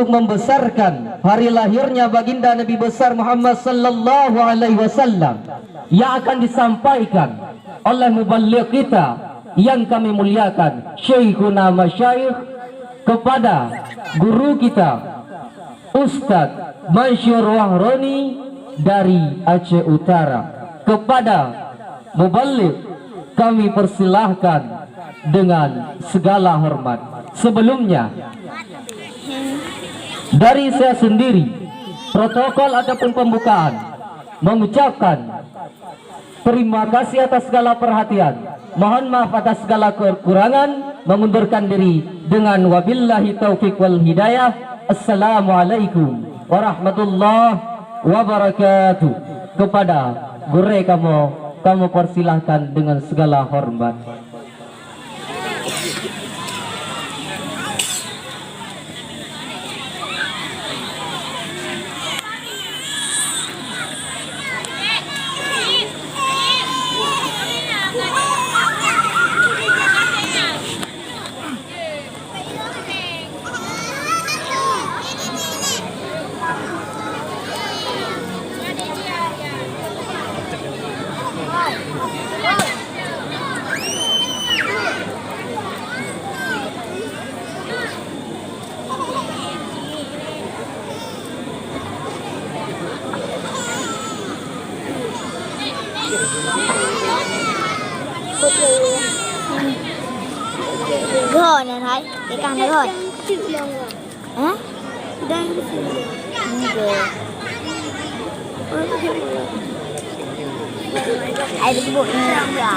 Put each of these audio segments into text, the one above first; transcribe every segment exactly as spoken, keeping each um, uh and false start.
membesarkan hari lahirnya Baginda Nabi Besar Muhammad sallallahu alaihi wasallam, yang akan disampaikan oleh mubaligh kita yang kami muliakan, Syaikhuna Masyayikh, kepada guru kita, Ustaz Mansur Wahroni dari Aceh Utara. Kepada mubaligh kami persilahkan dengan segala hormat. Sebelumnya, dari saya sendiri, protokol ataupun pembukaan, mengucapkan terima kasih atas segala perhatian. Mohon maaf atas segala kekurangan. Mengundurkan diri dengan wabillahi taufik wal hidayah. Assalamualaikum warahmatullahi wabarakatuh. Kepada gurée kamoe, kamoe persilahkan dengan segala hormat. Gòn này thấy cái căn đó rồi. Hả? Đang cái gì? Không kìa. Ai được bộ này không kìa?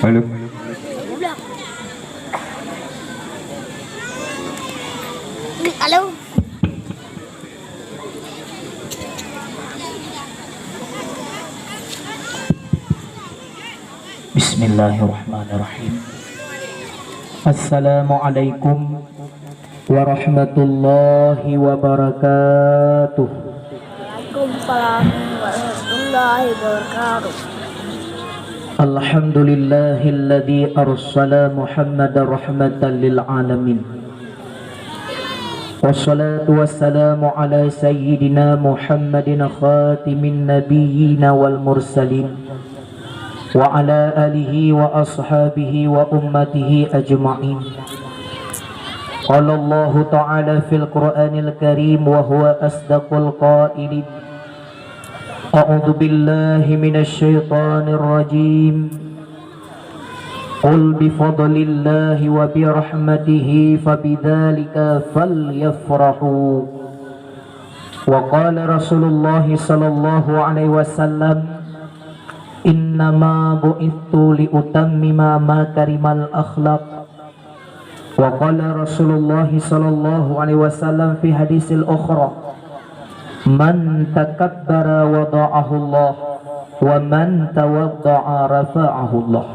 Halo. Halo. Bismillahirrahmanirrahim. Assalamualaikum warahmatullahi wabarakatuh. Waalaikumsalam warahmatullahi wabarakatuh. Alhamdulillahilladzi arsala Muhammadar rahmatan lil alamin. Wassalatu wassalamu ala sayyidina Muhammadin khatimin nabiyyina wal mursalin, wa ala alihi wa ashabihi wa ummatihi ajma'in. Qala Allahu ta'ala fil Qur'anil Karim wa huwa asdaqul qailin. A'udzu billahi minasy syaithanir rajim. Qul bi fadlillahi wa bi rahmatihi fa bidzalika falyafrahu. Wa qala Rasulullah sallallahu alaihi wasallam, "Innama bu'itsu li utammima makarimal akhlaq." Wa qala Rasulullah sallallahu alaihi wasallam fi hadisil ukhra, "Man takabbara wada'ahullah, wa man tawadda'a rafa'ahullah."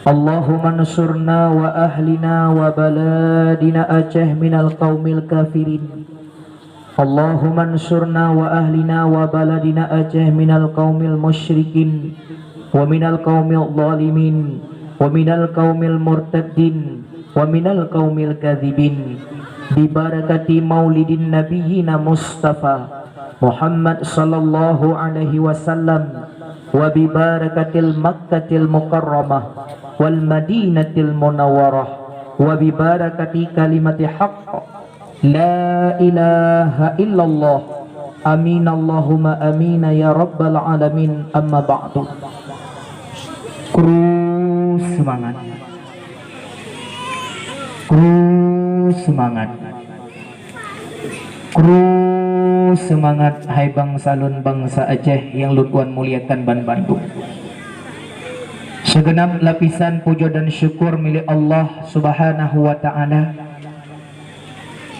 Allahumma ansurna wa ahlina wa baladina Aceh minal qaumil kafirin. Allahumma ansurna wa ahlina wa baladina Aceh minal qaumil musyrikin, wa minal qaumil zalimin, wa minal qaumil murtaddin, wa minal qaumil kadzibin. Bi barakati maulidin nabiyyina Mustafa Muhammad sallallahu alaihi wasallam, wa bi barakatil Makkatil Mukarramah wal Madinatil Munawwarah, wa bi barakati kalimati haqq, la ilaha illallah. Amin Allahumma amina ya rabbal alamin. Amma ba'du. Kru semangat. Kru semangat. Kru semangat, hai bansa lôn, bansa Aceh nyang lôn tuan muliakan banmandum. Segenap lapisan puja dan syukur milék Allah Subhanahu wa Ta'ala.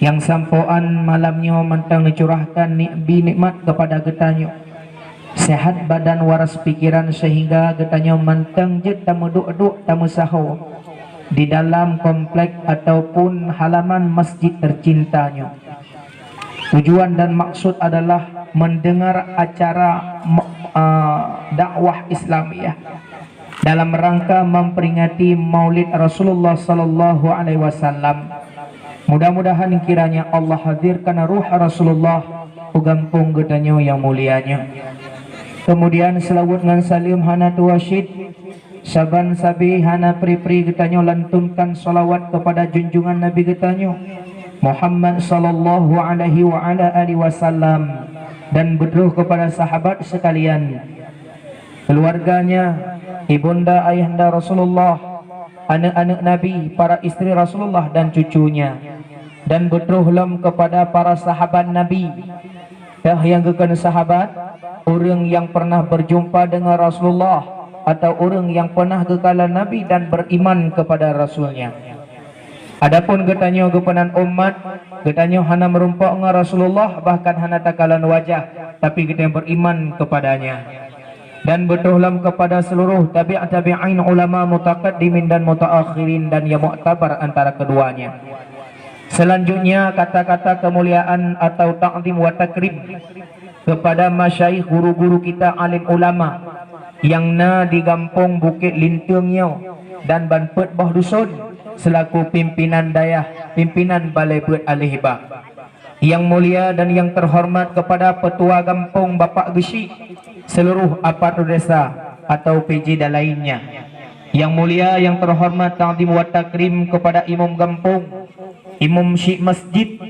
Nyang sampoe 'an malam nyoe mantong geucurahkan ni-, bi nikmat keupada geutanyoe. Sehat badan waras pikiran seuhingga geutanyoe mantong jeuet tameuduek-duek tameusaho di dalam komplek ataupun halaman masjid teucinta nyoe. Tujuan dan maksud adalah mendengar acara me- eh, dakwah Islamiyah dalam rangka memperingati Maulid Rasulullah sallallahu alaihi wasallam. Mudah-mudahan kiranya Allah hadirkan ruh Rasulullah u gampông geutanyoe nyang mulia nyoe. Kemudian, seulaweuet ngon saleuem hana tuwoe cit, saban sabe hana pri-pri geutanyoe lantunkan shalawat kepada junjungan Nabi geutanyoe Muhammad sallallahu alaihi wa ala alihi wasallam, dan beutroh kepada sahabat sekalian, keluarganya, ibunda ayahanda Rasulullah, aneuk-aneuk Nabi, para istri Rasulullah dan cucunya, dan beutroh lom kepada para sahabat Nabi. Teuh nyang geukheun sahabat, ureuëng nyang pernah berjumpa dengan Rasulullah atau ureuëng nyang pernah geukalon Nabi dan beriman kepada Rasulnya. Adapun geutanyoe geupeunan umat, geutanyoe hana meurumpok ngon Rasulullah, bahkan hana takalon wajah, tapi geutanyoe beriman kepadanya. Dan beutroh lom kepada seluruh tabi' tabi'in, ulama mutaqaddimin dan mutaakhirin, dan yang muktabar antara keduanya. Selanjutnya, kata-kata kemuliaan atau takzim wa takrim kepada masyayikh, guru-guru kita, alim ulama yang na di gampông Bukit Linteueng nyoe dan ban peuet boh dusun selaku pimpinan dayah, pimpinan Balai Beuet Aleh Bah. Yang mulia dan yang terhormat kepada Petua Gampông Bapak Geuchik, seluruh aparatur desa atau P J dan lainnya. Yang mulia yang terhormat takzim wa takrim kepada imum gampông, imum syik masjid,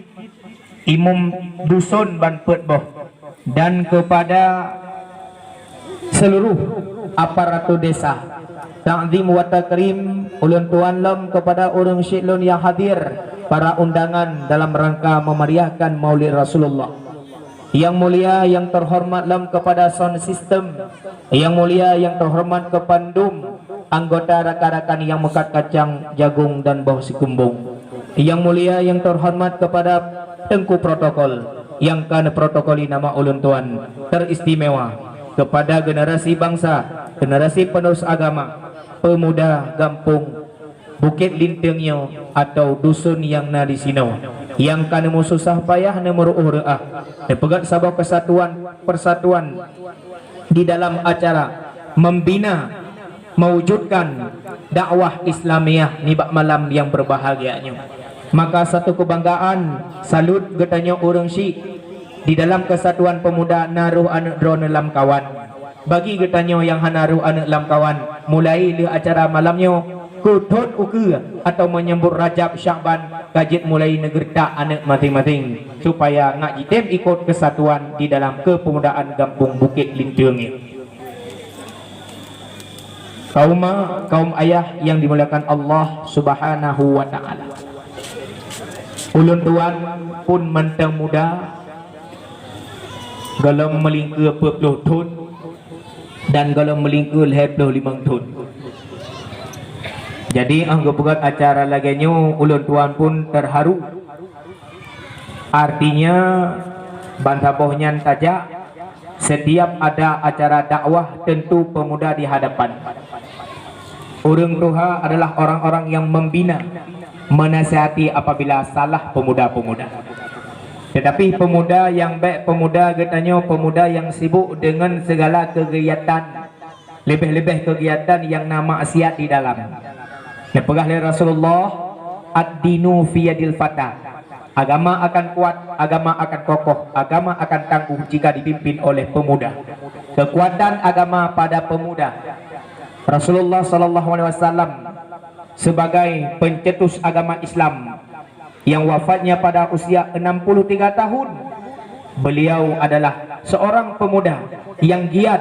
imum dusun ban peuet boh, dan kepada seluruh aparatur desa. Takzim wa takrim ulôn tuan lom kepada ureuëng syik lôn nyang hadir, para undangan dalam rangka memeriahkan Maulid Rasulullah. Yang mulia yang terhormat lom kepada sound system, yang mulia yang terhormat kepada dum anggota rakan-rakan yang meukat kacang jagung dan boh sikumbung. Yang mulia yang terhormat kepada teungku protokol, nyang ka neuprotokoli nama ulôn tuan, teristimewa kepada generasi bangsa, generasi penerus agama, pemuda gampông Bukit Linteueng nyoe atau dusun nyang na di sinoe, nyang ka neumeususah payah neumeuruôh reuah, neupeugét saboh kesatuan persatuan di dalam acara membina, mewujudkan dakwah Islamiyah nibak malam nyang berbahagia nyoe. Maka satu kebanggaan, salut geutanyoe ureuëng syik di dalam kesatuan pemuda na roh aneuëk droeneuh lam kawan. Bagi geutanyoe nyang hana roh aneuëk lam kawan, mulai lheueh acara malam nyoe, keu thon ukeue atau menyambut Rajab Syakban ka jeuet mulai neugeureutak aneuëk maséng-maséng, supaya ngak jitem ikot kesatuan di dalam kepemudaan gampông Bukit Linteueng nyoe. Kaum ma, kaum ayah yang dimuliakan Allah Subhanahu wa Ta'ala. Ulôn tuan pun mantong muda, gohlom meulingkeue peuet ploh thon dan gohlom meulingkeue lhée ploh limong thon. Jadi, óh geupeugét acara lagée nyoe, ulôn tuan pun terharu. Artinya, bansaboh nyan tajak, setiap ada acara dakwah, tentu pemuda di hadapan. Ureuëng tuha adalah orang-orang yang membina, menasihati apabila salah pemuda-pemuda. Tetapi pemuda nyang bék peumuda geutanyoe, peumuda nyang sibuk deungon segala kegiatan, leubeh-leubeh kegiatan nyang na maksiat di dalam. Neupeugah lé Rasulullah, "Ad-dinu fi yadil fata." Agama akan kuat, agama akan kokoh, agama akan tangguh jika dipimpin oleh pemuda. Kekuatan agama pada pemuda. Rasulullah sallallahu alaihi wasallam sebagai pencetus agama Islam yang wafatnya pada usia enam puluh tiga tahun. Beliau adalah seorang pemuda yang giat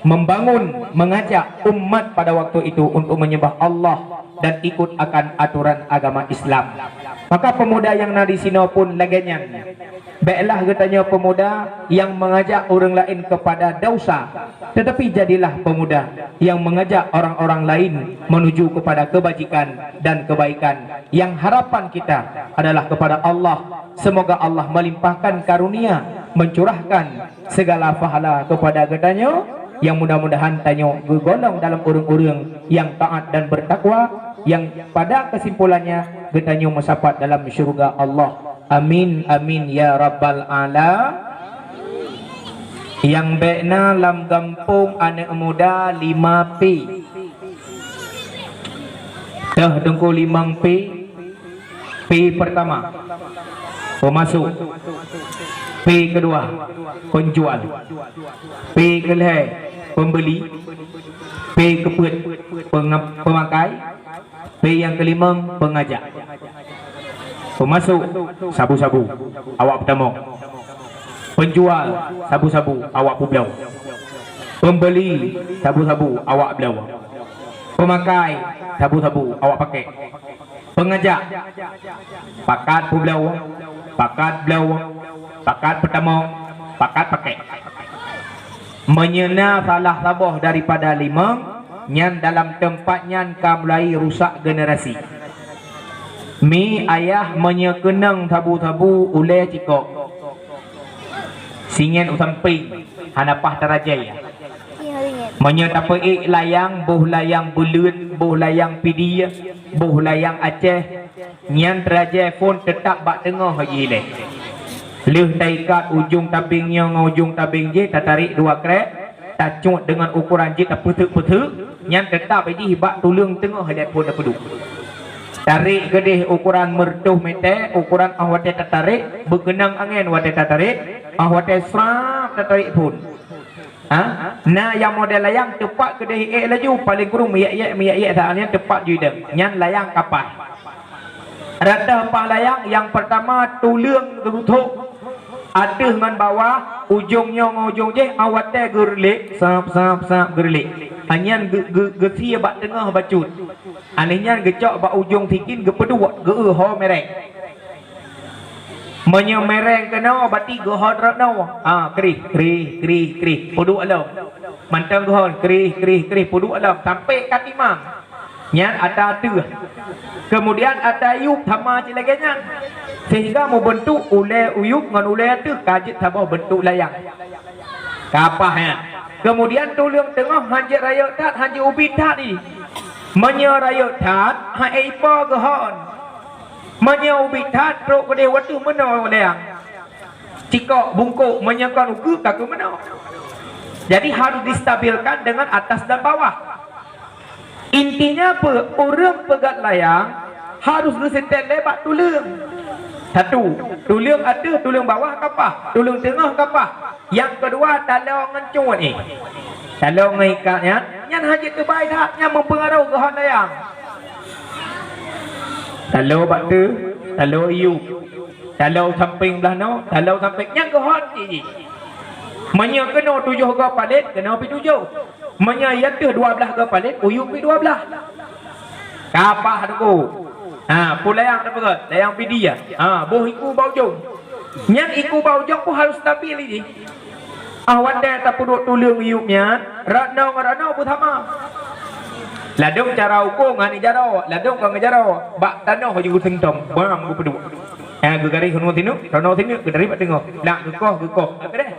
membangun, mengajak umat pada waktu itu untuk menyembah Allah dan ikut akan aturan agama Islam. Maka pemuda nyang na di sinoe pun lagée nyan. Béklah geutanyoe pemuda nyang mengajak ureuëng laén kepada dosa, tetapi jadilah pemuda nyang mengajak orang-orang laén menuju kepada kebajikan dan kebaikan. Yang harapan kita adalah kepada Allah. Semoga Allah melimpahkan karunia, mencurahkan segala pahala kepada geutanyoe, yang mudah-mudahan tanyoe geugolong dalam ureuëng-ureuëng yang taat dan bertakwa, yang pada kesimpulannya geutanyoe meusapat dalam syurga Allah. Amin, amin, ya rabbal ala. Nyang bèk na lam gampông aneuk muda lima P. Teuh Teungku limong P. P pertama, pemasok. P kedua, penjual. P kelhèe, pembeli. P keupeuet, penga-, pemakai. P nyang keulimong, pengajak. Pemasok, sabu-sabu, awak peutamong. Penjual, sabu-sabu, awak peubloe. Pembeli, sabu-sabu, awak bloe. Pemakai, sabu-sabu, awak pakèk. Pengajak, pakat peubloe, pakat bloe, pakat peutamong, pakat pakèk. Meunyoe na salah saboh daripada limong, nyan dalam teumpat nyan ka mulai rusak generasi. Mi ayah meunyoe keunong sabu-sabu ulèe cikok. Singèt u sampéng, hana paih tarajai. Meunyoe tapeuék layang, boh layang beuleuet, boh layang pidie, boh layang Aceh, nyan tarajai phôn teutap bak teungoh jih lé. Lheueh taikat ujong tabeng nyoe ngon ujong tabeng jéh, tatarek dua krek, tacut deungon ukoran jih tapeuteuk-peuteuk, nyan teutap jih bak tuleueng teungoh lé phôn tapeuduek. Tarek keudéh ukoran meureutoh mètè, ukoran 'oh watèe tatarek, beukeunong angèn watèe tatarek, 'oh watèe srap tatarek phôn. Ha? Na nyang model layang teupat keudéh ék laju, paleng kurong miyèk-yèk, miyèk-yèk saat nyan teupat ju idong. Nyan layang ka paih. Rata paih layang, nyang peurtama tuleueng geuruthok ateueh ngon bawah, ujong nyoe ngon ujong jéh, 'oh watèe geureulék, sap, sap, sap geureulék. Nyan geu-, geu-, geusie bak teungoh bacut. Alèh nyan geucok bak ujong sikin geupeuduek, geu-eu ho mèreng. Meunyoe mèreng keunoe, berarti geuhon rot noe. Ha, krih, krih, krih, krih, peuduek lom. Mantong geuhon, krih, krih, krih, peuduek lom, sampai ka timang. Nyan ata ateueh. Keumudian ata yup sama cit lagèe nyan. Sehingga meubeuntuk ulèe yup ngon ulèe ateueh ka jeuet saboh beuntuk layang. Ka paih nyan. Keumudian tuleueng teungoh han jeuet rayeuk that, han jeuet ubit that jih. Meunyoe rayeuk that, han ék ipo geuhon. Meunyoe ubit that, trok keudéh ateueh meunoe layang. Cikok, bungkôk, meunyoe kon ukeue ka keu meunoe. Jadi harus distabilkan dengan atas dan bawah. Intinya peue? Ureueng peugöt layang harus geuseutét lé bak tuleueng. Satu, tuleueng ateueh, tuleueng bawah ka paih, tuleueng teungoh ka paih. Nyang keudua, taloe ngon cut nyan. Taloe ngon ikat nyan, nyan han jeuet teubai that, nyan meupeungaroh geuhon layang. Taloe bak teuh, taloe yup. Taloe sampéng blah noe, taloe sampéng nyan geuhon cit jih. Meunyoe keunoe tujoh goe palét, keunoe pih tujoh. Meunyoe i ateueh dua blaih goe palét, u yup pih dua blaih. Ka paih Teungku. Ha, peue layang tapeugöt, layang pidie. Ha, boh iku bak ujong. Nyan iku bak ujong pun harôh stabil jih. 'Oh watèe tapeuduek tuleueng yup nyan, rot noe ngon rot noe beusama. Ladôm cara uko ngon jaroe, ladôm kon ngon jaroe, bak tanoh jih geuseungtom, bam geupeuduek. Ha, geugaréh rot noe sineuk, rot noe sineuk, geugaréh bak teungoh. Nak geukoh, geukoh. Habis deh.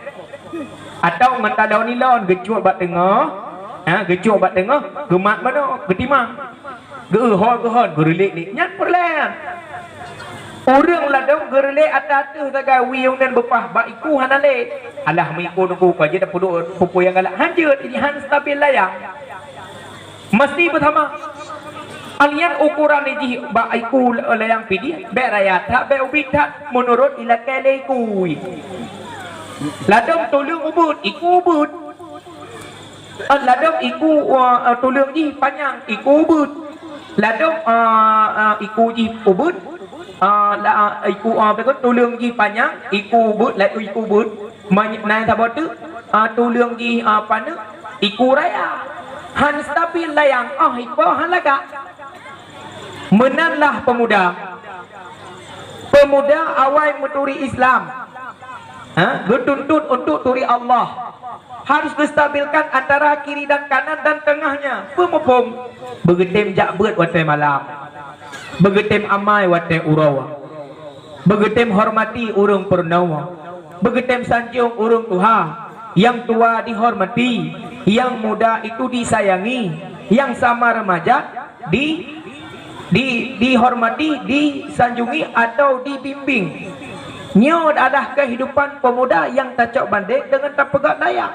Atawa ngon taloe nilon geucut bak teungoh, ha, geucut bak teungoh, geumat meunoe, geutimang. Geuhon, geuhon, geureulék-lék. Nyan peureulèe nyan. Ureueng ladôm geureulék ata ateueh sagai wie nyan beupah bak iku hana lé. Alah, meuiku Teungku ka jeuet tapeuduek peue-peue nyang galak. Han jeuet, jih han stabil layang. Mesti beusama. Alèh nyan ukoran jih bak iku layang pidie, bèk raya that, bèk ubit that, meunurot ilakèe lé iku. Ladôm tuleueng ubeuet, iku ubeuet. Ladôm iku, uh, tuleueng jih panyang, iku ubeuet. Ladôm, uh, uh, iku jih ubeuet, uh, la, uh, iku, uh, tuleueng jih panyang, iku ubeuet, ladôm iku ubeuet. Meunan saboh teuk, ah, tuleueng jih, ah, paneuk, iku raya. Han stabil layang, 'oh ipo han lagak. Meunanlah peumuda. Peumuda awai meuturi Islam. Ha? Geutuntot untuk turi Allah. Harus geustabilkan antara kiri dan kanan dan tengahnya. Peue muphom? Beugeutem jak beuet watèe malam. Beugeutem amai watèe uroe. Beugeutem hormati ureueng peurunoe, beugeutem sanjong ureueng tuha. Nyang tua dihormati, nyang muda itu disayangi, nyang sama remaja di, Di, dihormati, disanjungi atau dibimbing. Nyoe adalah kehidupan pemuda yang tacok bandeng dengan tapeugöt layang.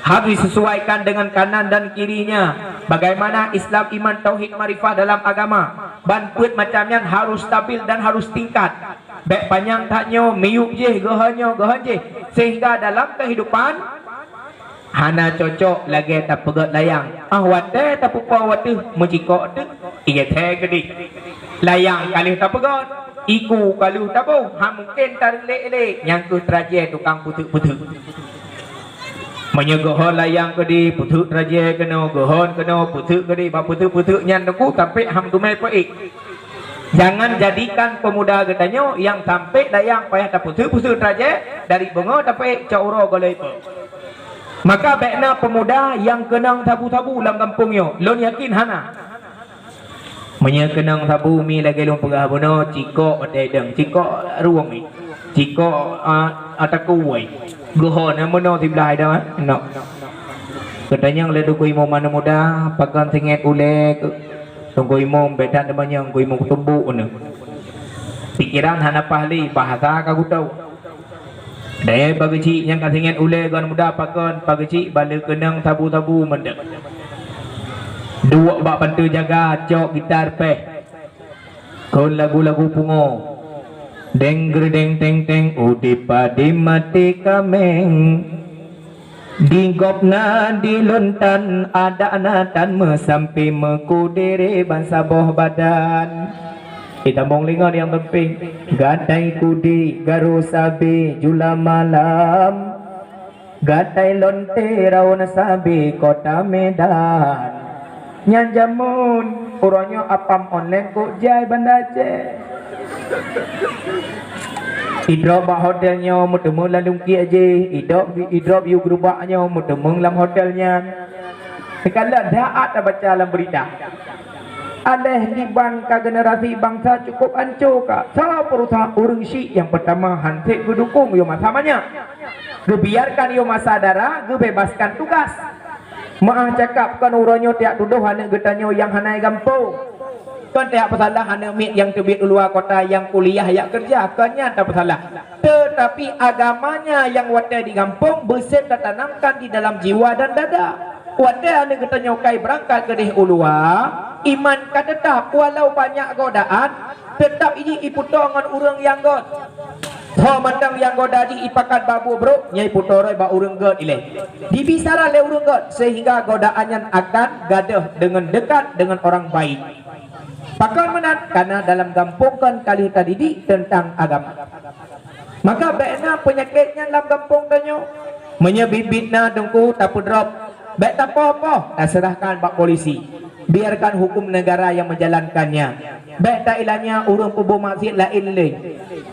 Harus disesuaikan dengan kanan dan kirinya. Bagaimana Islam, iman, tauhid, marifah dalam agama. Ban peuet macam nyan harus stabil dan harus tingkat. Bèk panyang that nyoe, miyueb jih, geuhon nyoe, geuhon jih. Sehingga dalam kehidupan, hana cocok lagèe tapeugöt layang. Ah, watèe tapeupo watèe meucikok teuk, ié thèe keudeh. Layang ka lheueh tapeugöt, iku ka lheueh taboh, han mungken tareulék-lék, nyang keuh trajé tukang peuteuk-peuteuk. Meunyoe geuhon layang keudeh, peuteuk trajé keunoe, geuhon keunoe, peuteuk keudeh, bak peuteuk-peuteuk nyan teungku, sampé han teumé peuék. Jangan jadikan pemuda geutanyoe nyang sampé layang payah tapeuteuk-peuteuk trajé, dari beungoh tapeuék cot uroe goh lom ié. Maka bèk na peumuda nyang keunong sabu-sabu lam gampông nyoe, lôn yakin hana. Meunyoe keunong sabu mi lagèe lôn peugah bunoe, cikok watèe deueng, cikok ruweueng mi, cikok, a, a, takue. Geuhon na meunoe siblah idong, eh? Nok. Geutanyong lé Teungku Imum aneuk muda, pakon singét ulèe keu Teungku Imum, bèk that teumanyong Teungku Imum keutumbok nyoe. Pikeran hana paih lé, bahasa ka geutoe. Dayah pageuchik nyang ka singét ulèe geuh muda pakon, pageuchik bale keunong sabu-sabu mantong. Duek bak panteue jaga, cok gitar pèh. Kon lagu-lagu pungo. Deng gerdeng teng teng, udeb padé maté kaméng. Di gobnyan di lôn tan, adak na tan meusampé meukudere bansaboh badan. Itambong lingon nyang teumpéng, gatai kudi garu sabe jula malam, gatai lonte raun sabe kota Medan. Nyan jameun uroe nyoe apam online kok jai Banda Aceh. Idrop bak hotel nyoe meuteumeung lam lungkiek jih, idrop, idrop yue geurubak nyoe meuteumeung lam hotel nyan. Teuka lheueh that tabaca lam beurita. Aléh diban ka generasi bansa cukup anco ka. Soe peurusaha ureuëng syiek nyang peutama han sép geudukong yôh masa manyak. Geubiarkan yôh masa dara, geubebaskan tugas. Meu'ah cakap kon uroe nyoe tiak tudoh aneuk geutanyoe nyang hana i gampông. Kon tiak peusalah aneuk miet nyang teubiet u luwa kota nyang kuliah jak keureuja, kon nyan tapeusalah. Teutapi agamanya nyang watèe di gampông beusép tatanamkan di dalam jiwa dan dada. Watèe aneuk geutanyoe kai beurangkat keudeh u luwa, iman ka teutap walau banyak godaan, teutap jih ipeutoe ngon ureuëng nyang göt. Ho mantong nyang goda jih ipakat bak buet brok, nyan ipeutoe rot bak ureuëng göt ilèe. Dibicara lé ureuëng göt, sehingga godaan nyan akan gadôh deungon dekat deungon orang baik. Pakon meunan? Karena dalam gampông kon ka lheueh tadidik teuntang agama. Maka bèk na peunyakét nyan lam gampông tanyoe. Meunyoe biet-biet na teungku tapeudrop, bèk tapoh-poh, taseurahkan bak polisi. Biarkan hukum negara yang menjalankannya. Bèk tailanya ureuëng peubuet maksiet laén lé.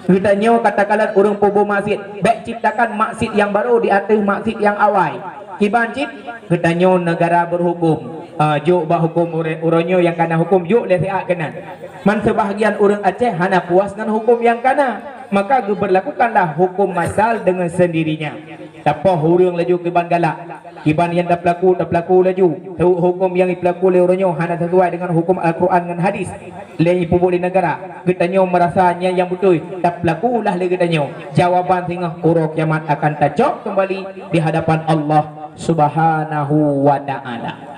Geutanyoe katakanlah ureuëng peubuet maksiet, bèk ciptakan maksiet nyang barô di ateueh maksiet nyang awai. Kiban cit, geutanyoe negara berhukum. Ah, jok bak hukum uroe, uroe nyoe nyang kana hukum jok lé siat keunan. Man seubahgian ureuëng Aceh hana puas ngon hukum nyang kana, maka geubeurlakukanlah hukum masal deungon sendirinya. Tapoh ureuëng laju kiban galak. Kiban nyang tapeulaku, tapeulaku laju. Teuh huköm nyang jipeulaku lé uroe nyoe hana sisuai deungon huköm Al-Qur'an ngon hadis lé jipeubuet lé neugara. Geutanyoe meurasa nyan nyang beutôi, tapeulakulah lé geutanyoe. Jawaban singoh uroe kiamat akan tacok keumbali di hadapan Allah Subhanahu wa Ta'ala.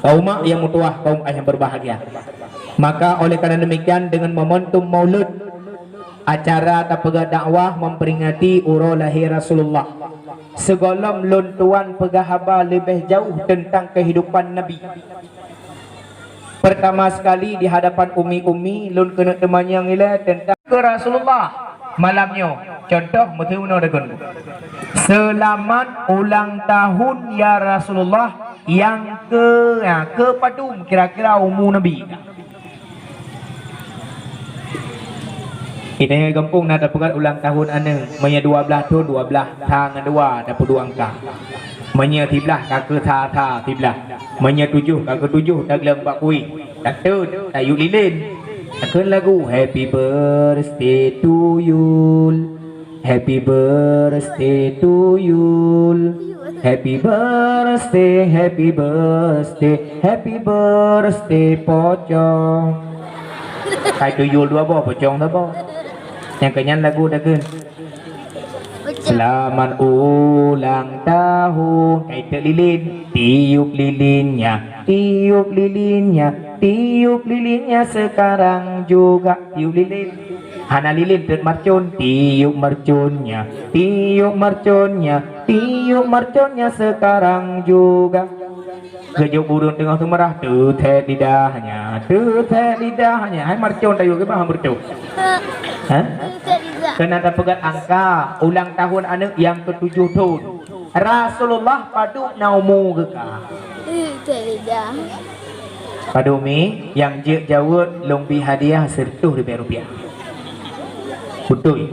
Kaum mak nyang meutuwah, kaum ayah nyang berbahagia. Maka oleh karena demikian, dengan momentum Maulud, acara tapeugah dakwah memperingati uroe lahé Rasulullah. Sigohlom lôn tuan peugah haba leubeh jauh teuntang keuhidupan Nabi. Pertama sekali di hadapan umi-umi, lôn keuneuk teumanyong ilée teuntang keu Rasulullah malam nyoe. Contoh, meuteumeunoe deungon, "Seulamat ulang tahun ya Rasulullah nyang keu, ya, keu padum kira-kira umu Nabi?" Di gampông na tapeugah ulang tahun aneuk, meunyoe dua blaih thon, dua blaih sa ngon dua, dapeuduek angka. Meunyoe siblaih ka keu sa, sa siblaih. Meunyoe tujoh ka keu tujoh, tagleueng bak kueh. Tateun, tayue lilén. Takheun lagu, "Happy birthday to you. Happy birthday to you." Happy birthday, happy birthday, happy birthday pocong. Hai tuyul dua boh, pocong saboh. Nyang keu nyan lagu dah kheun. Selamat ulang tahun. Kai teuk lilin, tiup lilinnya, tiup lilinnya, tiup lilinnya sekarang juga. Tiup lilin. Hana lilin teuk mercon, tiup merconnya, tiup merconnya, tiup merconnya sekarang juga. Geujok ureueng teungoh seumeurah, teuthèk lidahnya, teuthèk lidahnya. Hai mercon tayue keu bah beutôi. Hah? Keunan tapeugöt angka ulang tahun aneuk nyang keutujoh thon. Rasulullah padub na umu geuh ka? Padub mi, nyang jeuet jaweueb lôn bi hadiah sireutoh ribèe rupiah. Beutôi.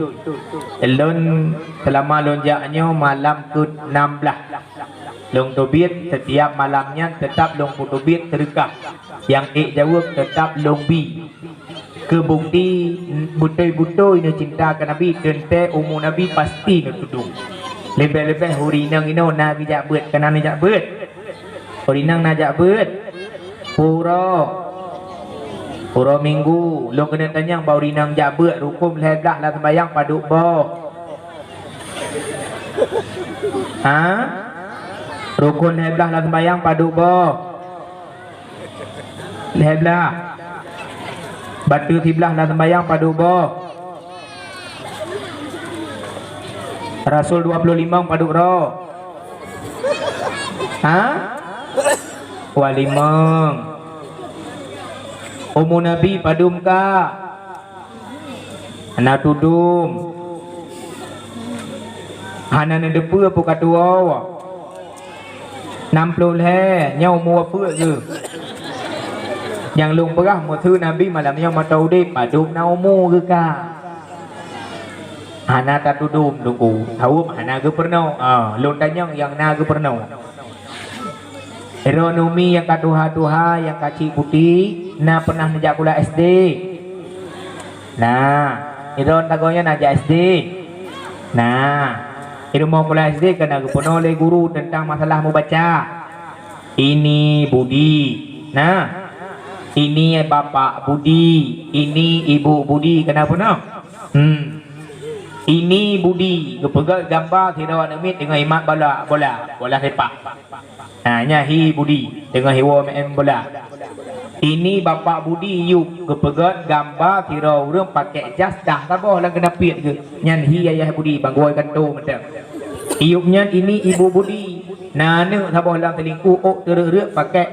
Lôn seulama lôn jak nyoe malam keu nam blaih. Lôn teubiet, setiap malam nyan teutap lôn peuteubiet seudeukah. Nyang ék jaweueb teutap lôn bi. Keu bukti, beutôi-beutôi neucinta keu Nabi, teuntèe umu Nabi pasti neutudong. Leubèh-leubèh ureueng inong inoe na geujak beuet, keunan neujak beuet. Ureueng inong na jak beuet. Pura. Pura minggu, lôn keuneuk tanyong bak ureueng inong jak beuet, rukon lhèe blaih lam seumbahyang padub boh? Ha? Rukon lhèe blaih lam seumbahyang padub boh? Lhèe blaih. Bateue siblaih lam seumbahyang padub boh? Rasul dua ploh limong padub droe? Ha? Dua limong. Umu Nabi padum ka? Hana tudum. Hana neudeupeue peue ka tuwoe. Nam ploh lhèe, nyoe umu peue geuh. Nyang lôn peugah, meuseu Nabi malam nyoe mantong udeb, padum na umu geuh ka. Hana tatudum, Teungku. Saweueb hana geupeurunoe. Ah, lôn tanyong nyang na geupeurunoe. Droeneuh umi nyang ka tuha-tuha, nyang ka cit putéh, na peunah neujak sikula S D? Na. Droeneuh tanyoe na jak S D? Na. Ileumu sikula S D ka na geupeurunoe lé guru teuntang masalah meubaca. Ini Budi. Na. Ini Bapak Budi. Ini Ibu Budi. Ka na peurunoe? Hmm. Ini Budi. Geupeugöt gamba sidroe aneuk miet teungoh imat bola, bola, bola sepak. Ha, nyan hi Budi, teungoh hiwoe meu'en bola. Ini Bapak Budi, yub, geupeugöt gamba sidroe ureueng pakék jas dah saboh lam keunapiet geuh. Nyan hi ayah Budi, bak geuwoe kantô mantong. Yub nyan ini Ibu Budi, na aneuk saboh lam teulingku ôk teureuek-reuek pakék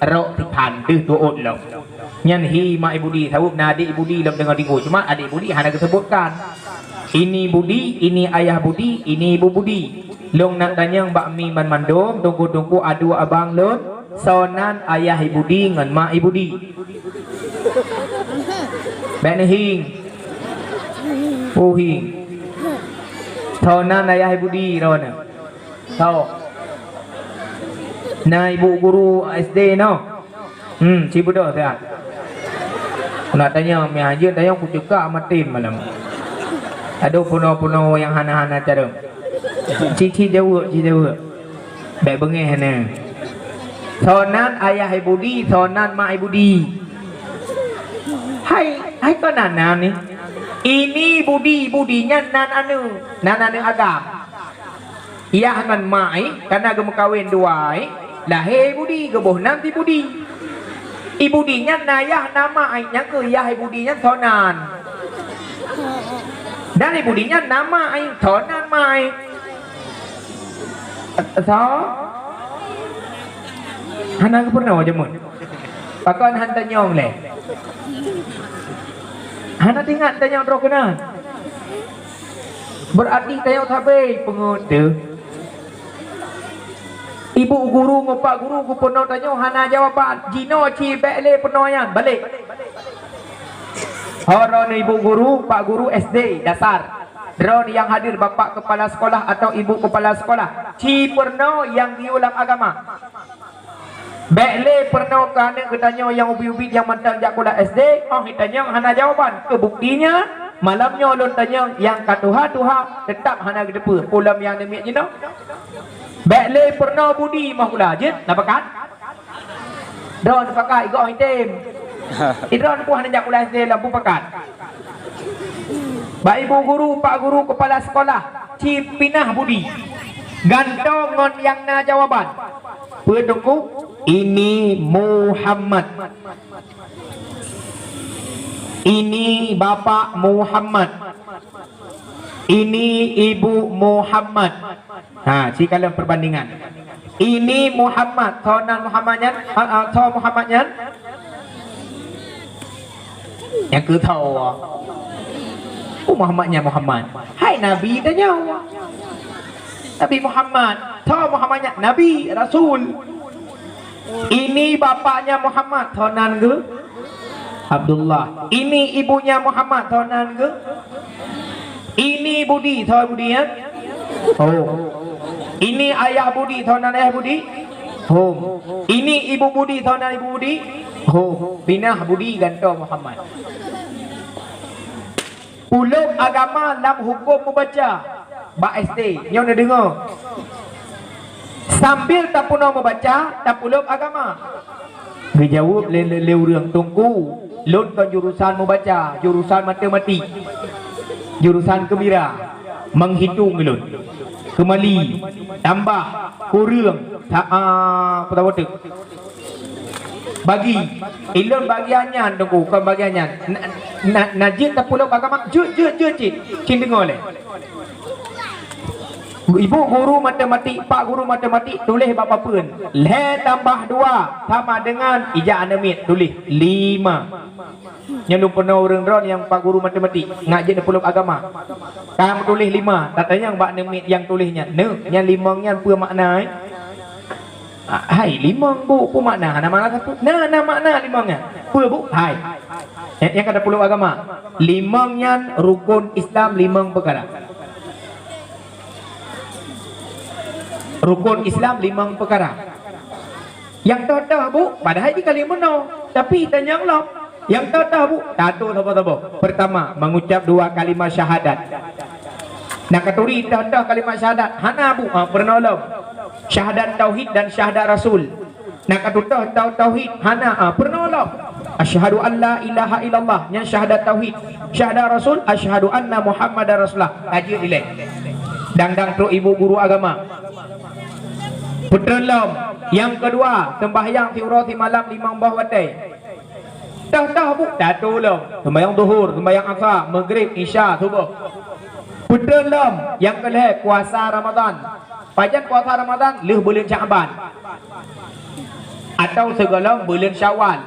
rok siphan deuh tuôt lom. Nyan hi mak Ibu Budi, saweueb na adék Ibu Budi lom teungoh tinggu, cuma adék Ibu Budi hana geuseubutkan. Ini Budi, ini ayah Budi, ini Ibu Budi. Lôn nak tanyong bak mi banmandum, teungku-teungku, adoe abang lôn, soe nan ayah Ibu Budi ngon mak Ibu Budi? Bèk neuhing. Puhing. Soe nan ayah Ibu Budi droeneuh? Soe? Na ibu guru S D nyoe? Hmm, ci beudôh siat. Nak tanyong, meuhanjeuet tanyong kucukak maté malam. Adoe peunoh-peunoh nyang hana-hana carông. Ci, ci jaweueb, ci jaweueb. Bèk beungéh nyan. Soe nan ayah Ibu Budi, soe nan mak Ibu Budi? Hai, hai kon nan, nan ni. Ini Budi, Budi nyan nan aneuk, nan aneuk agam. Yah ngon mak i, ka na geumeukawen dua i, lahé Budi, geuboh nan si Budi. I Budi nyan na yah na mak i, nyang keuh yah i Budi nyan soe nan. Dan i Budi nyan na mak i, soe nan mak i. Soe? Hana geupeurunoe jameun. Pakon han tanyong lé? Hana teuingat tanyong droe keunan. Beurati tanyoe sabe peungeuet teuh. Ibu guru ngon pak guru geupeurunoe tanyoe hana jawaban. Jinoe ci bèk lé peurunoe nyan, balek. Ho droeneuh ibu guru, pak guru S D dasar. Droeneuh nyang hadir, bapak kepala sekolah atau ibu kepala sekolah, ci peurunoe nyang geuyue lam agama. Bèk lé peurunoe keu aneuk geutanyoe nyang ubit-ubit nyang mantong jak sikula S D, 'oh jitanyong hana jawaban. Keu buktinya, malam nyoe lôn tanyong nyang ka tuha-tuha, teutap hana geuteupeue. Peue lom nyang neumiet jinoe? Bék lé peurunoe budi meuhula jeuet na pakat. Droe na pakat igoe item. Idroe pun hana jak kulah S D lam pun pakat. Bak ibu guru, pak guru, kepala sekolah, ci pinah budi. Gantoe ngon nyang na jawaban. Peue teungku? Ini Muhammad. Ini Bapak Muhammad. Ini Ibu Muhammad. Ha, ci kalon perbandingan. Ini Muhammad, tho nan Muhammad nyan? Ha, ha, tho Muhammad nyan? Nyang keu tho. Oh, Muhammad nyan Muhammad. Hai Nabi tanyoe. Nabi Muhammad, tho Muhammad nyan Nabi, Rasul. Ini bapaknya Muhammad, tho nan geuh Abdullah. Ini ibunya Muhammad, tho nan geuh. Ini budi, tho budi nyan. Oh. Ini ayah budi, tho nan ayah budi. Hom. Ini ibu budi, tho nan ibu budi. Hom. Pinah budi gantoe Muhammad. Pulop agama lam huköm mubaca bak S D. Nyoe neudeungoe. Sambil tapeurunoe mubaca, tapulop agama. Geujaweueb lé, lé, lé ureuëng, "Teungku, lôn kon jurusan mubaca, jurusan matematik, jurusan keumira, meuhitong lôn. Keumali, tambah, kureueng, sa-, a, peue teuk." Bagi. Ilôn bagian nyan, Teungku, kon bagian nyan. Na, na, na jeuet tapulop agama, jeuet, jeuet, jeuet cit. Cit deungoe lé. Ibu guru matematik, pak guru matematik tuléh bak papeuen. Lhée tambah dua sama dengan, ijak aneuk miet tuléh lima. Nyan lôn peurunoe ureuëng droe nyang pak guru matematik, ngat jeuet tapulop agama. Ka meutuléh lima, tatanyong bak aneuk miet nyang tuléh nyan, "Neuk, nyan limong nyan peue makna, eh?" "Ah, hai, limong, Bu, peue makna?" "Hana makna sapeue." "Na, na makna limong nyan." "Peue, Bu?" "Hai. Eh, nyang ka tapulop agama. Limong nyan rukon Islam limong peukara." Rukon Islam limong peukara. Nyang toh-toh, Bu, padahai jih ka lheueh meunoe, tapi tanyong lom. Nyang toh-toh, Bu, tatô saboh-saboh. Pertama, mengucap dua kalimat syahadat. Na katuri toh-toh kalimat syahadat? Hana, Bu, ha, peurunoe lom. Syahadat tauhid dan syahadat rasul. Na katutoh tau-, tauhid? Hana, ha, peurunoe lom. Asyhadu an la ilaha illallah, nyan syahadat tauhid. Syahadat rasul, asyhadu anna Muhammadar Rasulullah. Ka jeuet ilée. Dang-dang trok ibu guru agama. Peutreun lom. Nyang keudua, sembahyang siuroe simalam limong boh watée. Toh-toh, Bu, tatô lom. Sembahyang zuhur, sembahyang asa, maghrib, isya, suboh. Peutreun lom. Nyang keulhée, puasa Ramadan. Pajan puasa Ramadan? Lheueh buleuen Syakban. Atau sigohlom buleuen Syawal.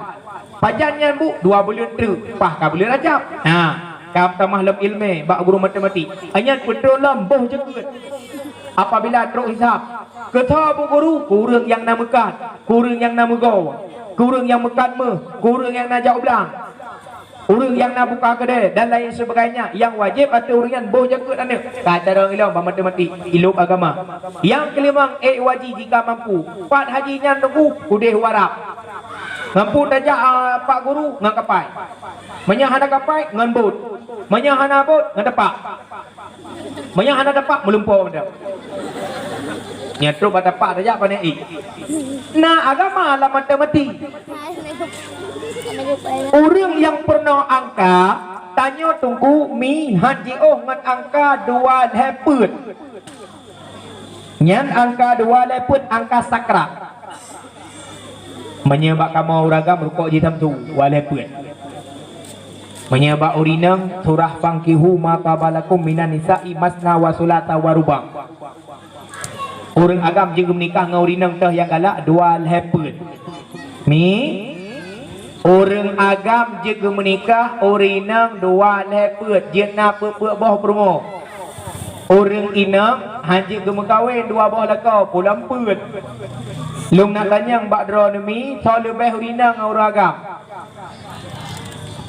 Pajan nyan, Bu? Dua buleuen treuk, paih ka buleuen Rajab. Ha, ka tamah lom iéleumé bak guru matematik. Nyan peutreun lom boh jeukeut. Apabila trok hisab, keu soe, Bu Guru? Keu ureuëng nyang na meukat, keu ureuëng nyang na meugoe, keu ureuëng nyang meukat méuh, keu ureuëng nyang na jak u blang, ureuëng nyang na buka keudée dan lain sebagainya, nyang wajéb ateueh ureuëng nyan boh jeukeut aneuk. Ka carông ilông bak matematik, ilôb agama. Nyang keulimong, ék u haji jika mampu. Pat haji nyan, Teungku? Udeh u Arab. Mampu tajak, a, Pak Guru, ngon kapai. Meunyoe hana kapai, ngon bot. Meunyoe hana bot, ngon tapak. Meunyoe hana tapak, meulumpoe mantong. Nyan trok bak tapak tajak pane ék. Na agama lam matematik. Ureuëng nyang peurunoe angka, tanyoe Teungku, mi han jiôh ngon angka dua lhée peuet. Nyan angka dua lhée peuet, angka sakral. Meunyoe bak kamoe ureuëng agam rukok jih tamtu, dua lhée peuet. Meunyoe bak ureuëng inong, surah "Fankihu ma taba lakum minan nisa'i masna wa sulasa wa ruba." Ureuëng agam jeuet geumeunikah ngon ureuëng inong teuh nyang galak dua lhée peuet. Mi, ureuëng agam jeuet geumeunikah ureuëng inong dua lhée peuet, jeuet na peuet-peuet boh peurumoh. Ureuëng inong han jeuet geumeukawen dua boh lakoe, pulom peuet. Lôn na tanyong bak droeneuh mi, soe leubeh ureuëng inong ngon ureuëng agam?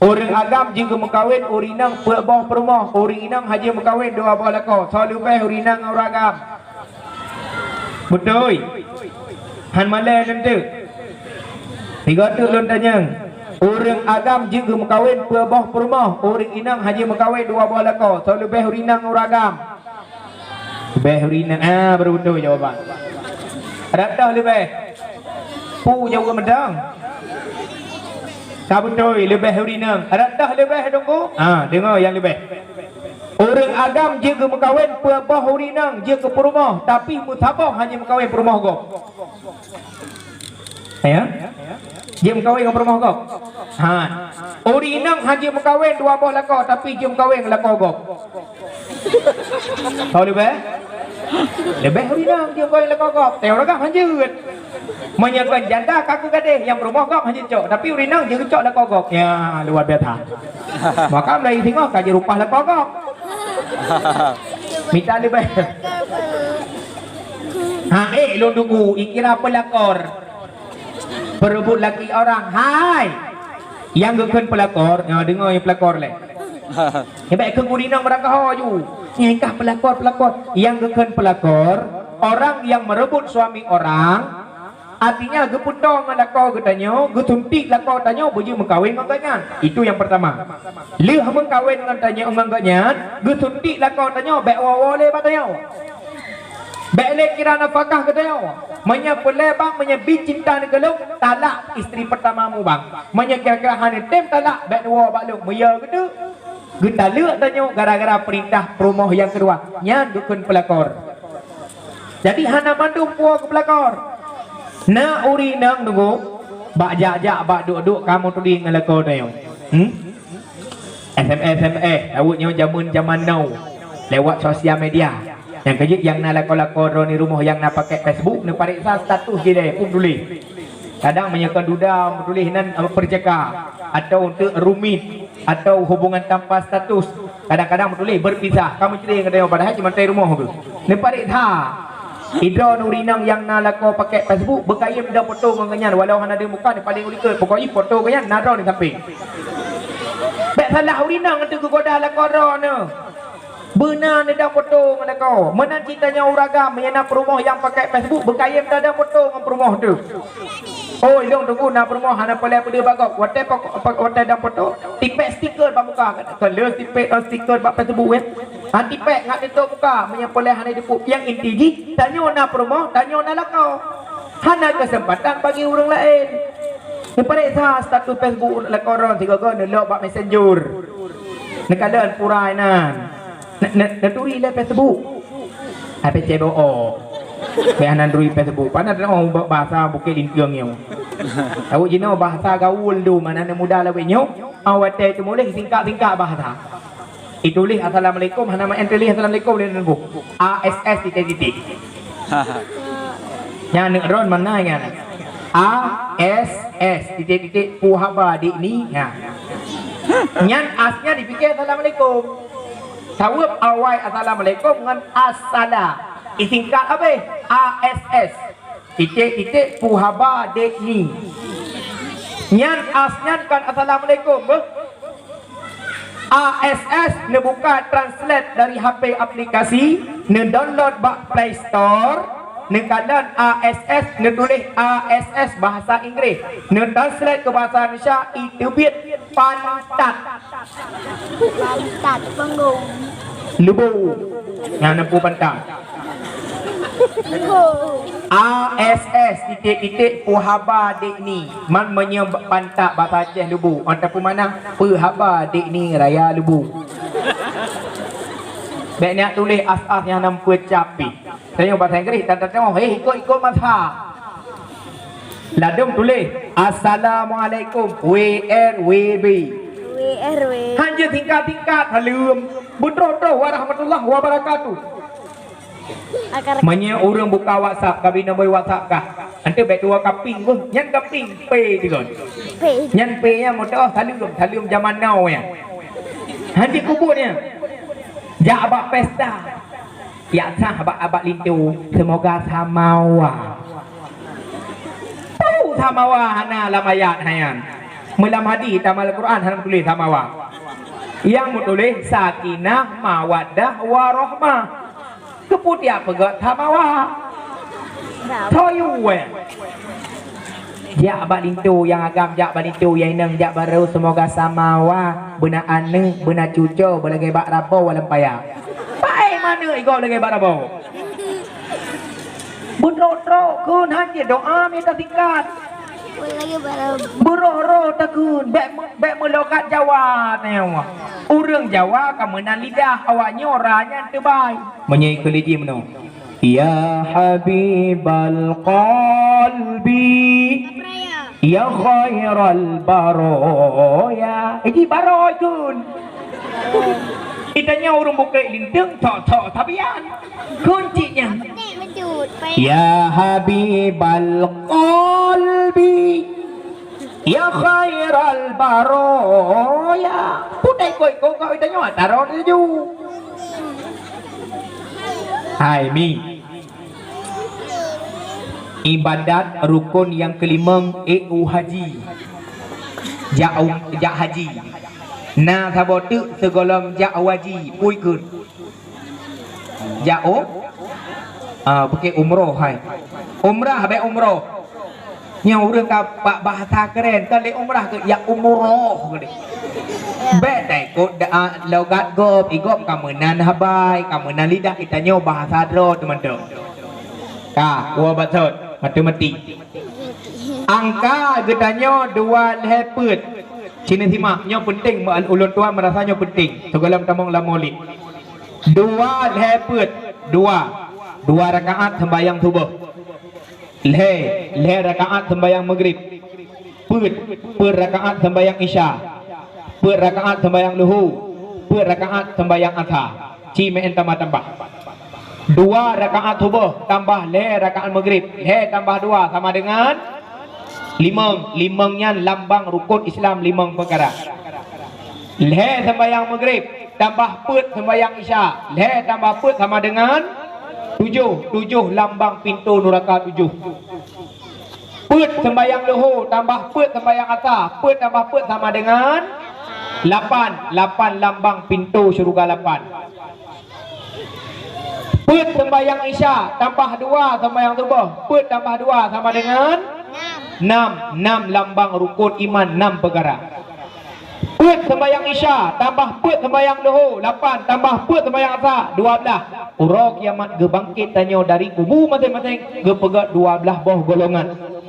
Ureuëng agam jeuet geumeukawen ureuëng inong peuet boh peurumoh, ureuëng inong han jeuet meukawen dua boh lakoe, soe leubeh ureuëng inong ngon ureuëng agam? Beutôi. Han malée lôn teuk. Tiga teuk lôn tanyong. Ureuëng agam jeuet geumeukawen peuet boh peurumoh, ureuëng inong han jeuet meukawen dua boh lakoe, soe leubeh ureuëng inong ngon ureuëng agam? Leubeh ureuëng inong. Ah, baru beutôi jawaban. Rata leubeh. Pu jaweueb meudang. Ka beutôi leubeh ureueng inong. Rata leubeh, Teungku. Ha, deungoe nyang leubeh. Ureueng agam jeuet geumeukawen peuet boh ureueng inong jeuet keu peurumoh, tapi meusaboh hana meukawen peurumoh gob. Ya? Jeuet meukawen ngon peurumoh gob. Ha. Ureueng inong hana jeuet meukawen dua boh lakoe, tapi jeuet meukawen ngon lakoe gob. Soe leubeh? Leubeh ureueng inong jeuet meukawen lakoe gob. Teuh ureueng agam hana jeuet. Meunyoe kon janda ka keu gadeh, nyang peurumoh gob hana jeuet cok, tapi ureueng inong jeuet cok lakoe gob. Ya, luar biasa. Maka mulai singoh ka jeuet reupah lakoe gob. Mita leubeh. Ha, eh, lôn tunggu, ikira pelakor. Perebut laki orang. Hai. Nyang geukheun pelakor, ha, deungoe nyang pelakor lé. Nyan bèk kheun ureueng inong barangkaho ju. Nyan kah pelakor, pelakor. Nyang geukheun pelakor, orang yang merebut suami orang, artinya geupeutong ngon lakoe geutanyoe, geusuntik lakoe tanyoe beujeuet meukawen ngon gobnyan. Itu yang pertama. Lheueh meukawen ngon tanyoe ngon gobnyan, geusuntik lakoe tanyoe bèk woe-woe lé bak tanyoe. Bèk lé kira nafakah geutanyoe. Meunyoe peureulèe bang, meunyoe bit cinta neuh keu lôn, talak istri pertamamu bang. Meunyoe kira-kira hana tem talak, bèk neuwoe bak lôn. Meunyoe geuteuk, geutaleuek tanyoe gara-gara peurintah peurumoh nyang keudua. Nyan geukheun pelakor. Jadi hana mandum puwoe keu pelakor. Na ureueng inong tunggu, bak jak-jak, bak duek-duek kamoe turi ngon lakoe tanyoe. Hmm? S M S, S M S, aweuek nyoe jameun-jameun now lewat sosial media. Nyang keujeuet nyang na lakoe-lakoe droeneuh rumoh nyang na pakai Facebook, neupareksa status jih lé, peue tuléh. Kadang meunyoe kon duda, meutuléh nan, apa, peurjaka, atau untuk rumit, atau hubungan tanpa status. Kadang-kadang meutuléh berpisah, ka meucre ngon tanyoe padahai cuma tai rumoh geuh. Neupareksa. Sidroe ureueng inong nyang na lakoe pakai Facebook, beukayém dong poto ngon gobnyan, walau hana deuh muka, neupaléng u likot, pokok jih poto gobnyan na droe di sampéng. Bèk salah ureueng inong, ateueh geugoda lakoe droeneuh. Beuna neudong poto ngon lakoe. Meunan cit tanyoe ureueng agam, meunyoe na peurumoh nyang pakai Facebook, beukayém dong poto ngon peurumoh teuh. Oh, ilôn tunggu na peurumoh hana peureulèe peudeuh bak gob. Watèe poko-, poko-, watèe dong poto, tipèk stiker bak muka. Kon lheueh tipèk, eh, stiker bak Facebook, eh. Ha, tipèk ngat teuntèe muka, meunyoe peureulèe hana jipeubuet. Nyang inti jih, tanyoe na peurumoh, tanyoe na lakoe. Hana keuseumpatan bagi ureueng laén. Neupareksa status Facebook lakoe droe sigoe-goe neulok bak messenger. Neukalon pura inan. Ne-, ne-, neuturi lé Facebook. Hai peucaya bohong. Bèk hana neuturi Facebook. Panan teurimong ba-, bahasa Bukét Linteng nyoe. Tahu jinoe bahasa gaul dum, aneuk muda lawét nyoe. Awai watèe teumuléh singkat-singkat bahasa. Ituléh assalamualaikum, hana meu'en tuléh assalamualaikum lé nunggu. A S S titik-titik. Nyan aneuk droen mana nyan? A S S titik-titik, peue haba dik ni? Nyan. Nyan as nyan dipike assalamualaikum. Saweueb awai assalamualaikum ngon as-salam. Disingkat habéh, A S S. Titik-titik, peue haba dik ni? Nyan as nyan kon assalamualaikum beuh. A S S neubuka translate dari H P aplikasi, neudownload bak Play Store, neukalon A S S, neutuléh A S S bahasa Inggris, neutranslate keu bahasa Indonesia, iteubiet pantat. Pantat banggong. Lubu. Nyang neupeu pantat. Iho. A S S titik-titik, peue haba dik ni. Man meunyoe pantat bahasa Aceh lubu, ataupun mana, peue haba dik ni raya lubu. Bèk neujak tuléh as-as nyang na peucap pih. Tanyoe bahasa Inggris, tan-tan tanyoe, hei, ikot-ikot mazhab. Ladôm tuléh, "Assalamualaikum, W R W B." W R W. Hanjeuet singkat-singkat, saleuem. Beutroh-troh warahmatullahi wabarakatuh. Akar. Meunyoe ureueng buka WhatsApp, ka bri nombor WhatsApp kah? Enteuk bèk tuwoe ka ping beuh, nyan ka ping, P digon. P. Nyan P nyan meutu'oh saleuem, saleuem jaman now nyan. Hanjeuet kubut nyan. Jak bak pesta. Jak sah bak, bak linto, semoga samawa. Peue samawa hana lam ayat nyan. Meulam hadis, tamat Al-Quran hana meutuléh samawa. Nyang meutuléh sakinah, mawaddah, warahmah. Keupeue tiep peugah samawa? Toyue. Jak bak linto nyang agam, jak bak linto nyang inong, jak baro, semoga samawa, beuna aneuk, beuna cuco, beulagèe bak rabo lam paya. Paéh maneuk igoe lagèe bak rabo. Beutrok-trok kheun hana doa mita sikat. Beurôh-rôh takheun, bèk, bèk meulogat Jawa nyoe. Ureueng Jawa ka meunan lidah, awak nyoe ra nyan teubai. Meunyoe keu liji meunoe. Ya habibal qalbi, ya khairal baraya. Iji baraya kheun. Itanyoe ureueng bukét linteung, thok-thok sabian. Kheun cit nyan. Ya habibal qalbi, ya khairal baraya. Putèe koi kong kau itanyoe taro tuju. Hai mi. Ibadat rukun nyang keulimong, ék u haji. Jak u, jak haji. Na saboh teuk sigohlom jak u haji, peue kheun? Jak u, ah, pike umroh hai. Umrah bèk umroh. Nyoe ureueng ka bak bahasa keren, ka lé umrah keu jak umroh keu deh. Bèk taikot da-, ah, logat gob, i gob ka meunan habai, ka meunan lidah, itanyoe bahasa droe teumantong. Ka, woe bacut, mati-mati. Angka geutanyoe dua lhèe peuet. Sini simak, nyoe peunteng, ulôn tuan meurasa nyoe peunteng. Sigohlom tamong lam maulid. Dua lhèe peuet, dua. Dua rakaat sembahyang suboh. Lhèe, lhèe rakaat sembahyang maghrib. Peuet, peuet rakaat sembahyang isya. Peuet rakaat sembahyang luhu. Peuet rakaat sembahyang asa. Ci meu'en tambah-tambah. Dua rakaat suboh tambah lhèe rakaat maghrib. Lhèe tambah dua sama dengan limong. Limong nyan lambang rukun Islam limong peukara. Lhèe sembahyang maghrib tambah peuet sembahyang isya. Lhèe tambah peuet sama dengan tujoh. Tujoh lambang pintoe nuraka tujoh. Peuet sembahyang luhu tambah peuet sembahyang asa. Peuet tambah peuet sama dengan lapan. Lapan lambang pintoe syeuruga lapan. Peuet sembahyang isya tambah dua sembahyang suboh. Peuet tambah dua sama dengan enam. Enam lambang rukun iman, enam peukara. Peuet sembahyang isya tambah peuet sembahyang luhu, lapan, tambah peuet sembahyang asa, dua blah. Uroe kiamat geubangket tanyoe dari kubu maséng-maséng, geupeugöt dua blah boh golongan.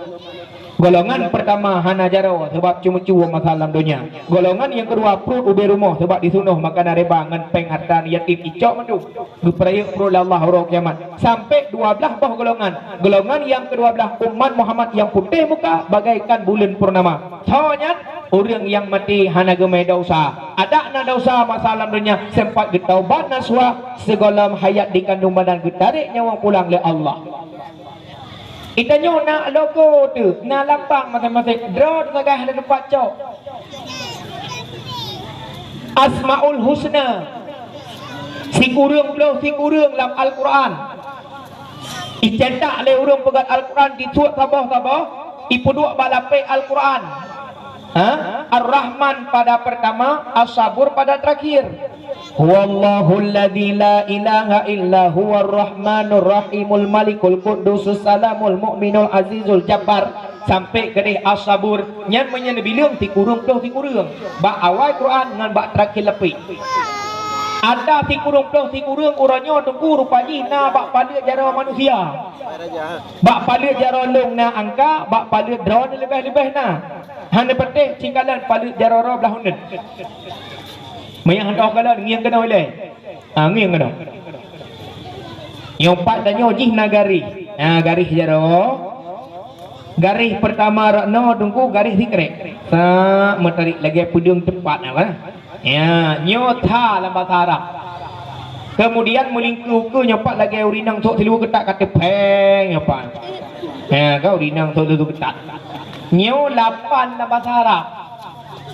Golongan peurtama hana jaroe sabab ceumeucue masa lam donya. Golongan nyang keudua pruet ubé rumoh sabab diseunuh makanan riba ngon péng hareuta yatim, icok mandum. Geupeurayeuk pruet lé Allah uroe kiamat. Sampai dua blah boh golongan. Golongan nyang keudua blah umat Muhammad nyang putéh muka bagaikan buleuen purnama. Soe nyan? Ureueng nyang maté hana geumé desya. Adak na desya masa lam donya, sempat geutaubat nasuha, sigohlom hayat dikandong badan geutarek nyawa pulang lé Allah. Itanyoe na logo teuh, na lambang maséng-maséng. Droe teuh sagai hana teumpat cok. Asmaul Husna. Sikureueng ploh sikureueng lam Al-Quran. Icetak lé ureueng peugöt Al-Quran, disuet saboh-saboh, ipeuduek bak lapék Al-Quran. Ha? Ar-Rahman pada pertama, As-Sabur pada terakhir. Huwallahul ladzi la ilaha illa huwar rahmanur rahimul malikul quddusus salamul mu'minul azizul jabbar. Sampai keudeh As-Sabur, nyan meunyoe neubileung sikureueng ploh sikureueng. Bak awai Quran ngon bak terakhir lapék. Ada sikureueng ploh sikureueng uroe nyoe teungku rupa jih na bak paleuet jaroe manusia. Bak paleuet jaroe lôn na angka, bak paleuet droeneuh leubeh-leubeh na. Hana patéh cingkalan paleuet jaroe roh blah uneun. Meunyoe hana kalon ngieng keunoe ilèe. Ha, ngieng keunoe. Nyoe pat tanyoe jih na garéh. Ha, garéh jaroe. Garéh peurtama rot noe teungku garéh sikrek. Sa meutarek lagèe peudeueng teupat na, kan? Ya, nyoe tha lam basa Arab. Keumudian meulingkue ukeue nyoe pat lagèe ureueng inong sôk siluweue keutat ka teupeng nyoe pat. Ya, ka ureueng inong sôk siluweue keutat. Nyoe lapan lam basa Arab.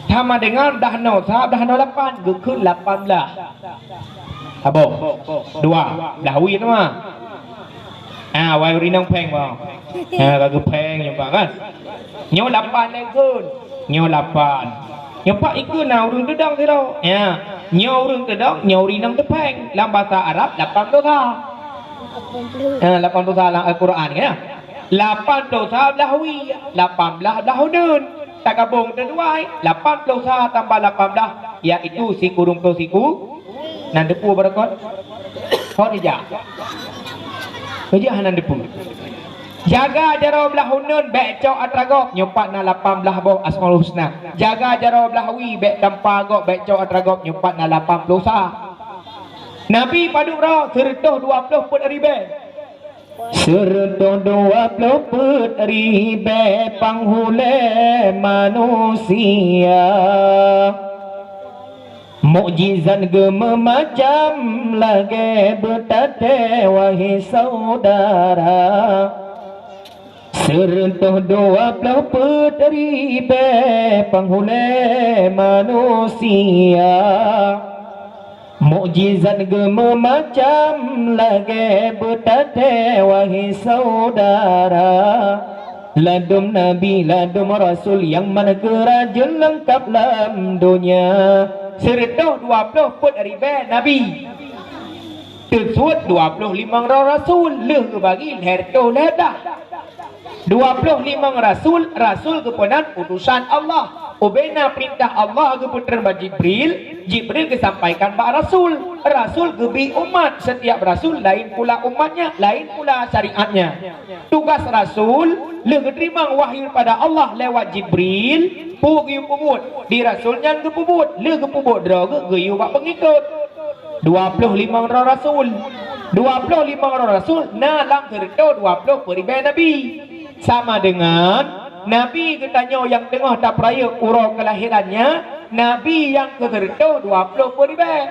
Sama dengan dah noe sa, dah noe lapan, geukheun lapan blah. Saboh. Dua. Blah wie teuma. Ha, wai ureueng inong pheng bah. Ha, ka geupeng nyoe pat kan. Nyoe lapan lé kheun. Nyoe lapan. Nyoe pat ikheun na ureueng teudong sidroe. Ya. Nyoe ureueng teudong, nyoe ureueng inong teupheng. Lam basa Arab lapan ploh sa. Ha, lapan ploh sa lam Al-Quran ya. Lapan ploh sa blah wie, lapan blah blah uneun. Tagabong teuk dua, lapan ploh sa tambah lapan blah, yaitu sikureueng ploh siku. Nan deupeu barakot. Ho neujak. Neujak hana deupeu. Jaga jaroe blah uneuen, bék cok atra gob, nyoe pat na lapan blah boh Asmaul Husna. Jaga jaroe blah wie, bék tampa gob, bék cok atra gob, nyoe pat na lapan ploh sa. Nabi padub droe, seureutôh dua ploh peuet ribée. Seureutôh dua ploh peuet ribée panghulée manusia. Mukjizat geumeumacam lagée beutaté, wahai syedara. Seureutôh dua ploh peuet ribée panghulée manusia. Mukjizat geumeumacam lagée beutaté, wahai syedara. Ladôm nabi, ladôm rasul nyang mana geurajeuen leungkab lam donya. Seureutôh dua ploh peuet ribée nabi. Teusuet dua ploh limong droe rasul, lheueh geubagi lhée reutôh lhée blah. Dua ploh limong rasul, rasul geupeunan utusan Allah. Ubena peurintah Allah geupeutreun bak Jibril, Jibril geusampaikan bak rasul. Rasul geubi umat, setiap rasul laén pula umatnya, laén pula syariatnya. Tugas rasul, lheueh geuteurimong wahyu pada Allah lewat Jibril, peue geuyue peubuet, di rasul nyan geupeubuet, lheueh geupeubuet droe geuh geuyue bak peungikot. Dua ploh limong droe rasul. Dua ploh limong droe rasul na lam seureutôh dua ploh peuet ribée nabi. Sama deungon nabi geutanyoe nyang teungoh tapeurayeuk uroe keulahirannya, nabi nyang keuseureutôh dua ploh peuet ribée.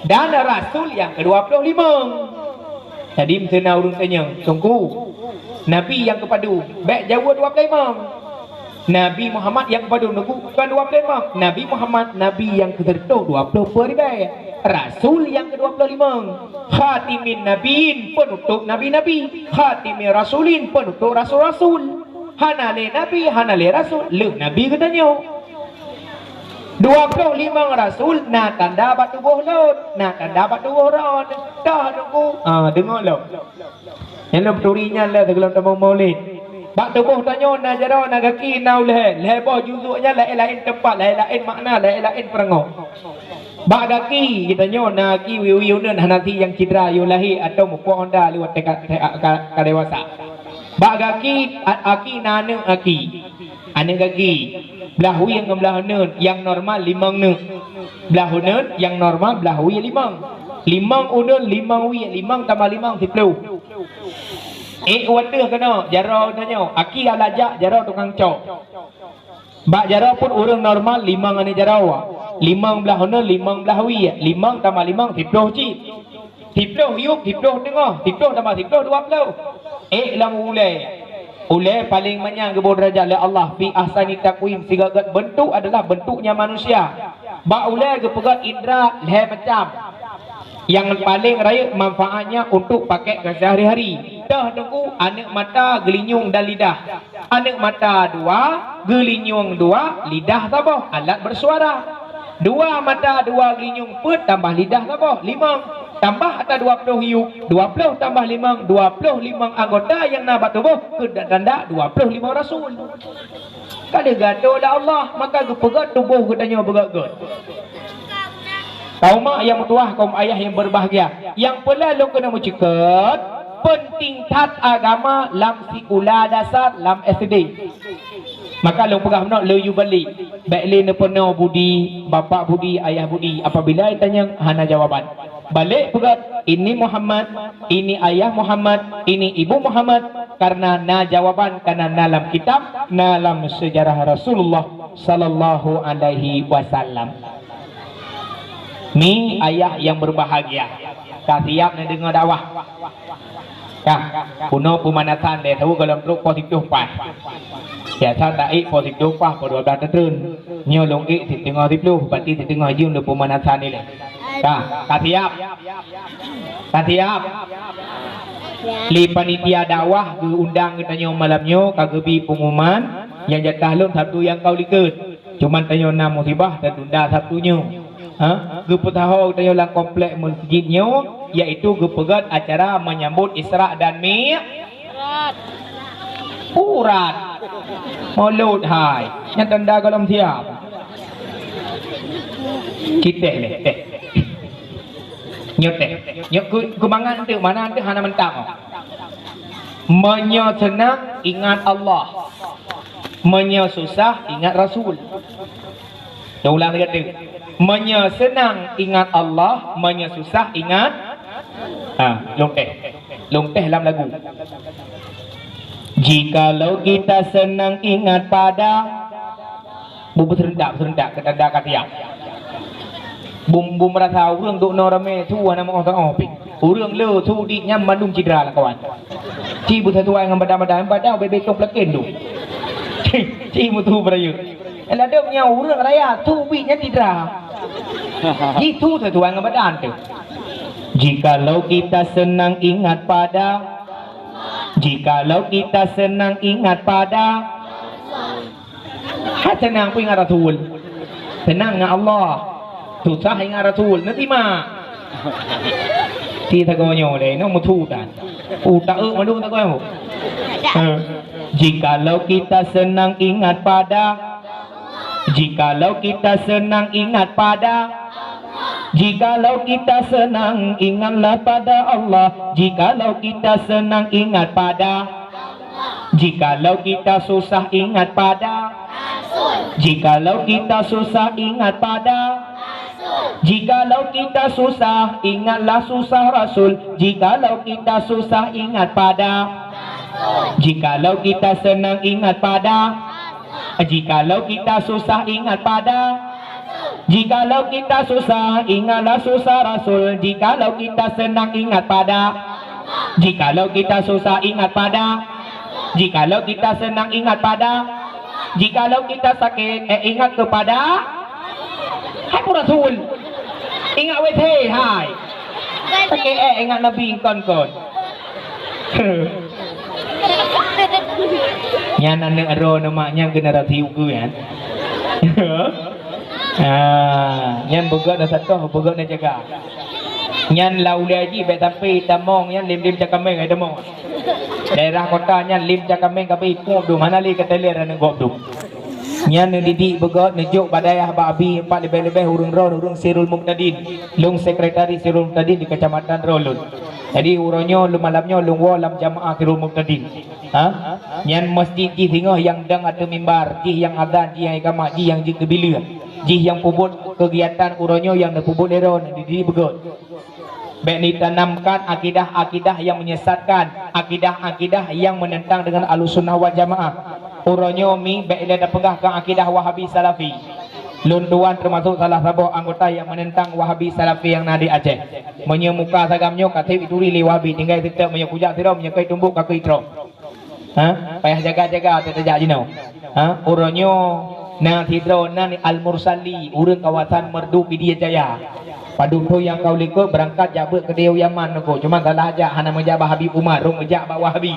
Dan rasul nyang keudua ploh limong. Jadi, meuteuna ureuëng tanyong, "Teungku, nabi nyang keupadum?" Bék jaweueb dua ploh limong. Nabi Muhammad nyang padum, Teungku, kon dua ploh limong. Nabi Muhammad, nabi nyang keuseureutôh dua ploh peuet ribée. Rasul nyang keudua ploh limong. Khatimin Nabiyyin, peunutôb nabi-nabi. Khatimin Rasulin, peunutôb rasul-rasul. Hana lé nabi, hana lé rasul, lheueh nabi geutanyoe. Dua ploh limong rasul na tanda bak tuboh lôn, na tanda bak tuboh droe. Toh, Teungku? Ah, deungoe lom. Nyang lôn peuturi nyan lé sigohlom tamong maulid. Bak tuboh tanyoe na jaroe, na gaki, na ulée. Lhée boh juzuk nyan laén-laén teumpat, laén-laén makna, laén-laén peurangoe. Bak gaki geutanyoe na gaki, wie-wie uneuen hana sie nyang cidra yôh lahé atawa muphom honda lewat teuka, ka, ka, ka dewasa. Bak gaki, a-, aki na aneuëk aki. Aneuëk gaki. Blah wie ngon blah uneuen nyang normal limong neuk. Blah uneuen nyang normal, blah wie limong. Limong uneuen, limong wie, limong tambah limong, siploh. Ék u ateueh keunoe, jaroe tanyoe, aki alah jak, jaroe tukang cok. Bak jaroe pun ureuëng normal limong aneuëk jaroe. Limong blah uneuen, limong blah wie, limong tambah limong, siploh cit. Siploh yup, siploh teungoh, siploh tambah siploh, dua ploh. Ék lam ulée. Ulée paleng manyang geuboh deurajat lé Allah, fi ahsani taqwim, sigeugét beuntuk adalah beuntuknya manusia. Bak ulée geupeugét indra lhée macam. Nyang paleng rayeuk manfaatnya untuk pakai keu sehari-hari. Toh, Teungku, aneuëk mata, geulinyueng dan lidah. Aneuëk mata dua, geulinyueng dua, lidah saboh, alat bersuara. Dua mata, dua geulinyueng peuet tambah lidah saboh, limong. Tambah ata dua ploh yup, dua ploh tambah limong, dua ploh limong anggota nyang na bak tuboh keu tanda dua ploh limong rasul. Ka lheueh geuatur lé Allah, maka geupeugét tuboh geutanyoe beugét-gét. Kaum mak nyang meutuwah, kaum ayah nyang berbahagia, nyang peuleueh lôn keuneuk meuceukeut, peunteng that agama lam sikula dasar, lam S D. Maka lôn peugah meunoe, lôn yue balik. Bék lé neupeunoe budi, bapak budi, ayah budi, apabila itanyong hana jawaban. Balik peugah, "Ini Muhammad, ini ayah Muhammad, ini ibu Muhammad," karena na jawaban, karena na lam kitab, na lam sejarah Rasulullah sallallahu alaihi wasallam. Mi ayah yang berbahagia, ka siap neudeungoe dakwah? Ka, bunoe peumanasan lé, tahu gohlom trok poh siploh paih. Biasa taék poh siploh paih, poh dua blah teutreun. Nyoe lôn ék siteungoh siploh, berarti siteungoh jeuem lé peumanasan ilée. Ka, ka siap? Ka siap? Lé panitia dakwah geuundang geutanyoe malam nyoe ka geubi pengumuman, nyang jatah lôn Sabtu nyang ka likot. Cuman tanyoe na musibah, tatunda Sabtu nyoe. Ha? Geupeusaho tanyoe lam komplek masjid nyoe, yaitu geupeugét acara menyambut Isra dan Mi-, Urat. Maulud hai. Nyan tanda gohlom siap. Kitéh lé, téh. Nyoe téh. Nyoe keu-, keumangan teuh, mana teuh hana mantang. Meunyoe seunang, ingat Allah. Meunyoe susah, ingat Rasul. Lôn ulang lagèe nyoe. Meunyoe seunang, ingat Allah. Meunyoe susah, ingat, ha, lôn teh. Lôn teh lam lagu. Jikalau kita senang, ingat pada. Beu-, beuseureuntak-beuseureuntak keu tanda ka tiam. Bum-, bum rasa ureueng duek nyoe ramé su hana meu'oh-teu'oh pih. Ureueng le su di nyan mandum cedera lam kawan. Ci beusatuai ngon badan-badan, badan ubé betong plaken tu. Ci, ci meusu beurayeuk. Ladôm nyan ureueng raya su ubit nyan cedera. Ci su satuai ngon badan tu. Jikalau kita senang, ingat pada. Jikalau kita senang, ingat pada. Hai seunang pih ingat Rasul. Seunang ngon Allah. Susah ingat Rasul. Neutimak. Ci sagoe nyoe lé, nyoe meusu tan. Utak eu mandum sagoe. Ha. Jikalau kita senang, ingat pada. Jikalau kita senang, ingat pada. Jikalau kita senang, ingatlah pada Allah. Jikalau kita senang, ingat pada. Jikalau kita susah, ingat pada. Jikalau kita susah, ingat pada. Jikalau kita susah, ingatlah susah Rasul. Jikalau kita susah, ingat pada. Jikalau kita senang, ingat pada. Jikalau kita susah, ingat pada. Jikalau kita susah, ingatlah susah Rasul. Jikalau kita senang, ingat pada. Jikalau kita susah, ingat pada. Jikalau kita senang, ingat pada. Jikalau kita sakét, eh, ingat kepada. Hai peue Rasul. Ingat W C, hai. Sakét, eh, ingat Nabi kon-kon. Nyan aneuk droeneuh mak, nyan generasi ukeue nyan. Ah, nyan beugöt na satoh, beugöt na jaga. Nyan lam ulèe jih bèk sampai tamong nyan lem-lem cakameng ai tamong. Daerah kota nyan lem cakameng ka beuipuek dum, hana lé ka teler aneuk gob dum. Nyan neudidik beugöt, neujok bak dayah bak abi, pat leubeh-leubeh ureueng droe, ureueng Sirul Muqtadin. Lôn sekretari Sirul Muqtadin di kecamatan droe lôn. Jadi uroe nyoe lôn malam nyoe lôn woe lam jamaah Sirul Muqtadin. Ha? Nyan masjid jih singoh nyang dang ateueh mimbar, jih nyang azan, jih nyang iqamah, jih nyang jeuet keu bileueng, jih nyang peubuet kegiatan uroe nyoe nyang neupeubuet lé droe neudidik beugöt. Bèk neutanamkan akidah-akidah nyang menyesatkan, akidah-akidah nyang menentang dengan Ahlussunnah wal Jamaah. Uroe nyoe mi bèk ilèe tapeugah keu akidah Wahabi Salafi. Lôn tuan teumasok salah saboh anggota nyang menentang Wahabi Salafi nyang na di Aceh. Meunyoe muka sagoe nyoe ka sép ituri lé Wahabi, tinggai seutôt meunyoe kujak sidroe, meunyoe ka itumbok ka kuitroe. Ha? Payah jaga-jaga teuh tajak jinoe. Ha? Uroe nyoe na sidroe nan Al-Mursali, ureueng kawasan Merdu Pidie Jaya. Padub thôn nyang ka u likot beurangkat jak beuet keudéh u Yaman nyoe, cuma salah jak, hana meujak bak Habib Umar, rhot meujak bak Wahabi.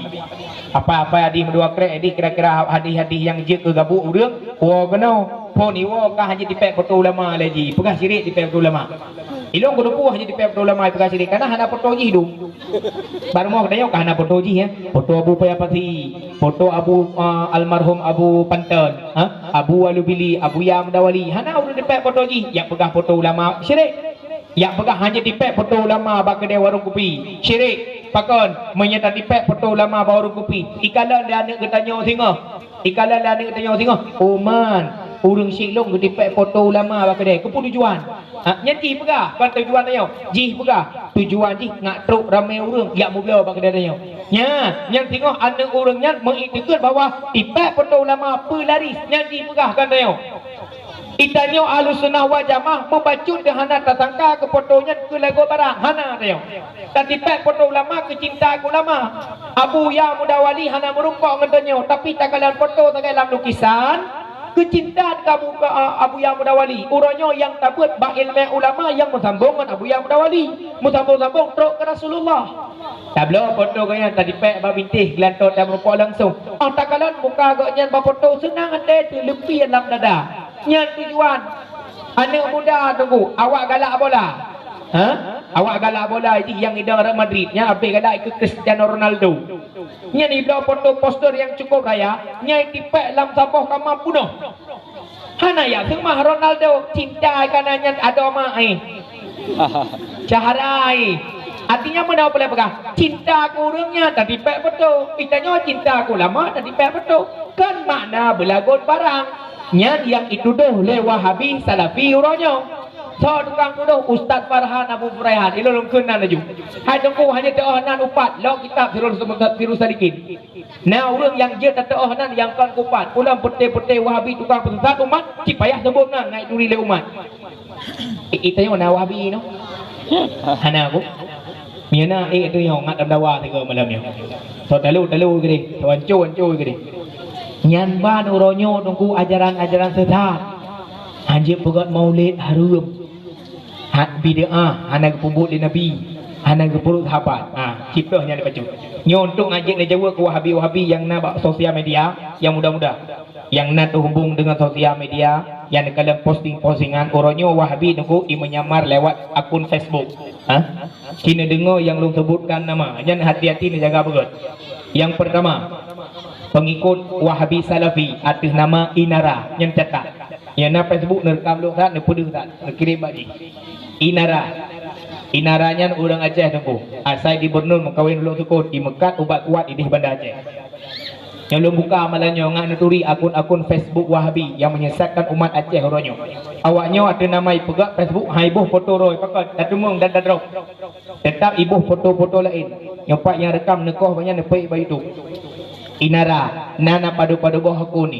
Apa-apa hadih meudua krek, jadi kira-kira hadih-hadih nyang jeuet keu gabuk ureueng, woe keunoe. Phon iwoe ka hana jitipék foto ulama lé jih, peugah syirik tipék foto ulama. Ilôn keuneuk peugah jitipék foto ulama, peugah syirik, kana hana foto jih dum. Bak rumoh geutanyoe ka hana foto jih, ya. Foto Abu Paya Pasi, foto Abu, ah, almarhum Abu Panton, ha? Abu Walubili, Abu Yam Dawali. Hana ureueng tipék foto jih, jak peugah foto ulama syirik. Jak peugah hana jitipék foto ulama bak keudè warong kupi. Syirik. Pakon? Meunyoe tatipék foto ulama bak warong kupi, ikalon lé aneuk geutanyoe singoh. Ikalon lé aneuk geutanyoe singoh. Uman, ureueng syiek lôn geutipék foto ulama bak keudè. Keupeue tujuan? Ha, nyan jih peugah, kon tujuan tanyoe. Jih peugah, tujuan jih ngak trok ramé ureueng jak meubloe bak keudè tanyoe. Nyan, nyan singoh aneuk ureueng nyan meuiktikeuet bahwa tipék foto ulama peularis. Nyan jih peugah kon tanyoe. Geutanyoe Ahlussunnah wal Jamaah meubacut dan hana tasangka keu foto nyan keu lagoe barang. Hana tanyoe. Tatipék foto ulama keu cinta keu ulama. Abu Yam Dawali hana meurumpok ngon tanyoe, tapi takalon foto sagai lam lukisan, keu cinta keu Abu, Abu Yam Dawali. Uroe nyoe nyang tabeuet bak ileumèe ulama nyang meusambong ngon Abu Yam Dawali, meusambong-sambong trok keu Rasulullah. Tabloe foto gobnyan tatipék bak bintéh geulantoe tameurumpok langsong. Óh takalon muka gobnyan bak foto, seunang até teuh, leupie lam dada. Nyan tujuan. Aneuk muda Teungku, awak galak bola. Ha? Awak galak bola jih nyang idong Real Madrid, nyan habéh galak keu Cristiano Ronaldo. Nyan ibloe foto poster nyang cukup raya, nyan itipék lam saboh kama peunoh. Hana jak seumah Ronaldo, cinta kana nyan adoe mak, eh. Syahra, eh. Artinya meunan peuleueh peugah, cinta keu ureuëng nyan tatipék beutôi. Geutanyoe cinta keu ulama tatipék beutôi. Kon makna beulagon barang. Nyan nyang jitudôh lé Wahabi Salafi uroe nyoe. Soe tukang tudôh? Ustaz Farhan Abu Furaihan. Ilôn lôn kheun nan laju. Hai Teungku, hana teuoh nan upat, lok kitab Sirul, Sirul Salikin. Na ureuëng nyang jeuet tateuoh nan nyang kon kupat. Ulôn peuté-peuté Wahabi tukang peusesat umat, cit payah seubot nan, ngai turi lé umat. Eh, eh, tanyoe na Wahabi nyoe? Hana ku. Meunyo na, eh, tanyoe ngat lam dawa sigoe malam nyoe. Soe talu-talu keudeh, soe anco-anco keudeh. Nyan ban uroe nyoe Teungku ajaran-ajaran sesat. Hanjeuet peugét maulid hareuem. Ha, bid'ah, hana geupeubuet lé Nabi, hana geupeubuet sahabat. Ha, cit ploh nyan dipacut. Nyoe untuk ngajak neujaweueb keu Wahabi-Wahabi nyang na bak sosial media, nyang muda-muda. Nyang na teuhubung deungon sosial media, nyang neukalon posting-postingan, uroe nyoe Wahabi Teungku jimeunyamar lewat akun Facebook. Ha? Ci neudeungoe nyang lôn sebutkan nama, nyan hati-hati neujaga beugét. Nyang peurtama, peungikot Wahabi Salafi ateueh nama Inara, nyan catat. Nyang na Facebook neurekam lôn that, neupeudeuh that, neukirém bak jih. Inara. Inara nyan ureuëng Aceh Teungku. Asai di Bernun meukawen ulôn seukôt, di Meukat ubat kuat idéh Banda Aceh. Nyang lôn buka malam nyoe ngat neuturi akun-akun Facebook Wahabi nyang menyesatkan umat Aceh uroe nyoe. Awak nyoe ateueh nama ipeugah Facebook, hai boh foto roh pakon, tateumeung dan tadrop. Teutap iboh foto-foto laén. Nyoe pat nyang rekam neukoh banyak neupeuék bak YouTube. Inara, na na padub-padub boh akun ni.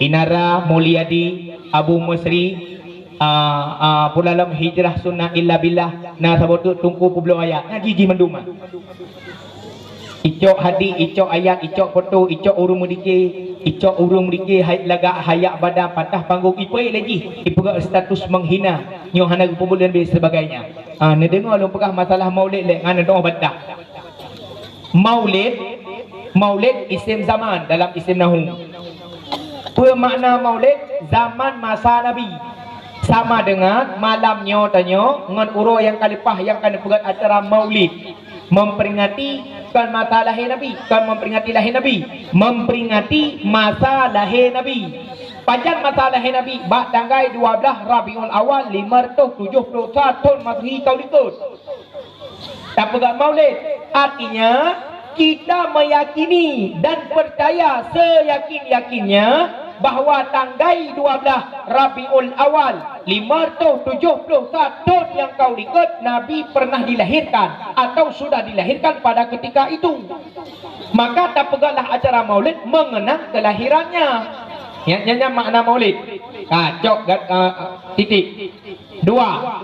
Inara, Mulyadi, Abu Musri, ah, ah, Pulalam Hijrah Sunnah Illa Billah, na saboh teuk Teungku Peubloe Ayat. Na jih-jih mandum ah. Icok hadis, icok ayat, icok foto, icok ureuëng meudike, icok ureuëng meudike hai lagak hayak badan patah panggong ipeuék lé jih, ipeugah status menghina, nyoe hana geupeubuet dan sebagainya. Ah, neudeungoe lôn peugah masalah maulid lé ngan neudoh bantah. Maulid, maulid isim zaman dalam isim nahwu. Peue makna maulid? Zaman masa Nabi. Sama dengan malam nyoe tanyoe ngon uroe nyang ka leupah nyang ka neupeugét acara maulid. Memperingati kon masa lahé Nabi, kon memperingati lahé Nabi, memperingati masa lahé Nabi. Pajan masa lahé Nabi? Bak tanggai dua blaih Rabiul Awal lima ratus tujuh puluh sa thon Masehi kau likot. Tapeugah maulid, artinya kita meyakini dan percaya seyakin-yakinnya bahwa tanggai dua blaih Rabiul Awal lima ratus tujuh puluh sa thon nyang kau likot Nabi pernah dilahirkan atau sudah dilahirkan pada ketika itu. Maka tapeugahlah acara maulid mengenang kelahirannya. Ya, nyan, nyan makna maulid. Ka, cok gat-, ah, titik. Dua,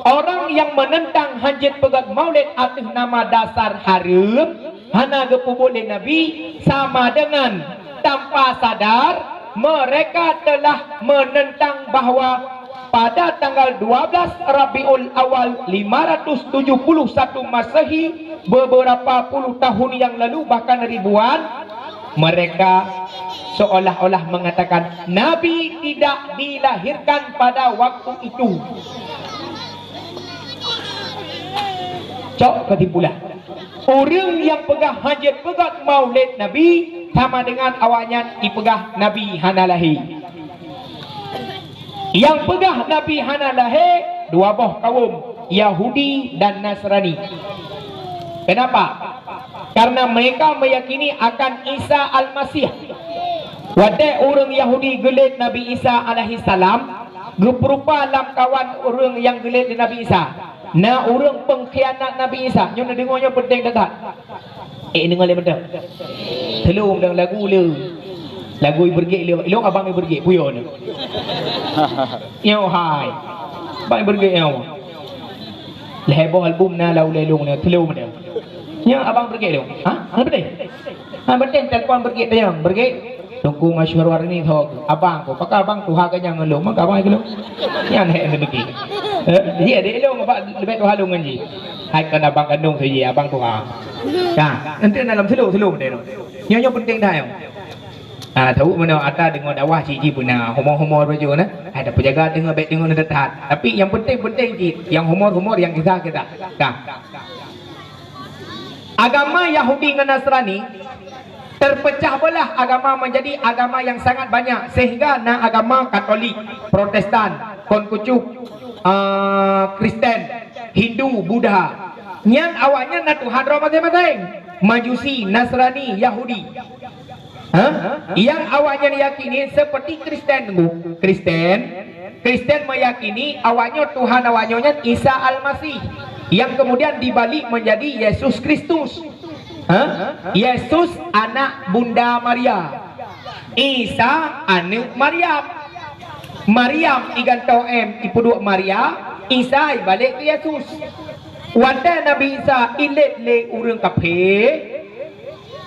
orang yang menentang hanjeuet peugét maulid ateueh nama dasar hareuem, hana geupeubuet lé Nabi, sama dengan tanpa sadar mereka telah menentang bahwa pada tanggal dua belas Rabiul Awal lima ratus tujuh puluh satu Masehi, beberapa puluh tahun yang lalu, bahkan ribuan, mereka seolah-olah mengatakan Nabi tidak dilahirkan pada waktu itu. Cok keusimpulan. Ureuëng nyang peugah hanjeuet peugét maulid Nabi sama dengan awaknyan ipeugah Nabi hana lahé. Nyang peugah Nabi hana lahé dua boh kawöm, Yahudi dan Nasrani. Kenapa? Karena mereka meyakini akan Isa Al-Masih. Watée ureuëng Yahudi geulet Nabi Isa alaihissalam, geupeurupa lamkawan ureuëng nyang geulet Nabi Isa. Na ureuëng peungkhianat Nabi Isa. Nyoe neudeungoe nyoe peunteng that-that. Eh, deungoe lé mantong. Teulom dan lagu le. Lagu ibeureuguek le. Ilong abang ibeureuguek puyo ni. Nyoe hai. Abang ibeureuguek nyoe. Lhée boh album na lau lé long ni teulom dah. Nyoe abang beureuguek long. Ha? Hana beuteh. Ha beuteh telepon beureuguek tayang. Beureuguek. Teungku Masyhur Warni thok, abang ku, pakon abang tuha geuh nyan ngon lôn, maka abang lôn. Nyan hek beureuguek. Eh, iya dek lôn bak leubeh tuha lôn ngon jih. Hai kon abang kandong saja abang tuha. Nah, nanti dalam selu selu deh. Nyoe nyoe penting dah nyoe. Ah, tahu mana ata deungon dakwah cik ji beuna homo-homo baju na. Ada penjaga tengok baik tengok na dekat. Tapi yang penting-penting cik, yang humor-humor yang kisah kita. Dah. Agama Yahudi ngon Nasrani terpecah belah agama menjadi agama yang sangat banyak sehingga na agama Katolik, Protestan, Konfusius, ah, Kristen, Hindu, Buddha. Nyan awaknyan na tuhan droe maséng-maséng. Majusi, Nasrani, Yahudi. Ha? Nyang awaknyan yakini seperti Kristen, Bu. Kristen, Kristen meyakini awaknyoe Tuhan awaknyoe nyan Isa Al-Masih, yang kemudian dibalik menjadi Yesus Kristus. Ha? Yesus anak Bunda Maria. Isa aneuk Maryam. Maryam igantoe M, ipeuduek Maria, Isa ibalek keu Yesus. Watée Nabi Isa ilét lé ureuëng kafé,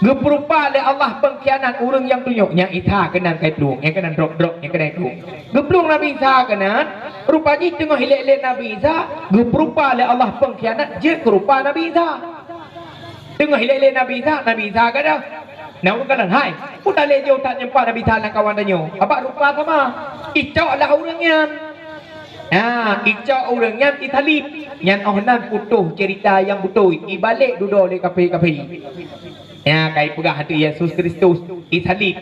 geupeurupa lé Allah peungkhianat ureuëng nyang tunyok, nyang Isa keunan kai plueng, nyang keunan drop-drop, nyang keunan plueng. Geuplueng Nabi Isa keunan, rupa jih teungoh ilét-lét Nabi Isa, geupeurupa lé Allah peungkhianat jeuet keu rupa Nabi Isa. Teungoh ilét-lét Nabi Isa, Nabi Isa geudoh. Na ureuëng kalon, "Hai, peue talét jih that nyeumpah Nabi Isa lam kawan tanyoe? Abak rupa sama." Icok lah ureuëng nyan. Nah, icok ureuëng nyan isalib. Nyan oh nan putôh ceurita nyang beutôi, ibalek dudoe lé kafé-kafé. Nya kai peugah ateueh Yesus Kristus isalib.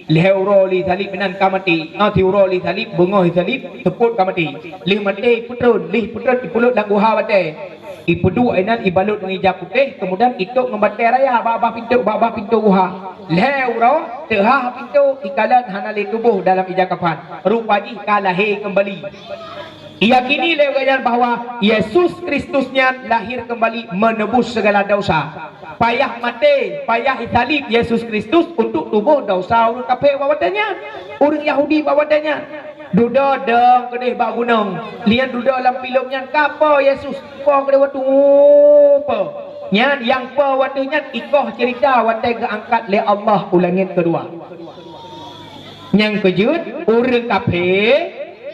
Lhée uroe lé salib meunan ka maté. Nyoe siuroe lé salib, beungoh lé salib, seupôt ka maté. Lheueh maté ipeutreun, lheueh ipeutreun ipeulot lam guha batée. Ipeuduek inan ibalot ngon ija putéh, kemudian itôp ngon batée raya bak babah pintoe, bak babah pintoe guha. Lhée uroe teuhah pintoe, ikalon hana lé tuboh dalam ija kafan. Rupa jih ka lahé keumbali. Iyakini lé gobnyan bahwa Yesus Kristus nyan lahir keumbali meunebus segala desya. Payah maté, payah isalib Yesus Kristus untuk tuboh desya ureuëng kafé bak watée nyan, ureuëng Yahudi bak watée nyan. Dudoe dong keudeh bak gunong, lian dudoe lam pilôk nyan ka po Yesus, po keudeh watée po. Nyan nyang po watée nyan ikoh ceurita watée geuangkat lé Allah u langét keudua. Nyang keujeuet, ureuëng kafé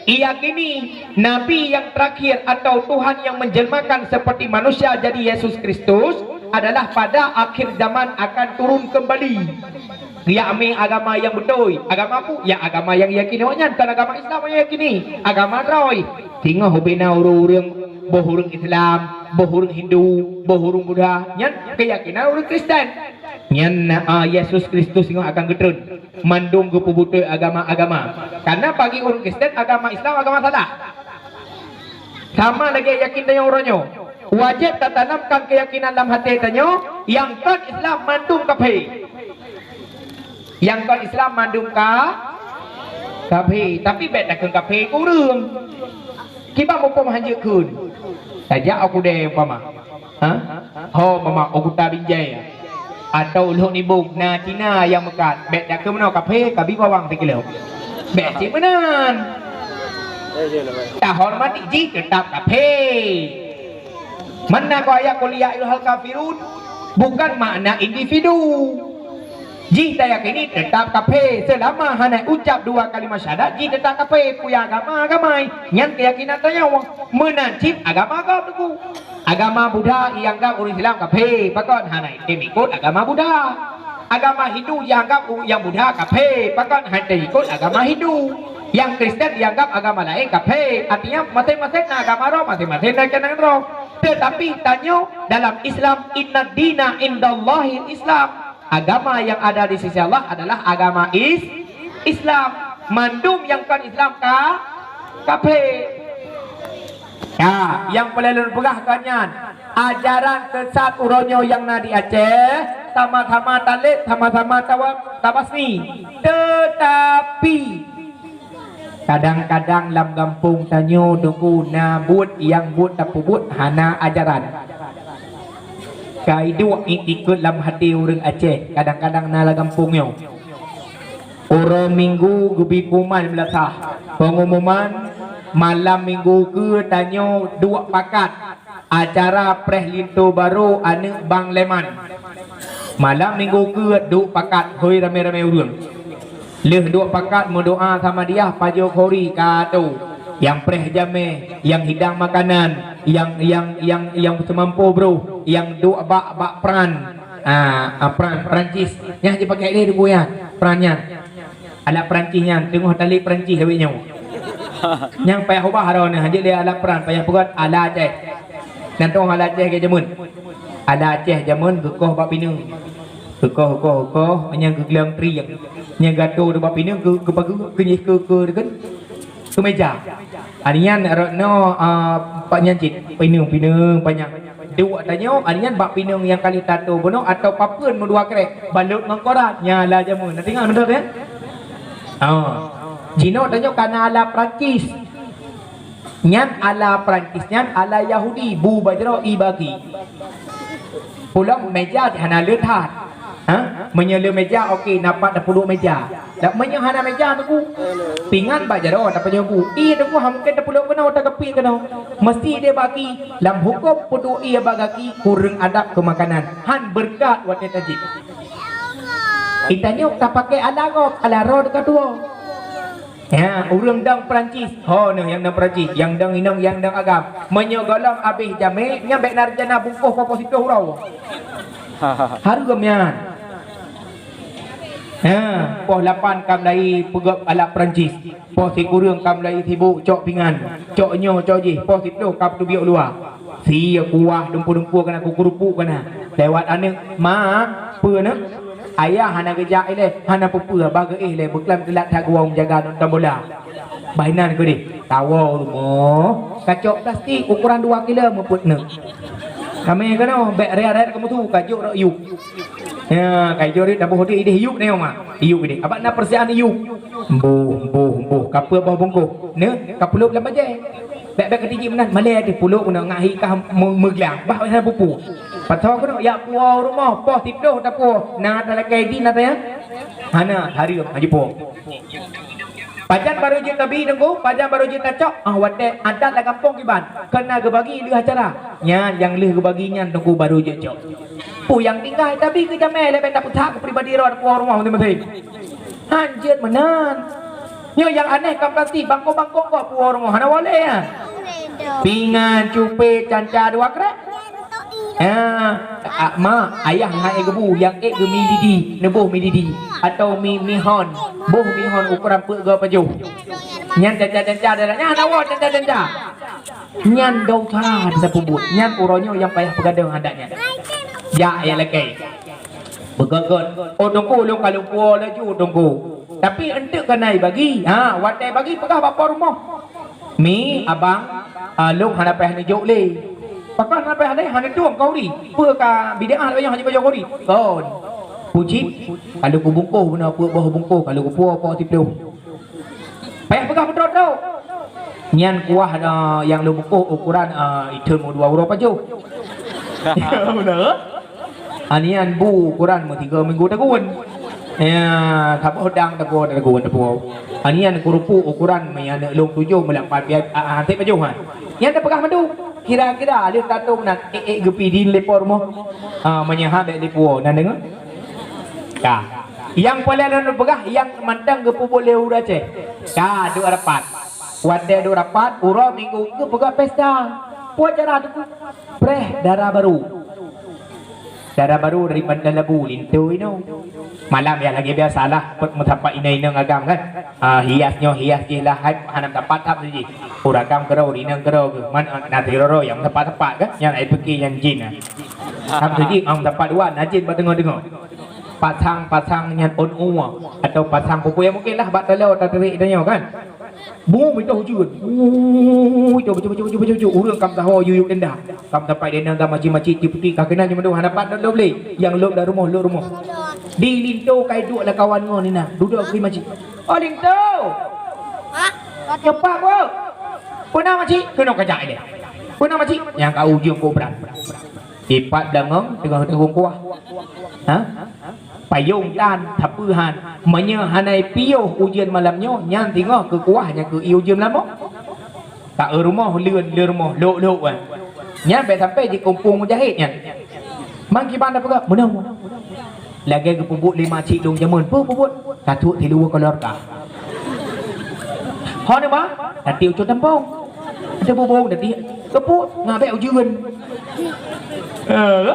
iyakini Nabi yang terakhir atau Tuhan yang menjelmakan seperti manusia jadi Yesus Kristus adalah pada akhir zaman akan turun kembali. Geujak amé agama nyang beutôi, agama peue? Ya agama nyang yakini awaknyan, kon agama Islam nyang yakini. Agama droe. Singoh ubena ureuëng-ureuëng, boh ureuëng Islam, boh ureuëng Hindu, boh ureuëng Buddha, nyan keuyakinan ureuëng Kristen. Nyan na, ah, Yesus Kristus singoh akan geutreun. Mandum geupeubeutôi agama-agama. Karena bagi ureuëng Kristen, agama Islam agama salah. Sama lagée yakin tanyoe uroe nyoe. Wajéb tatanamkan keuyakinan lam até tanyoe, nyang kon Islam mandum kafé. Nyang kon Islam mandum ka kafé, tapi bék takheun kafé keu ureuëng. Kiban muphom hanjeuet kheun. Tajak u keudè umpama. Ha? Ho mama u kuta binjai. Atau u Lhok Nibong na Cina nyang meukat, bék takheun meunoe kafé, kabi bawang sikilo. Bék cit meunan. Tahormati jih teutap kafé. Mana kau ayat qul ya ayyuhal kafirun? Bukan makna individu. Jih tayakini teutap kafé, seulama hana ucap dua kalimat syahadat, jih teutap kafé, peue agama-agama nyan keuyakinan tanyoe. Meunan cit agama gob teungku. Agama Buddha ianggap ureuëng Islam kafé, pakon hana tem ikot agama Buddha. Agama Hindu ianggap nyang Buddha kafé, pakon hana tem ikot agama Hindu. Nyang Kristen ianggap agama laén kafé. Artinya maséng-maséng na agama droe, maséng-maséng na keunan droe. Teutapi tanyoe dalam Islam, inna dina indallahil Islam. Agama yang ada di sisi Allah adalah agama is Islam. Mandum nyang kon Islam ka kafé. Ya, nyang peureulée lôn peugah kon nyan, ajaran sesat uroe nyoe nyang na di Aceh, sama-sama talét, sama-sama tawa-, tabasmi. Teutapi kadang-kadang lam gampông tanyoe teungku na buet nyang buet tapeubuet hana ajaran. Ka iduek ikot lam até ureuëng Aceh, kadang-kadang na lam gampông nyoe. Uroe Minggu geubi pengumuman beulasah. Pengumuman malam Minggu keu tanyoe duek pakat acara preh linto barô aneuëk Bang Leman. Malam Minggu keu duek pakat hôi ramé-ramé ureuëng. Lheueh duek pakat meudoá sama diah pajoh khori ka atô. Nyang preh jamé, nyang hidang makanan, nyang nyang nyang nyang seumampo broh, nyang duek bak bak pran. Ah, ah, pran Perancis. Nyang jipakai lé deungon nyan, pran nyan. Alat Perancis nyan, teungoh talét Perancis awék nyoe. Nyang payah ubah droeneuh, hanjeuet lé alat pran, payah peugöt ala Aceh. Nyan teungoh ala Aceh ke jameun. Ala Aceh jameun geukoh bak pineung. Geukoh, geukoh, geukoh, nyang geugleueng trieng. Nyang gato bak pineung keu, keu pageue, keu nyeh, keu, keu, keu, keu meja. Ari nyan rot nyoe, ah, pak nyan cit, pineung, pineung panyang. Duek tanyoe, anyan bak pineung nyang ka lheueh tato bunoe atau papeuen meudua krek, balot ngon koran, nyan ala jameun. Na teuingat beutôi, kan? Ha. Jinoe tanyoe kana ala Perancis. Nyan ala Perancis, nyan ala Yahudi, bu bajroe i bagi. Pulang meja hana le that. Ha? Meunyoe le meja, oke, na pat tapeuduek meja. Dak meunyoe hana meja, Teungku, pingan bak jaroe tapeunyoe bu. Ié, Teungku, han mungken tapeuduek keunoe, takeupik keunoe. Meusti dibagi. Lam huköm peuduek ié bak gaki, kureueng adab keu makanan. Han beureukat watée tajieb. Itanyoe tapakée ala gob, ala roe teuka tuwoe. Ya, ureuëng dong Perancis. Ho neuh nyang dong Perancis, nyang dong inong, nyang dong agam. Meunyoe gohlom abéh jamé, nyan bék na rencana bungkôh poh-poh siplôh uroe. Hareuem nyan. Ha, poh lapan ka mulai peugöt ala Perancis. Poh sikureueng ka mulai sibuk cok pingan, cok nyoe, cok jih. Poh siplôh ka peuteubiet u luwa. Sie kuah dumpeue-dumpeue kana, kukurupuk kana. Lewat aneuk, "Ma, peue neuh?" "Ayah hana geujak ilée, hana peue-peue, bah geuéh lé, beuklam teulat that geuwoe meujaga nonton bola." Bah inan keudeh, tawoe u rumoh, kacok plastik ukuran dua kilo meupeuet neuk. Ramé keunoe, bék riat-riat keu musu, kajok rot yub. Ya, kajok rot, taboh di ideh yub nyoe ma. Yub ideh. Abak na persiapan yub. Boh, boh, boh, kapeue boh bungkôh. Neuh, kapulop lam bajée. Bék-bék keu tijik meunan, malée teuh pulop keunoe ngat hi kah meu-, meuglang. Bah hana peue-peue. Pasoe keunoe, jak puwoe u rumoh, poh siplôh tapuwoe. Na talakée idin na tanya? Hana, hareuem, hana jipuwoe. Pajan barô jeuet tabi, Teungku? Pajan barô jeuet tacok? Ah, watée adat lam gampông kiban. Keu na geubagi lheueh acara. Nyan, nyang lheueh geubagi nyan, Teungku, barô jeuet cok. Peue nyang tinggai tabi keu jamé, lé bék tapeutak keu pribadi droe tapuwoe u rumoh maséng-maséng. Han jeuet meunan. Nyoe nyang aneh ka plastik, bangkong-bangkong kok puwoe u rumoh, hana woe lé, ya. Pingan, cupé, canca, dua krek. Ah, ah, ma, ayah ngon ék geubu, nyang ék geu mi lidi, neuboh mi lidi, atau mi, mi hon, boh mi hon ukuran peuet goe pajoh. Nyan canca-canca dah, nyan hana woe canca-canca. Nyan desya tapeubuet, nyan uroe nyoe nyang payah peugadôh adat nyan. Jak, ya lakée. Beugöt-göt, "Oh, Teungku, lôn ka lôn puwoe laju, Teungku." Tapi eunteuk keuneuk bagi. Ha, watée bagi peugah bak po rumoh. "Mi, abang, ah, lôn hana payah neujok lé." "Pakon hana payah lé? Hana tueng khauri. Peue ka bid'ah lagée nyoe hana payah khauri?" "Kon. Pucit, ka lôn kubungkôh bunoe peuet boh bungkôh, ka lôn kupuwoe poh siplôh." Payah peugah meutrok-trok. Nyan kuah, ah, nyang lôn bungkôh ukuran, ah, ithon meudua uroe pajoh. Beuna? Anian bu ukuran meusigoe minggu tagun. Ya, saboh dang tagun, tagun, tagun. Anian kurupuk ukuran meuaneuk lôn tujoh meulapan biar, ah, ah, hanté pajoh, ha. Nyan tapeugah mandum. Kira-kira lheueh tato meunan, ék-ék geupi di lé po rumoh. Ah, meunyoe han bék lé puwoe, na deungoe? Ka. Nyang paléng lôn peugah, nyang mantong geupeubuet lé ureuëng Aceh. Ka, duek rapat. Watée duek rapat, uroe minggu geupeugah pesta. Peue cara tu? Preh dara barô. Dara barô dari Bandar Labu, linto inoe. Malam ya lagée biasalah, peuet meusapat inong-inong agam kan. Ah, hias nyoe, hias jih lah, hai hana meusapat that jih. Ureuëng agam keudroe, inong keudroe geuh. Man, na sidroe-droe nyang meusapat-sapat kan, nyang ai pike nyang jin. Tham seuji, am dapat dua, najin bak teungoh-teungoh. Pasang-pasang nyan ôn uwa, atau pasang pupuk yang mungkin lah bak taloe tateurek tanyoe kan. Bu mitoh ujeuen. Ui, coba, coba, coba, coba, coba. Ureuëng kam taho yuyup tenda. Kam dapat denda gam macik-macik, tiputi ka keunan nyoe mandum hana pat lom lé. Yang lom dah rumoh, lom rumoh. Di linto kai duek lah kawan ngon ni nah. Duduk keu macik. Oh, linto. Cepat, Bu. Peuna macik? Keunoe kajak ilée. Peuna macik? Nyang ka ujeuen kobra. Ipat blangong teungoh-teungoh kuah. Ha? Payong tan, sapeue han. Meunyoe hana piôh ujeuen malam nyoe, nyan singoh keu kuah nyang keu ié ujeuen malam nyoe. Ka eu rumoh leuen, leuen rumoh, lok-lok wan. Nyan bék sampai jikumpung mujahid nyan. Man kiban tapeugah, meunoe. Lagée geupeubuet lé macik lôn jameun, peue peubuet? Ka tuek tilu kolor ka. Ho neuba, tati ucok tampong. Ada bubong tati, keupuek, ngabek ujeuen. Eh.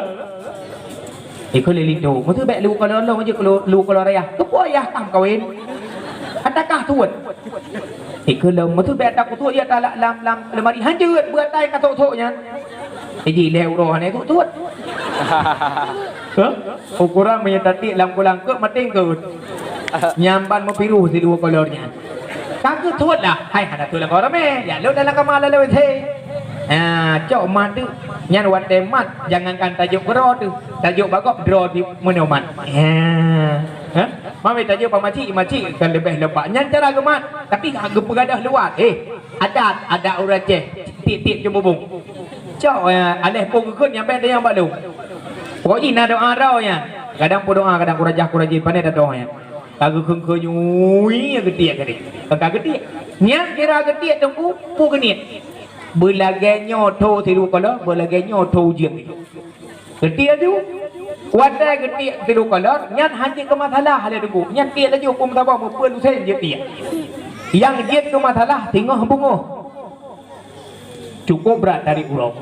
Ikeu lé linto, meuteubek lu kolor lôn jeuet lu, lu kolor ayah. Keupuek ayah tam kawin. Ata kah tuet. Ikeu lôn, meuteubek ata kutuet ya ta lam, lam lemari. Hanjeuet, beuatai ka thok-thok nyan. Iji lé uroe hana tuet-tuet. Hah? Ukuran meunyoe tatiek lam kulang keuek maté keuek. Nyan ban meupiru sidua kolor nyan. Ka keutuet lah. Hai hana tuet lam kamar ramé. Ya lôn dalam kamar lalu he. Ha, cok mat tu. Nyan watèe mat, jangankan tajok keudroe tu. Tajok bak gob droe di meunoe mat. Ha. Ha? Mamai tajok bak macik, macik kan leubeh leubak. Nyan cara geumat, tapi geupeugah luwat. Eh, adat, adat ureueng Aceh, tiep-tiep cembubung. Cok, eh, aléh po geukheun nyang bèk tanyong bak lôn. Pokok jih na doa droe nyan. Kadang po doa, kadang kurajah kurajih pané tadoa nyan. Ka geukheun-kheun nyui geutiek tadi. Ka geutiek. Nyan kira geutiek teungku, peue geuniet. Beulagèe nyoe tho siluweue kolor, beulagèe nyoe tho ujeuen. Geutiek laju. Watèe geutiek siluweue kolor, nyan hana keu masalah lé teungku. Nyan tiek laju huköm saboh meupeue lusén jeuet tiek. Nyang jeuet keu masalah singoh beungoh. Cukup brat tarék uroe.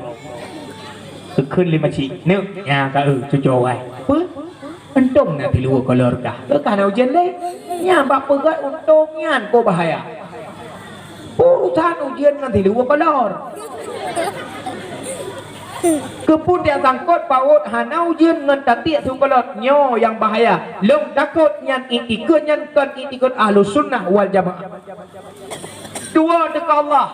Geukheun lé macik, "Neuk, nyan ka eu, cucoe wai." "Peue? Untông na siluweue kolor kah?" "Keu ka na ujeuen lé." Nyan bak peugöt untông nyan kok bahaya. Urusan ujeuen ngon siluweue kolor. Keupeue nyang sangkot paut hana ujeuen ngon tatiek siluweue kolor, nyoe nyang bahaya. Lôn takot nyan iktikeuet nyan kon iktikeuet Ahlus Sunnah wal Jamaah. Dua deungon Allah,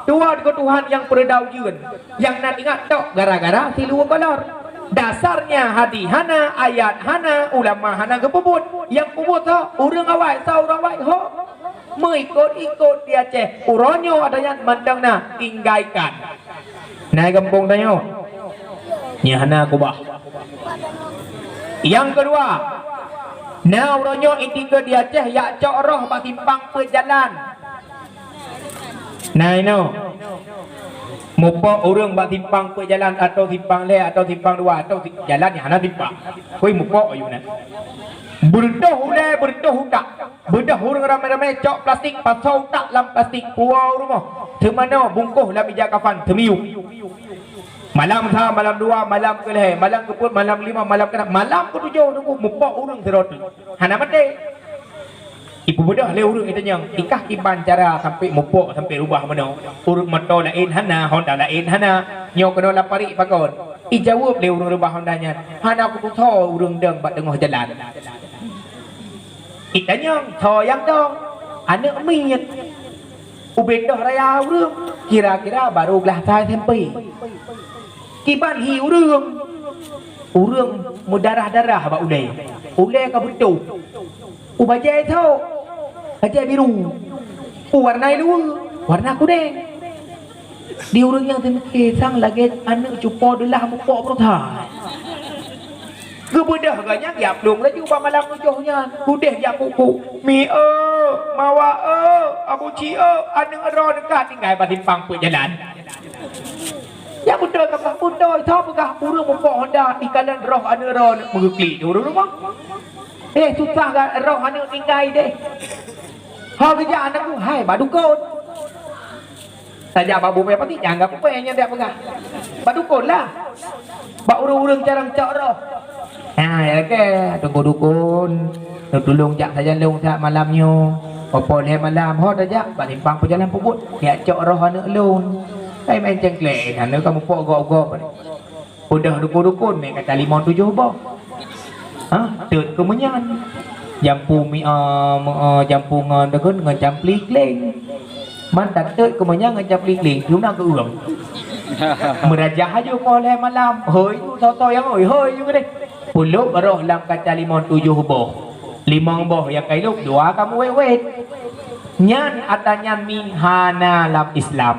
dua deungon Tuhan nyang peureuda ujeuen, nyang na ingat tok gara-gara siluweue kolor. Dasarnya hadis hana, ayat hana, ulama hana geupeubuet. Nyang peubuet ho, ureueng awai, sa ureueng awai ho. Meuikot-ikot di Aceh, uroe nyoe ata nyan mantong na, tinggai kan. Na i gampông tanyoe, nyan hana keubah. Nyang keudua, na uroe nyoe iktikeuet di Aceh yak cok roh bak simpang peuet jalan. Na inoe, mupok ureueng bak simpang peuet jalan, atau simpang lhèe, atau simpang dua, atau si-, jalan nyang hana simpang. Kui mupok ayue nyan. Beureutoh ulèe, beureutoh utak. Beudôh ureueng ramé-ramé cok plastik, pasoe utak lam plastik, puwoe u rumoh. Teumanoe bungkôh lam ija kafan, teumiyueb. Malam sa, malam dua, malam keulhèe, malam keupeuet, malam lima, malam keunan, malam keutujoh teungku mupok ureueng sidroe teuk. Hana maté. Ipeubeudôh lé ureueng itanyong, ikah kiban cara sampoe mupok, sampoe rubah meunoe. Ureueng moto laén hana, honda laén hana. Nyoe keunoe lam parit pakon? Ijaweueb lé ureueng rubah honda nyan, "Hana kutusoe ureueng dong bak teungoh jalan." Itanyong, "Soe nyang dong?" "Aneuk miet." Ubé toh raya ureueng, kira-kira barô glah sa S M P. Kiban hi ureueng. Ureueng meudarah-darah bak ulèe. Ulèe ka beutôh. U bajèe soe? Bajèe biru. U warna iluweue? Warna kunèng. Di ureueng nyang teumeuké sang lagèe aneuk cupo deulah mupok beureusa. Geubeudôh geuh nyan jak plueng laju bak malam tujoh nyan. Udeh jak kuk-kuk, "Mi eu, mawa eu, abuci eu, aneuk droeneuh ka tinggai bak simpang peuet jalan." Nyan beutôi ka, beutôi. Soe peugah ureueng mupok honda ikalon roh aneuk droeneuh? Meugeuklik di ureueng rumoh. Eh, susah gak roh aneuk tinggai deh. Ho geujak aneuk, hai bak dukon. Tajak bak bubé pati jangan gak pupé nyan dak peugah. Bak dukon lah. Bak ureueng-ureueng carông cok roh. Ha, ya ke, tunggu dukon. Neutulông jak sajan lôn saat malam nyoe. Popo lhèe malam, ho tajak bak simpang peujalan peubuet. Niat cok roh aneuk lôn. Hai main cengklek, aneuk kamu pok gop-gop. Udah dukon-dukon mé kaca limong tujoh boh. Ha, teut keu meunyan. Jampu mi, a, me, a, jampu ngon deukon ngon campli kleng. Man tateut keu meunyan ngon campli kleng, tuna keu ureueng. Meurajah aju poh lhèe malam. Hoi, tu soe-soe nyang hoi, hoi ju keudeh. Pulop roh lam kaca limong tujoh boh. Limong boh nyang ka ilop, dua ka meuwét-wét. Nyan ata nyan mi hana lam Islam.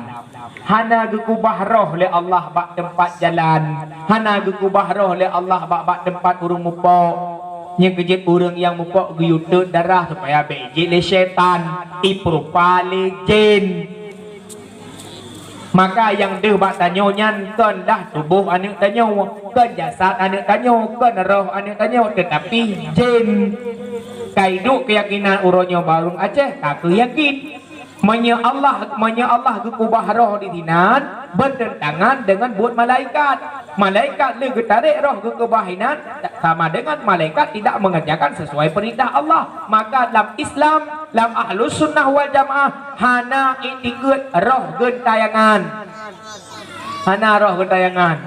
Hana geukubah roh lé Allah bak teumpat jalan, hana geukubah roh lé Allah bak, bak teumpat ureueng mupok. Nyang keujeuet ureueng nyang mupok geuyue teut darah supaya bèk jijak lé syaitan, ipeurupa lé jén. Maka nyang deuh bak tanyoe nyan kon lah tuboh aneuk tanyoe, kon jasad aneuk tanyoe, kon roh aneuk tanyoe, teutapi jén. Ka iduek keuyakinan uroe nyoe bak ureueng Aceh, ka keuh yakin. Meunyoe Allah, meunyoe Allah geukubah roh di sinan, beuteuntangan deungon buet malaikat. Malaikat lé geutarek roh geukubah inan, sama dengan malaikat tidak mengerjakan sesuai perintah Allah. Maka lam Islam, lam Ahlus Sunnah wal Jamaah, hana iktikeuet roh geuntayangan. Hana roh geuntayangan.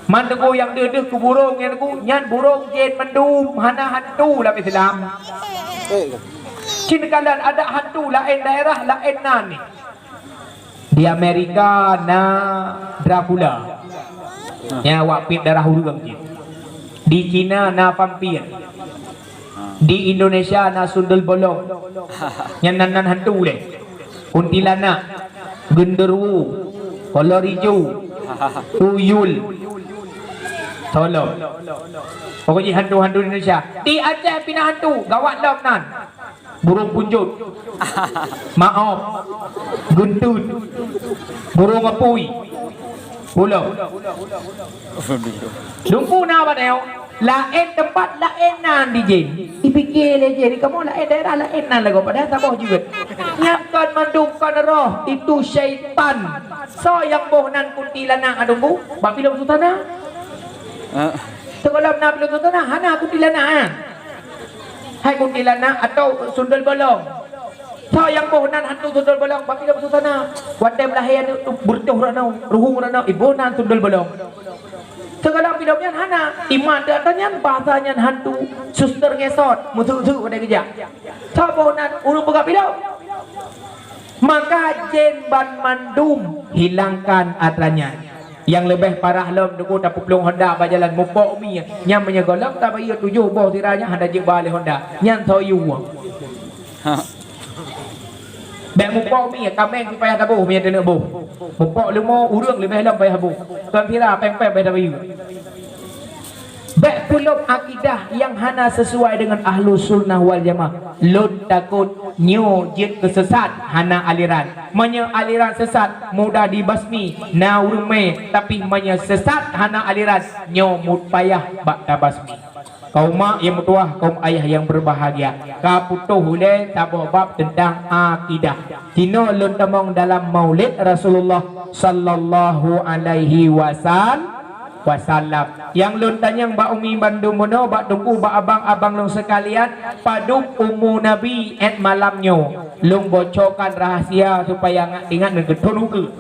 Man teungku nyang deuh-deuh keu burông nyan teungku, nyan burông jén mandum, hana hantu lam Islam. Cit kalon adak hantu laén daerah laén nan ni. Di Amerika na Dracula. Nyan awak piep darah ureueng jih. Di Cina na vampir. Di Indonesia na sundul bolong. Nyan nan, nan hantu deh. Kuntilanak, genderuwo, kolor ijo, tuyul. Tolong. Pokok jih hantu-hantu Indonesia. Di Aceh pih na hantu, gawat lom nan. Burung punjot. Maop. Guntot. Burung apui. Pulo. Teungku na bak nyoe, laén teumpat laén nan di jén. Ipike lé jén, kamoe laén daerah laén nan lagoe, padahai saboh jeuet. Nyan kon mandum kon roh, itu syaitan. Soe nyang boh nan kuntilanak, Teungku? Bak filem susana. Ah. Sigohlom na filem susana, hana kuntilanak, ah. Hai kuntilanak atau sundul bolong. Soe nyang boh nan hantu sundul bolong, bak filem susana. Watèe meulahé aneuk tu beureutoh rot nyoe, ruhueng rot nyoe, iboh nan sundul bolong. Sigohlom filem nyan hana. Iman teuh ata nyan, bahasa nyan hantu, suster ngesot, meusut-sut pada geujak. Soe boh nan ureueng peugah filem? Maka jén banmandum hilangkan atra nyan. Nyang leubeh parah lom, Teungku, tapeuplueng honda bak jalan, mupok mi. Nyan meunyoe gohlom tabayeue tujoh boh sira nyan hana jeuet ba lé honda. Nyan soe yue. Ha. Bèk mupok mi, kaméng pih payah taboh meunyoe taneuk boh. Mupok leumo, ureueng leubeh lom payah boh. Kon sira, péng-péng payah tabayeue. Bèk peulom akidah nyang hana sisuai deungon Ahlussunnah Waljamaah. Lôn takot nyoe jeuet keu sesat, hana aliran. Meunyoe aliran sesat, mudah dibasmi, na ureueng mé, tapi meunyoe sesat hana aliran, nyoe mupayah bak tabasmi. Kaum mak nyang meutuwah, kaum ayah nyang berbahagia, ka putôh ulèe saboh bab teuntang akidah. Sinoe lôn tamong dalam Maulid Rasulullah sallallahu alaihi wasal-, wasallam. Nyang lôn tanyong bak umi bandum bunoe, bak teungku, bak abang-abang lôn seukalian, padub umu Nabi 'et malam nyoe? Lôn bocokan rahasia supaya ngat ingat ngon geuthon ukeue.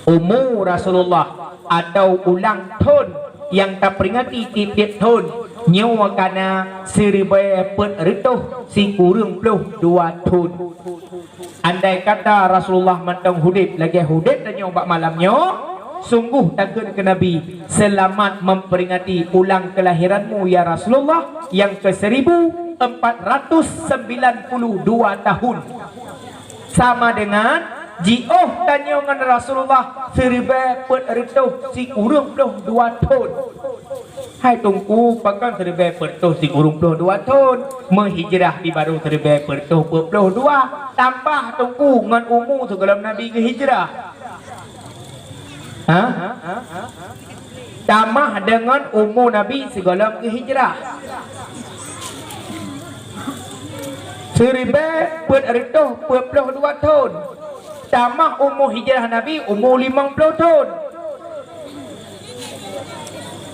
Umu Rasulullah atau ulang thon nyang taperingati tiep-tiep thon nyoe ka na siribèe peuet reutôh sikureueng ploh dua thon. Andai kata Rasulullah mantong udeb lagèe udeb tanyoe bak malam nyoe, sunggoh takheun keu Nabi, "Seulamat memperingati ulang kelahiranmu, ya Rasulullah, nyang keu seribu empat ratus sembilan puluh dua tahun." Sama deungon jiôh tanyoe ngon Rasulullah siribèe peuet reutôh sikureueng ploh dua thon. Hai Teungku, pakon siribèe peuet reutôh sikureueng ploh dua thon? Meuhijrah pih barô siribèe peuet reutôh peuet ploh dua. Tambah Teungku, ngon umu sigohlom Nabi geuhijrah. Ha? Tamah deungon umu Nabi sigohlom geuhijrah. Siribèe peuet reutôh peuet ploh dua thon. Tamah umu hijrah Nabi, umu limong ploh thon.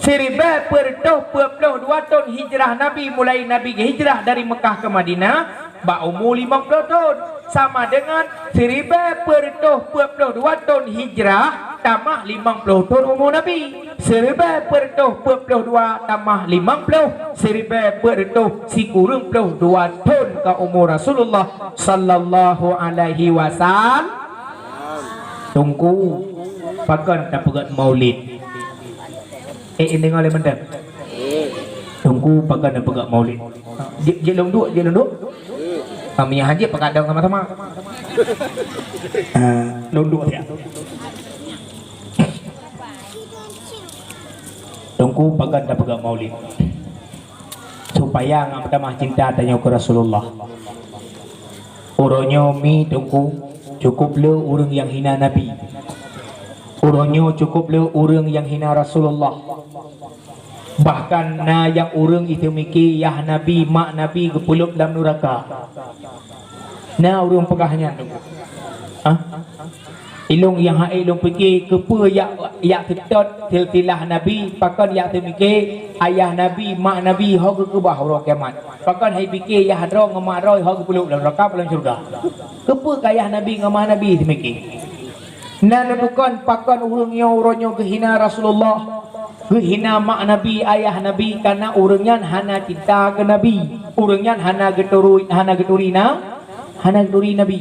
Siribèe peuet reutôh peuet ploh dua thon hijrah Nabi, mulai Nabi geuhijrah dari Meukah keu Madinah, bak umu limong ploh thon, sama deungon siribèe peuet reutôh peuet ploh dua thon hijrah, tamah limong ploh thon umu Nabi. Siribèe peuet reutôh peuet ploh dua tamah limong ploh, siribèe peuet reutôh sikureueng ploh dua thon ka umu Rasulullah sallallahu alaihi wasallam. Teungku, pakon tapeugèt maulid? Eh, eh, deungö lé mantong. Teungku, pakon tapeugèt maulid? Jeuet, jeuet lôn duek, jeuet lôn duek. Kami hana jeuet, pakon dong sama-sama. Ah, lôn duek siat. Teungku, pakon tapeugèt maulid? Supaya ngon meutamah cinta tanyoe keu Rasulullah. Uroe nyoe mi Teungku, cukôp le ureueng nyang hina Nabi. Uroe nyoe cukôp le ureueng nyang hina Rasulullah. Bahkan na nyang ureueng iteumike yah Nabi, mak Nabi geupeulop lam nuraka. Na ureueng peugah nyan Teungku. Hah? Ilôn nyang hana ilôn pike, keupeue jak, jak seutôt silsilah Nabi, pakon jak teumike ayah Nabi, mak Nabi ho geukeubah uroe kiamat. Pakon hai pike yah droe ngon mak droe ho geupeulop lam nuraka, lam syeuruga. Keupeue keu ayah Nabi ngon mak Nabi teumike? Na neubukon pakon ureueng nyoe uroe nyoe geuhina Rasulullah, geuhina mak Nabi, ayah Nabi, kareuna ureueng nyan hana cinta keu Nabi. Ureueng nyan hana geuturi, hana geuturi na, hana geuturi Nabi.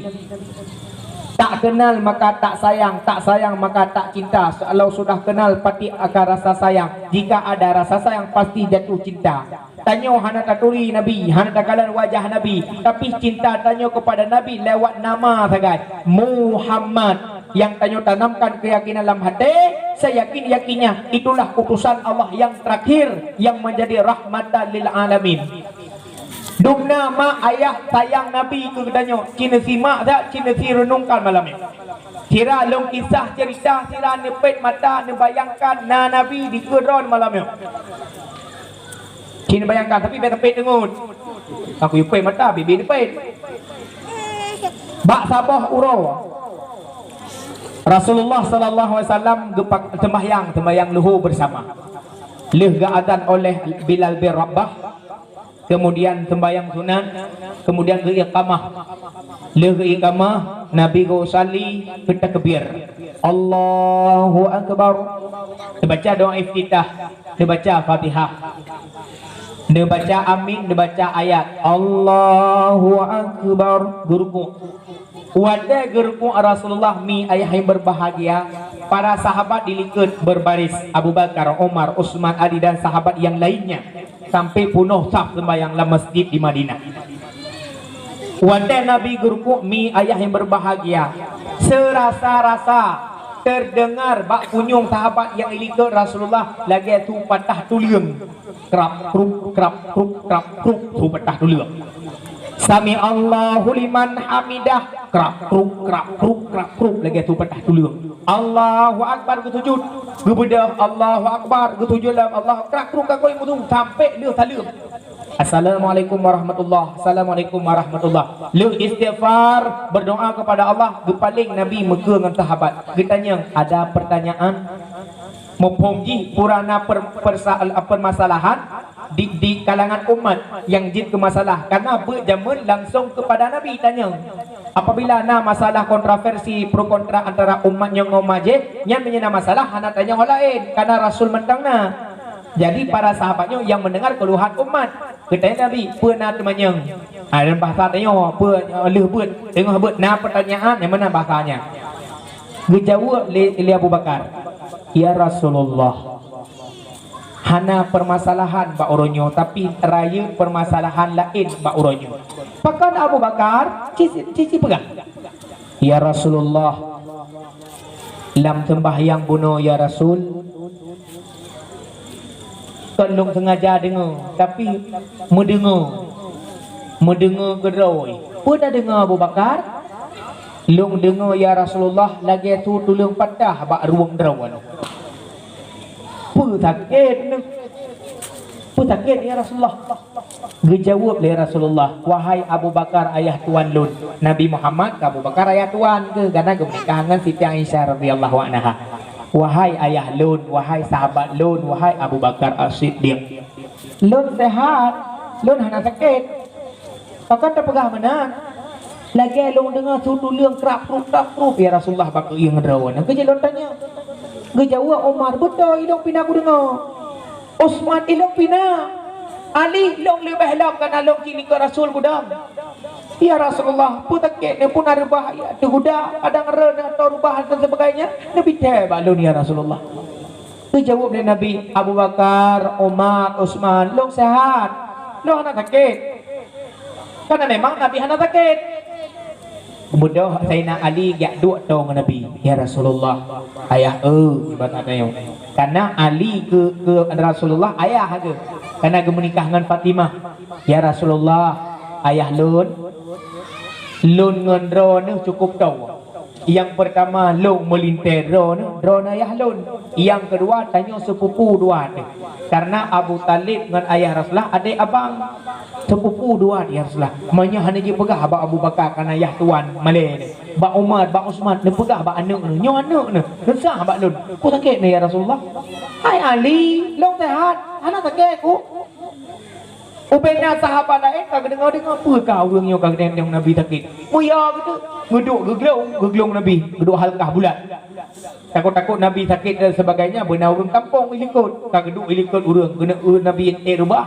Tak kenal maka tak sayang, tak sayang maka tak cinta. Kalau sudah kenal, pasti akan rasa sayang. Jika ada rasa sayang, pasti jatuh cinta. Tanyoe hana taturi Nabi, hana takalon wajah Nabi, tapi cinta tanyoe kepada Nabi lewat nama sagai, Muhammad. Yang tanyoe tanamkan keyakinan lam hati, seyakin-yakinnya itulah utusan Allah yang terakhir yang menjadi rahmatan lil alamin. Dumna mak ayah sayang Nabi keu geutanyoe, ci neusimak that, ci neusireunungkan malam nyoe. Sira lôn kisah cerita, sira neupet mata, neubayangkan na Nabi dikeue droe malam nyoe. Ci neubayangkan, tapi bèk tapet deungon. Aku yue pet mata, bibi neupet. Bak saboh uroe, Rasulullah sallallahu alaihi wasallam geupak-, sembahyang, sembahyang luhur bersama. Lheueh geuazan oleh Bilal bin Rabah, kemudian sembahyang sunat, kemudian geuiqamah. Lheueh geuiqamah, Nabi geusalli, geutakbir. Allahu Akbar. Neubaca doa iftitah, neubaca Fatihah. Neubaca amin, neubaca ayat. Allahu Akbar. Geurukuk. Watèe geurukuk Rasulullah, mi ayah yang berbahagia, para sahabat di likot berbaris, Abu Bakar, Umar, Utsman, Ali dan sahabat yang lainnya, sampai peunoh saf sembahyang lam masjid di Madinah. Watèe Nabi geurukuk, mi ayah yang berbahagia, serasa-rasa terdengar bak punyueng sahabat yang di likot Rasulullah lagèe su patah tuleueng. Krap, krup, krap, krup, krap, krup, su patah tuleueng. Sami Allahu liman hamidah. Krap, krup, krap, krup, krap, krup, lagèe su patah tuleueng. Allahu Akbar, geusujud. Geubeudôh, Allahu Akbar, geusujud lom, Allahu, krap, krup, krap, krup, sampai lheueh saleuem. Assalamualaikum warahmatullah. Assalamualaikum warahmatullah. Lheueh istighfar, berdoa kepada Allah, geupaleng Nabi meukeue ngon sahabat. Geutanyong, "Ada pertanyaan?" Muphom jih purana per-, persa-, permasalahan di, di kalangan umat nyang jeuet keu masalah, karena beuet jameun langsong keupada Nabi tanyong. Apabila na masalah kontroversi, pro kontra antara umat nyoe ngon umat jéh, nyan meunyoe na masalah hana tanyong laén, karena Rasul mantong na. Jadi para sahabat nyoe nyang mendengar keluhan umat, geutanyong Nabi, "Peue na teumanyong?" Ha, dalam bahasa tanyoe, "Peue, eh, lheueh beuet, teungoh beuet, na pertanyaan?" Nyang meunan bahasanya. Geujaweueb lé, lé Abu Bakar, "Ya Rasulullah, hana permasalahan bak uroe nyoe, tapi rayeuk permasalahan laén bak uroe nyoe." Pakon Abu Bakar? Ci, ci, ci peugah, "Ya Rasulullah, lam seumbahyang bunoe, ya Rasul, kon lôn sengaja deungoe, tapi meudeungoe, meudeungoe keudroe." "Peue tadeungoe, Abu Bakar?" "Lôn deungoe, ya Rasulullah, lagèe su tuleueng patah bak rueng droeneuh." "Peue sakét neuh? Peue sakét, ya Rasulullah?" Geujaweueb lé Rasulullah, "Wahai Abu Bakar, ayah tuan lôn." Nabi Muhammad keu Abu Bakar ayah tuan keuh, karena geumeunikah ngon Siti Aisyah radhiyallahu anha. "Wahai ayah lôn, wahai sahabat lôn, wahai Abu Bakar As-Siddiq, lôn sehat, lôn hana sakét." "Pakon tapeugah meunan?" "Lagèe lôn deungoe su tuleueng krap krup, krap krup, ya Rasulullah, bak keuieng droeneuh." Geujak lôn tanyong. Geujaweueb Umar, "Beutôi, ilôn pih na kudeungoe." Utsman, "Ilôn pih na." Ali, "Lôn leubeh lom, kana lôn jih nikeue Rasul gudang." "Ya Rasulullah, peue sakét neuh, peue na reubah ateueh guda, kadang reuen atau reubah dan sebagainya, neubi thèe bak lôn, ya Rasulullah." Geujaweueb lé Nabi, "Abu Bakar, Umar, Utsman, lôn sehat. Lôn hana sakét." Karena memang Nabi hana sakét. Beudôh Saidina Ali jak duek toe ngon Nabi, "Ya Rasulullah, ayah eu," ibarat tanyoe. Karena Ali keu, keu Rasulullah ayah keuh. Karena geumeunikah ngon Fatimah. "Ya Rasulullah, ayah lôn, lôn ngon droeneuh cukup toe. Nyang peurtama lôn meulintèe droeneuh, droeneuh ayah lôn. Nyang keudua tanyoe seupupu dua teuh. Karena Abu Thalib ngon ayah Rasulullah adék abang. Seupupu dua teuh, ya Rasulullah. Meunyoe hana jipeugah bak Abu Bakar kana yah tuan malèe nyoe. Bak Umar, bak Utsman, neupeugah bak aneuk neuh. Nyoe aneuk neuh, neusah bak lôn. Peue sakét neuh, ya Rasulullah?" "Hai Ali, lôn sehat, hana sakét ku." Ubena sahabat laén ka geudeungoe-deungoe, "Peue ka ureueng nyoe ka geudeungoe Nabi sakét?" Meuyo geuduek, geuduek geuglong, geuglong Nabi, geuduek halkah bulat. Takot-takot Nabi sakét dan sebagainya, beuna ureueng kampong ilikot. Ka geuduek ilikot ureueng, keuneuk ureueng Nabi ék reubah.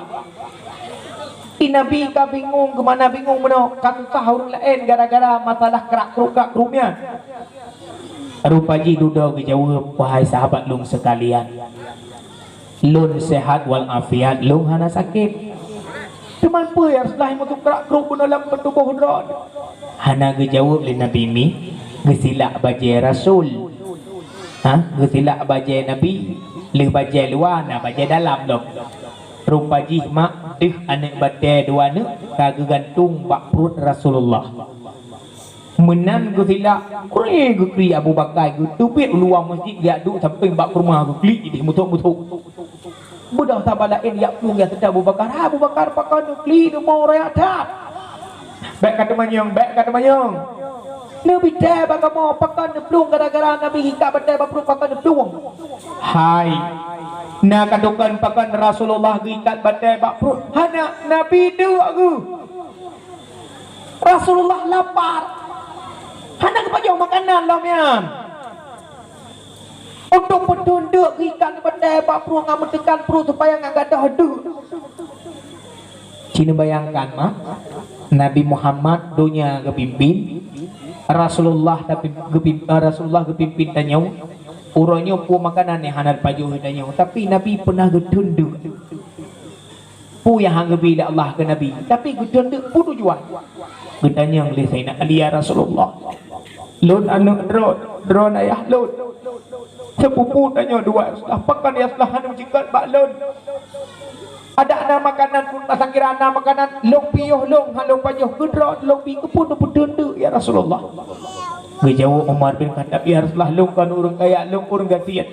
Nabi ka bingung, keumanö bingung meunoe, ka susah ureuëng laén gara-gara masalah krak-kruk krak-kruk nyan. Rupa jih dudoe geujaweueb, "Wahai sahabat lôn seukalian, lôn sehat wal afiat, lôn hana sakét. Teuma peue ya Rasulullah meukeukrak-kruk bunoe lam tuboh droe?" Hana geujaweueb lé Nabi mi, geusilak bajée rasul. Ha, geusilak bajée Nabi, lheueh bajée luwa na bajée dalam lom. Rupa jih mak deuh aneuëk batée dua aneuëk ka geugantung bak pruet Rasulullah. Meunan geusilak, kré geuklik Abu Bakar, geuteubiet u luwa masjid, geujak duek sampéng bak peurumoh, geuklik jideh muthok-muthok. Beudôh saban laén jak plueng jak seutôt Abu Bakar, "Hai Abu Bakar, pakon neuklik rumoh raya that? Bék ka teumanyong, bék ka teumanyong. Neubi tée bak kamoe, pakon neuplueng gara-gara Nabi geuikat batée bak pruet, pakon neuplueng?" Hai, na ka tukon pakon Rasulullah geuikat batée bak pruet? Hana, Nabi deuk geuh. Rasulullah lapar. Hana geupajoh makanan lom nyan. Untuk peuteun deuk geuikat batée bak pruet ngon meuteukan pruet supaya ngon gadoh deuk. Ci neubayangkan mah, Nabi Muhammad donya geupimpin, Rasulullah tapi geupim-, eh, Rasulullah geupimpin tanyoe, uroe nyoe peue makanan nyang hana pajoh tanyoe, tapi Nabi peunah geuteun deuk. Peue nyang han geubri lé Allah keu Nabi, tapi geuteun deuk peue tujuan? Geutanyong lé Saidina Ali, "Ya Rasulullah, lôn aneuëk droe, droe ayah lôn. Seupupu tanyoe dua, Rasulullah, pakon ya Rasulullah hana jikat bak lôn? Adak na makanan pun, masa kira na makanan, lôn piôh lôn, han lôn pajoh keu droe, lôn bi keupeue neupeuteun deuk, ya Rasulullah?" Geujaweueb Umar bin Khattab, "Ya Rasulullah, lôn kon ureuëng kaya, lôn ureuëng gasien.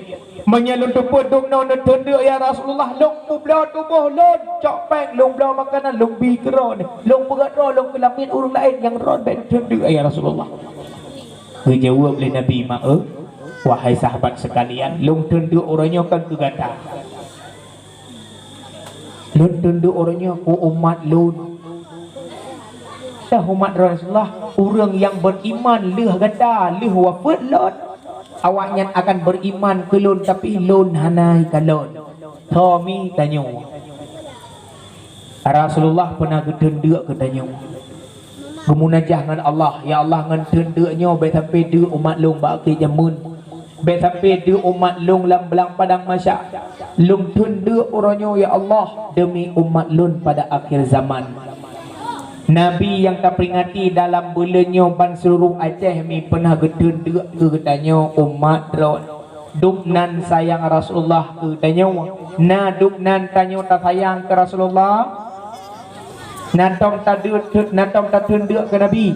Meunyoe lôn teupeu dumnoe neuteun deuk, ya Rasulullah, lôn mubloe tuboh lôn, cok péng lôn bloe makanan, lôn bi keudroe, lôn peugah droe lôn keu lamiet ureuëng laén, nyang droe bék teun deuk, ya Rasulullah." Geujaweueb lé Nabi, "Mak, eh, wahai sahabat seukalian, lôn teun deuk uroe nyoe kon keu gata. Lôn teun deuk uroe nyoe keu umat lôn." Teuh umat Rasulullah, ureuëng nyang beriman lheueh gata, lheueh wafeuet lôn, awaknyan akan beriman keu lôn, tapi lôn hana ikalon. Tho mi tanyoe. Rasulullah peunah geuteun deuk keu tanyoe. Geumunajah ngon Allah, "Ya Allah, ngon teun deuk nyoe bék sampai deuk umat lôn bak akhé jameun. Bék sampai deuk umat lôn lam blang padang mahsyar. Lôn teun deuk uroe nyoe, ya Allah, demi umat lôn pada akhir zaman." Nabi nyang taperingati dalam buleuen nyoe ban seuluruh Aceh mi peunah geuteun deuk keu geutanyoe umat droe. Dubnan sayang Rasulullah keu tanyoe. Na dubnan tanyoe tasayang keu Rasulullah? Na tom tadeut-, na tom tateun deuk keu Nabi?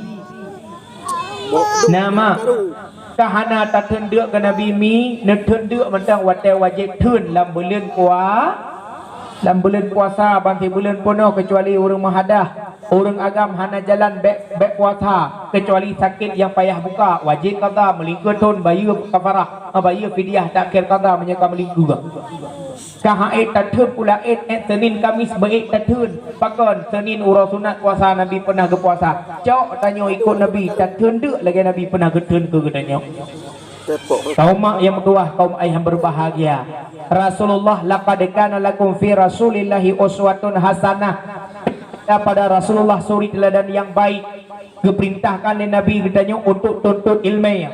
Na, mak. Ka hana tateun deuk keu Nabi mi, neuteun deuk mantong watée wajéb teun lam buleuen pua-, lam buleuen puasa ban sibuleuen peunoh, keucuali ureuëng meuhadah. Ureuëng agam hana jalan bék, bék puasa, keucuali sakét nyang payah buka, wajéb qadha meulingkeue thon bayeue kafarah, eh, bayeue fidyah takhir qadha meunyoe ka meulingkeue. Ka han ék tateun pula ék, ék Seunin Kamis beu ék tateun. Pakon? Seunin uroe sunat puasa Nabi peunah geupuasa. Cok tanyoe ikot Nabi, tateun deuk lagée Nabi peunah geuteun keu geutanyoe. Kaum mak nyang meutuwah, kaum ayah nyang berbahagia. Rasulullah, "Laqad kana lakum fi Rasulillahi uswatun hasanah." Ada pada Rasulullah suri teladan yang baik. Geuperintahkan lé Nabi geutanyoe untuk tuntut ilmu.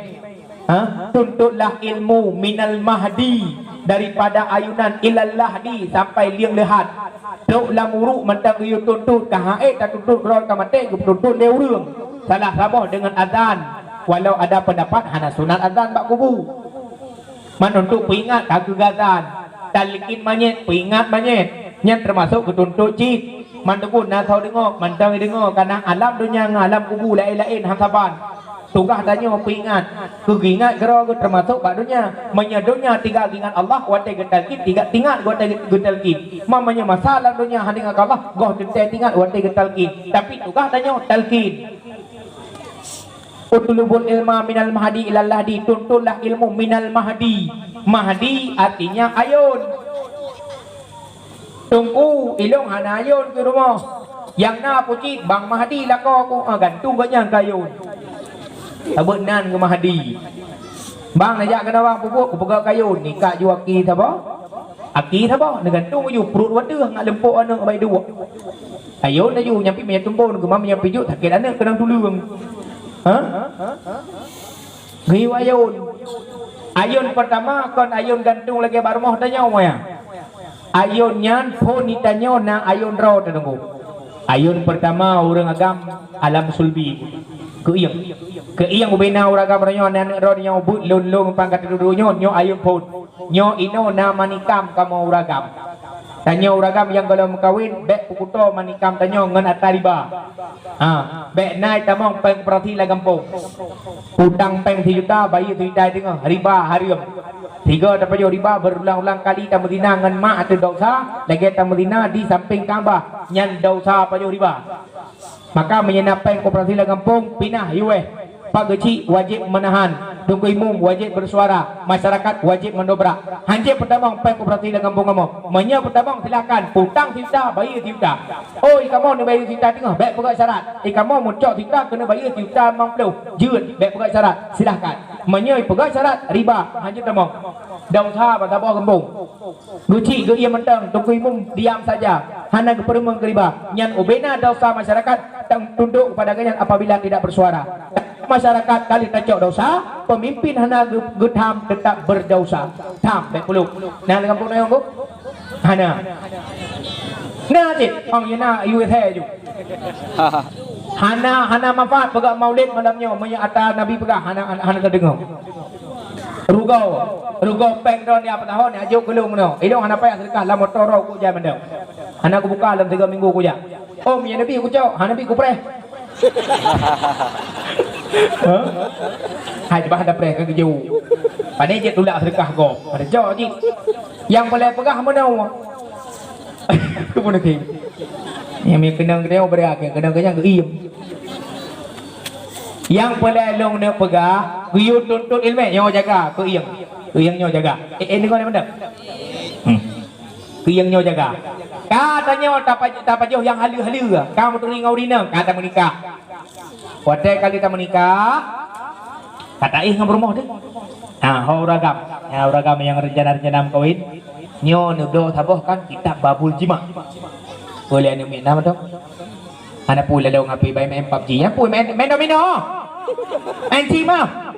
Ha? Tuntutlah ilmu minal mahdi, daripada ayunan, ilal lahdi, sampai lieng leuhat. Trok lam uruek mantong geuyue tuntut, ka han ék tatuntut keudroe ka maté, geupeutuntut lé ureuëng. Salah saboh deungon azan, walau ada pendapat hana sunat azan bak kubu. Man untuk peuingat ka keu gazan, talkin manyét, peuingat manyét, nyan teumasok geutuntut cit. Man teupeu na soe deungoe, mantong deungoe, kana alam donya ngon alam kubu laén-laén han saban. Tugaih tanyoe peuingat, keu geuingat keudroe geuh teumasok bak donya. Meunyoe donya tinggai geuingat Allah, watée geutalkin, tinggai tingat watée geutalkin. Man meunyoe masa lam donya hana ingat keu Allah, goh teuntée tingat watée geutalkin. Tapi tugaih tanyoe talkin. "Utlubul ilma minal mahdi ilal lahdi," tuntutlah ilmu minal mahdi. Mahdi artinya ayôn. "Teungku, ilôn hana ayôn keu rumoh. Nyang na pucit Bang Mahdi lakoe ku, ah, gantung gobnyan keu ayôn." Sabeuet nan keu Mahdi. "Bang, neujak keunoe Bang, peubuet kupeugah keu ayôn, nikak ju aki saboh." Aki saboh, neugantung aju pruet wateuh ngat leumpok aneuk baik duek. Ayôn aju nyampi meunyoe tumbon keumam nyampi jok sakét aneuk keunong tuleueng. Ha? Geuh ayôn. Ayôn peurtama kon ayôn gantung lagée bak rumoh tanyoe ya. Ayôn nyan phon di tanyoe na ayôn droe teungku. Ayôn peurtama ureuëng agam alam sulbi. Keuieng. Keuieng ubena ureuëng agam roh nyoe aneuk droe nyoe buet lôn-lôn pang ka teuduek nyoe, nyoe ayôn phon. Nyoe inoe na manikam kamoe ureuëng agam. Tanyoe ureuëng agam nyang gohlom meukawen bék peukuto manikam tanyoe ngon atra riba. Ha, bék na itamong péng koperasi lam gampông. Utang péng sijuta bayeue sijuta teungoh, riba hareuem. Sigoe tapajoh riba beurulang-ulang kali tameuzina ngon mak ateueh desya lagée tameuzina di sampéng Ka'bah, nyan desya pajoh riba. Maka meunyoe na péng koperasi lam gampông, pinah yuweh. Pak Geuchik wajéb meunahan, Teungku Imum wajéb beusuara, masyarakat wajéb meudobrak. Hanjeuet peutamong péng koperasi lam gampông kamoe. Meunyoe peutamong, silahkan, putang sijuta, bayeue sijuta. Oh, i kamoe neubayeue sijuta teungoh, bék peugah syarat. I kamoe meucok sijuta keuneuk bayeue sijuta limong ploh. Jeuet, bék peugah syarat, silahkan. Meunyoe peugah syarat, riba, hanjeuet tamong. Desya bak saboh gampông. Geuchik geuiem mantong, Teungku Imum diam saja, hana geupeureumeung keu riba. Nyan ubena desya masyarakat tunduk kepada geuhnyan apabila tidak bersuara. Masyarakat ka lheueh tacok desya, pemimpin hana geu-, geutham tetap berdosa. Tham bék puluk. Nah, lam gampông na nyang bu? Hana. Nah, cit. Ong ye na U S A ju. Hana, hana manfaat peugah maulid malam nyoe, meunyoe ata Nabi peugah, hana, hana, hana tadeungoe. Rugoe, rugoe péng droe nyan peutahon, nyan jok keu lôn meunoe. Ilôn hana payah seudeukah lam moto roh kuja mandum. Hana kubuka lam tiga minggu kuja. Om, ya Nabi kucok, hana Nabi kupreh. Ha? Hai, bah ada preh ka geujok. Pane jeuet tulak seudeukah gob. Ada jok jih. Nyang peureulée peugah meunoe. Keupeue neuki? Nyang mi keunong keudeh beureak, keunong keujang geuiem. Nyang peureulée lôn neuk peugah, geuyue tuntut iéleumé, nyoe jaga, keuieng. Keuieng nyoe jaga. Eh, eh, deungoe mantap. Hmm. Keuieng nyoe jaga. Ka tanyoe tapa-, tapajoh nyang haleue-haleue, ka meuturi ngon ureueng inong, ka tameunikah. Watée ka lheueh tameunikah, ka taéh ngon peurumoh teuh. Ha, ho ureueng agam. Ha, ureueng agam nyang reuncana-reuncana meukawen. Nyoe neubloe saboh kan kitab Babul Jima. Boleh aneuk miet na mantong. Hana peue lalu ngapi bai main PUBG. Nyan peue main, main domino. Main chip mah.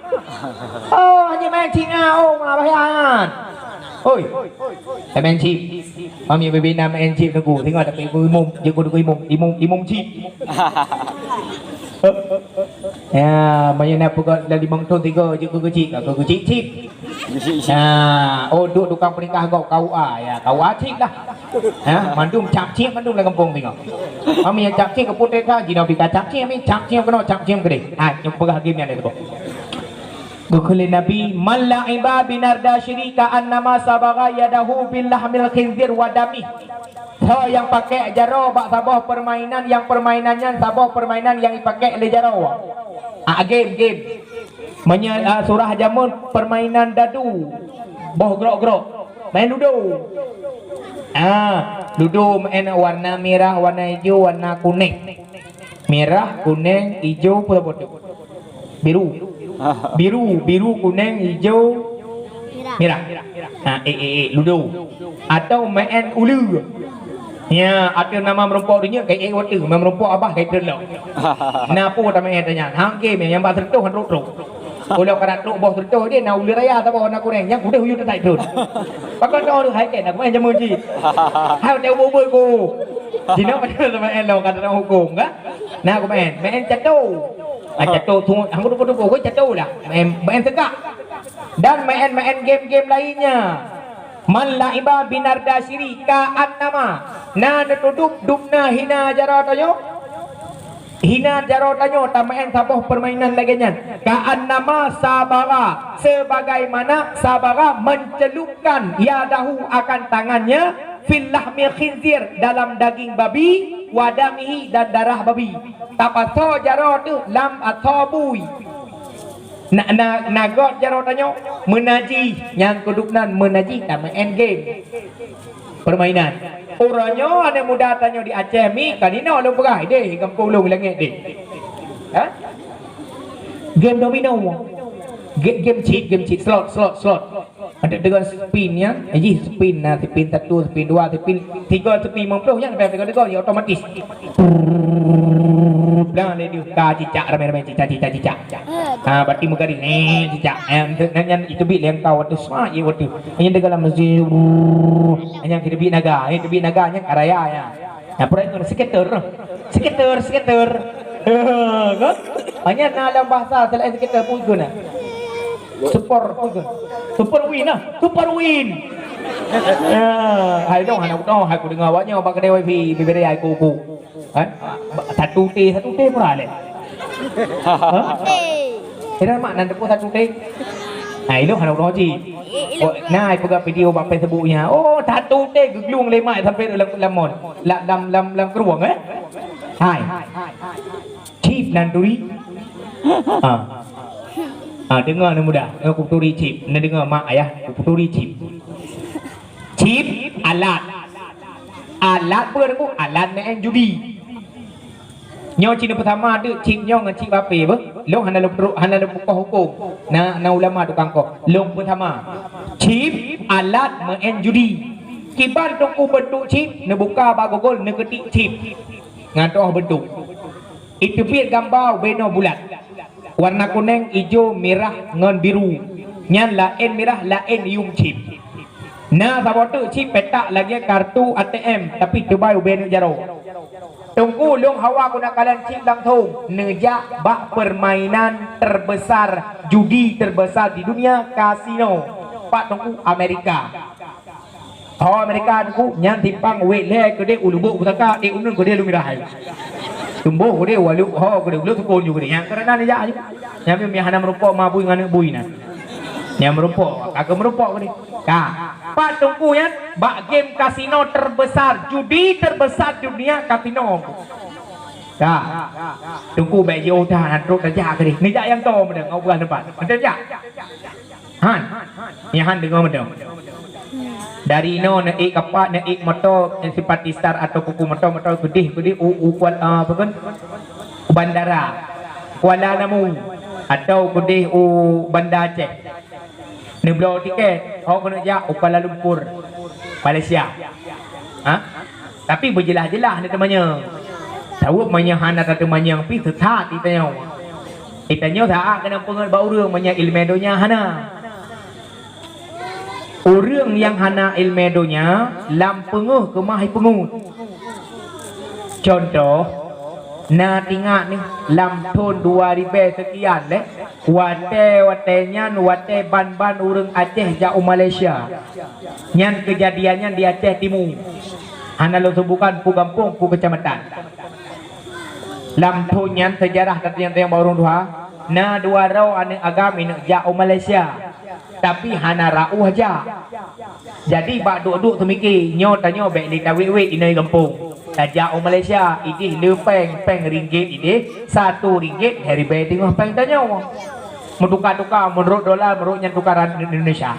Oh, hanya main chip ah. Oh, ma bahaya nyan. Oi. Main chip. Mami bebe na main chip teungku. Tengok tapi imum, je ku imum, imum, imum chip. Ya, banyak nak peugah dari limong thon tiga je ku kecil, aku kecil chip. Nah, oh, duek tukang peurintah gob K U A, ya, K U A cit lah. Ha, mandum cap cit mandum lam gampông singoh. Kami nyang cap cit keu putéh ka, jinoe pih ka cap cit, kami cap cit keunoe, cap cit keudeh. Ha, nyang peugah game nyan lé teuboh. Geukheun lé Nabi, "Man la'iba binardasyiri ka'annama sabagha yadahu bil lahmil khinzir wa damih." Soe nyang pakék jaroe bak saboh peurmainan nyang peurmainan nyan saboh peurmainan nyang ipakék lé jaroe. Ah, game, game. Meunyoe, ah, surah jameun peurmainan dadu, boh grok-grok, main ludo. Ah, ludo main warna mirah, warna ijo, warna kuneng. Mirah, kuneng, ijo, peue saboh teuk? Biru. Biru, biru, kuneng, ijo, mirah. Ha, eh, eh, eh, ludo. Atau main uleue. Ya, atau nama meurumpok dunia, kayak eh, water, nama meurumpok abah, kayak terlok. Nah, apa tak main tanya? Hang game yang bak sertuh, truk-truk. Kalau kada truk boh sertuh dia, na uleue raya, tak boh, na kurang. Yang kuda huyu tak truk. Pakon kau tu, hai, kan, aku main jamu ji. Hai, tak ubur-ubur ku. Cina macam main lo, kata orang hukum, kan? Nah, aku main. Main catur. Ah, catur tu, aku tu, tu, tu, catur lah. Main, main tegak. Dan main-main game-game lainnya. Man la'iba binardasyiri ka'annama. Na neutudub dubna hina jaroe tanyoe. Hina jaroe tanyoe tamaén saboh peurmainan lagée nyan. Ka'annama sabagha, sebagaimana sabagha mencelupkan yadahu akan tangannya fil lahmi khinzir dalam daging babi, wa damihi dan darah babi. Tapasoe jaroe teuh lam asoe bui. Na, na, na göt jaroe tanyoe meunajih, nyang keuduek nan meunajih tamaén game. Permainan. Uroe nyoe aneuk muda tanyoe di Aceh mi kan inoe lôn peugah, deh, gampông lôn langét deh. Ha? Game domino. Game, game chip, game chip, slot, slot, slot. Ada tegon spin nyan, eh, jih spin na, spin satu, spin dua, spin tiga, spin lima puluh nyan, ada tegon-tegon, ya otomatis. Blang lé diu, ka cicak ramai-ramai, cicak, cicak, cicak. Ha, berarti meugaréh, eh, cicak. Eh, nyan, nyan, itu bit lengkau, waktu semua, ya, waktu. Nyan dekat dalam masjid, nyan kita bit naga, eh, kita bit naga, nyan karaya, ya. Nah, peureuet ngon skater. Skater, skater. Kan? Hanya na lam bahasa selain skater pun guna. Super pun guna. Super win lah. Super win. Ya, hai dong, anak dong, aku dengar awaknya bak kedai wifi, bibir ai kuku. Kan? Satu T, satu T murah leh. Ha? Kira mak nan tepuk satu T. Nah, ilok hana uroe cit. Oh, nah, peugah video bak Facebook nya. Oh, satu T geglung lé mak sampai lam, lam mon. Lam, lam, lam, lam keruang, eh? Hai. Chip nan turi. Ah. Ah, dengar ni muda. Aku turi chip. Ni dengar mak ayah. Aku turi chip. Chip alat. Alat apa tu? Alat main judi. Nyoe cit peusama teuk chip nyoe ngon chip ape beuh? Lôn hana lôn peutrok, hana lôn peukoh hukôm. Na, na ulama tukang koh. Lôn peusama. Chip alat meu'en judi. Kiban teungku beuntuk chip, neubuka bak Google, neuketik chip. Ngon toh beuntuk. Iteubiet gamba ubé noe bulat. Warna kuneng, ijo, mirah ngon biru. Nyan laén mirah, laén yuem chip. Na saboh teuk chip petak lagée kartu A T M, tapi teubai ubé aneuk jaroe. Teungku, lôn hawa guna kalon chip langsong neujak bak permainan terbesar, judi terbesar di dunia, kasino. Pat teungku? Amerika. Ho Amerika teungku, nyan simpang wét lhée keudeh u Lubuk Pusaka, eh, uneun keudeh Lumirah hai. Tumboh keudeh walu ho keudeh ulo sukon ju keudeh. Nyang karena neujak aju. Nyang mi hana meurumpok ma bui ngon aneuk bui na. Nyang meurumpok, ka keu meurumpok keudeh. Ka. Pat teungku nyan, bak game kasino terbesar, judi terbesar dunia, kasino. Ka. Teungku bék jiôh that, han trok tajak keudeh. Neujak nyang toe meudeh, ngon ubah teumpat. Tajak. Han. Nyan han deungoe meudeh. Dari inoe neuék kapak, neuék moto, simpatistar atau kuku moto, moto keudeh, keudeh u, u Kuala, apa kan? U bandara. Kuala Namu atau keudeh u Banda Aceh. Neubloe tiket, ho keuneuk jak u Kuala Lumpur, Malaysia. Ha? Tapi beujeulaih-jeulaih na teumanyong. Sabab meunyoe hana tateumanyong pih seusat geutanyoe. Geutanyoe saát keuneuk peungeut bak ureuëng meunyoe iéleumé donya hana. Ureuëng nyang hana iéleumé donya lam peungeuh keumah jipeungeut. Cuntoh, na tingat nih, lam thon dua ribée seukian lé, watée-watée nyan watée ban-ban ureuëng Aceh jak u Malaysia. Nyan keujadian nyan di Aceh Timu. Hana lôn seubutkan peue gampông, peue keucamatan. Lam thon nyan seujarah tateunyong-teunyong bak ureuëng tuha, na dua droe aneuëk agam ineuk jak u Malaysia, tapi hana rauh jak. Jadi bak duek-duek teumike, nyoe tanyoe bék lé tawét-wét inoe gampông. Tajak u Malaysia, ideh le péng, péng ringgit ideh, satu ringgit lhée ribée teungoh péng tanyoe. Meutuka-tuka meunurot dolar, meunurot nyan tukaran Indonesia.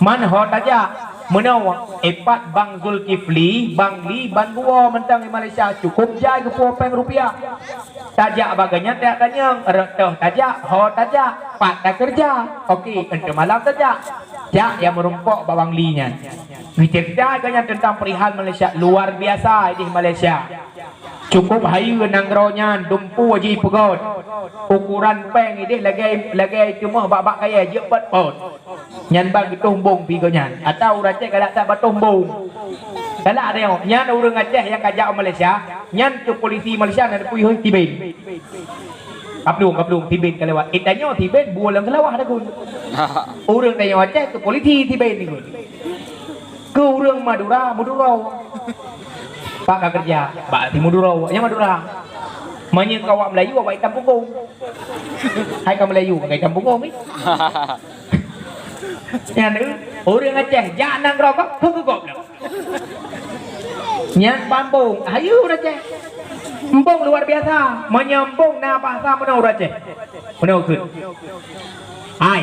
Man ho tajak, meunoe, ipat Bang Zulkifli, Bang Li, ban buo mantong di Malaysia, cukup jai geupuwoe péng rupiah. Tajak bagaih nyan tajak tanyong, rot toh tajak, ho tajak, pat takeureuja. Oke, enteuk malam tajak. Jak nyang meurumpok bak Bang Li nyan. Geuceurita geuh nyan teuntang perihal Malaysia, luar biasa ideh Malaysia. Cukup hayeue nanggroe nyan, dumpeue jih peugöt. Ukuran péng ideh lagée, lagée teumoh bak-bak kayée jeuet peuet pon. Nyan ban geutoh embong pi geuh nyan. Atau ureuëng Aceh galak that batoh embong. Galak ada nyoe, nyan ureuëng Aceh nyang ka jak u Malaysia, nyan keu polisi Malaysia na neupui hôi Tiben. Kaplueng, kaplueng, Tiben ka lewat. Eh, tanyoe Tiben buet lam Seulawah dah gun. Ureuëng tanyoe Aceh keu polisi Tiben ni gun. Keu ureuëng Madura, Madura. Pak ka keureuja, bak si Madura, nyang Madura. Meunyoe keu awak Melayu, awak itam punggong. Hai ka Melayu, ka itam punggong ni. Nyan, ureuëng Aceh, jak nanggroe kok, peugugop lom. Nyan bak embong, hayeue ureuëng Aceh. Embong luar biasa. Meunyoe embong na bahasa meunoe ureuëng Aceh. Meunoe kheun. Hai.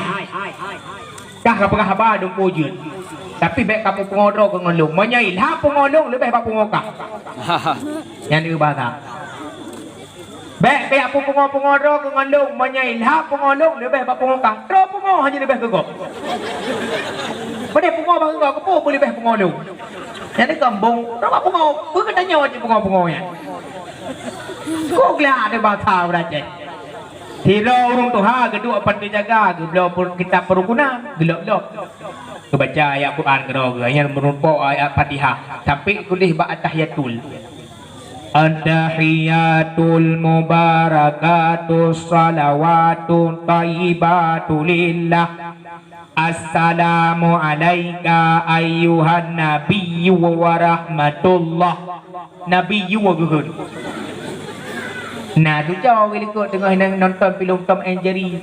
Kah ka peugah haba dumpeue jeuet. Tapi bék kamoe pungo droe keu ngon lôn. Meunyoe ilham pungo lôn leubeh bak pungo kah. Nyan deuh bahasa. Bèk piyak peupungo-pungo droe keu ngon lôn, meunyoe ilham pungo lôn leubeh bak pungo kah. Droe pungo hana leubeh keu gob. Padahai pungo bak gob keupeue leubeh pungo lôn. Nyan di kambong, droe bak pungo, peue geutanyoe cit pungo-pungo nyan. Kok gleh ada basa ureueng Aceh. Sidroe ureueng tuha geuduek pat teujaga, geubloe pur-, kitab perukunan, geulok-lok. Geubaca ayat Quran keudroe geuh, nyan meurumpok ayat Fatihah, sampai keudeh bak At-tahiyatul. At-tahiyatul mubarakatus salawatut thayyibatu lillah. Assalamu alaika ayyuhan nabiyyu wa rahmatullah. Nabiyyu geuheun. Nah, tu cok geulikot teungoh nang nonton filem Tom and Jerry.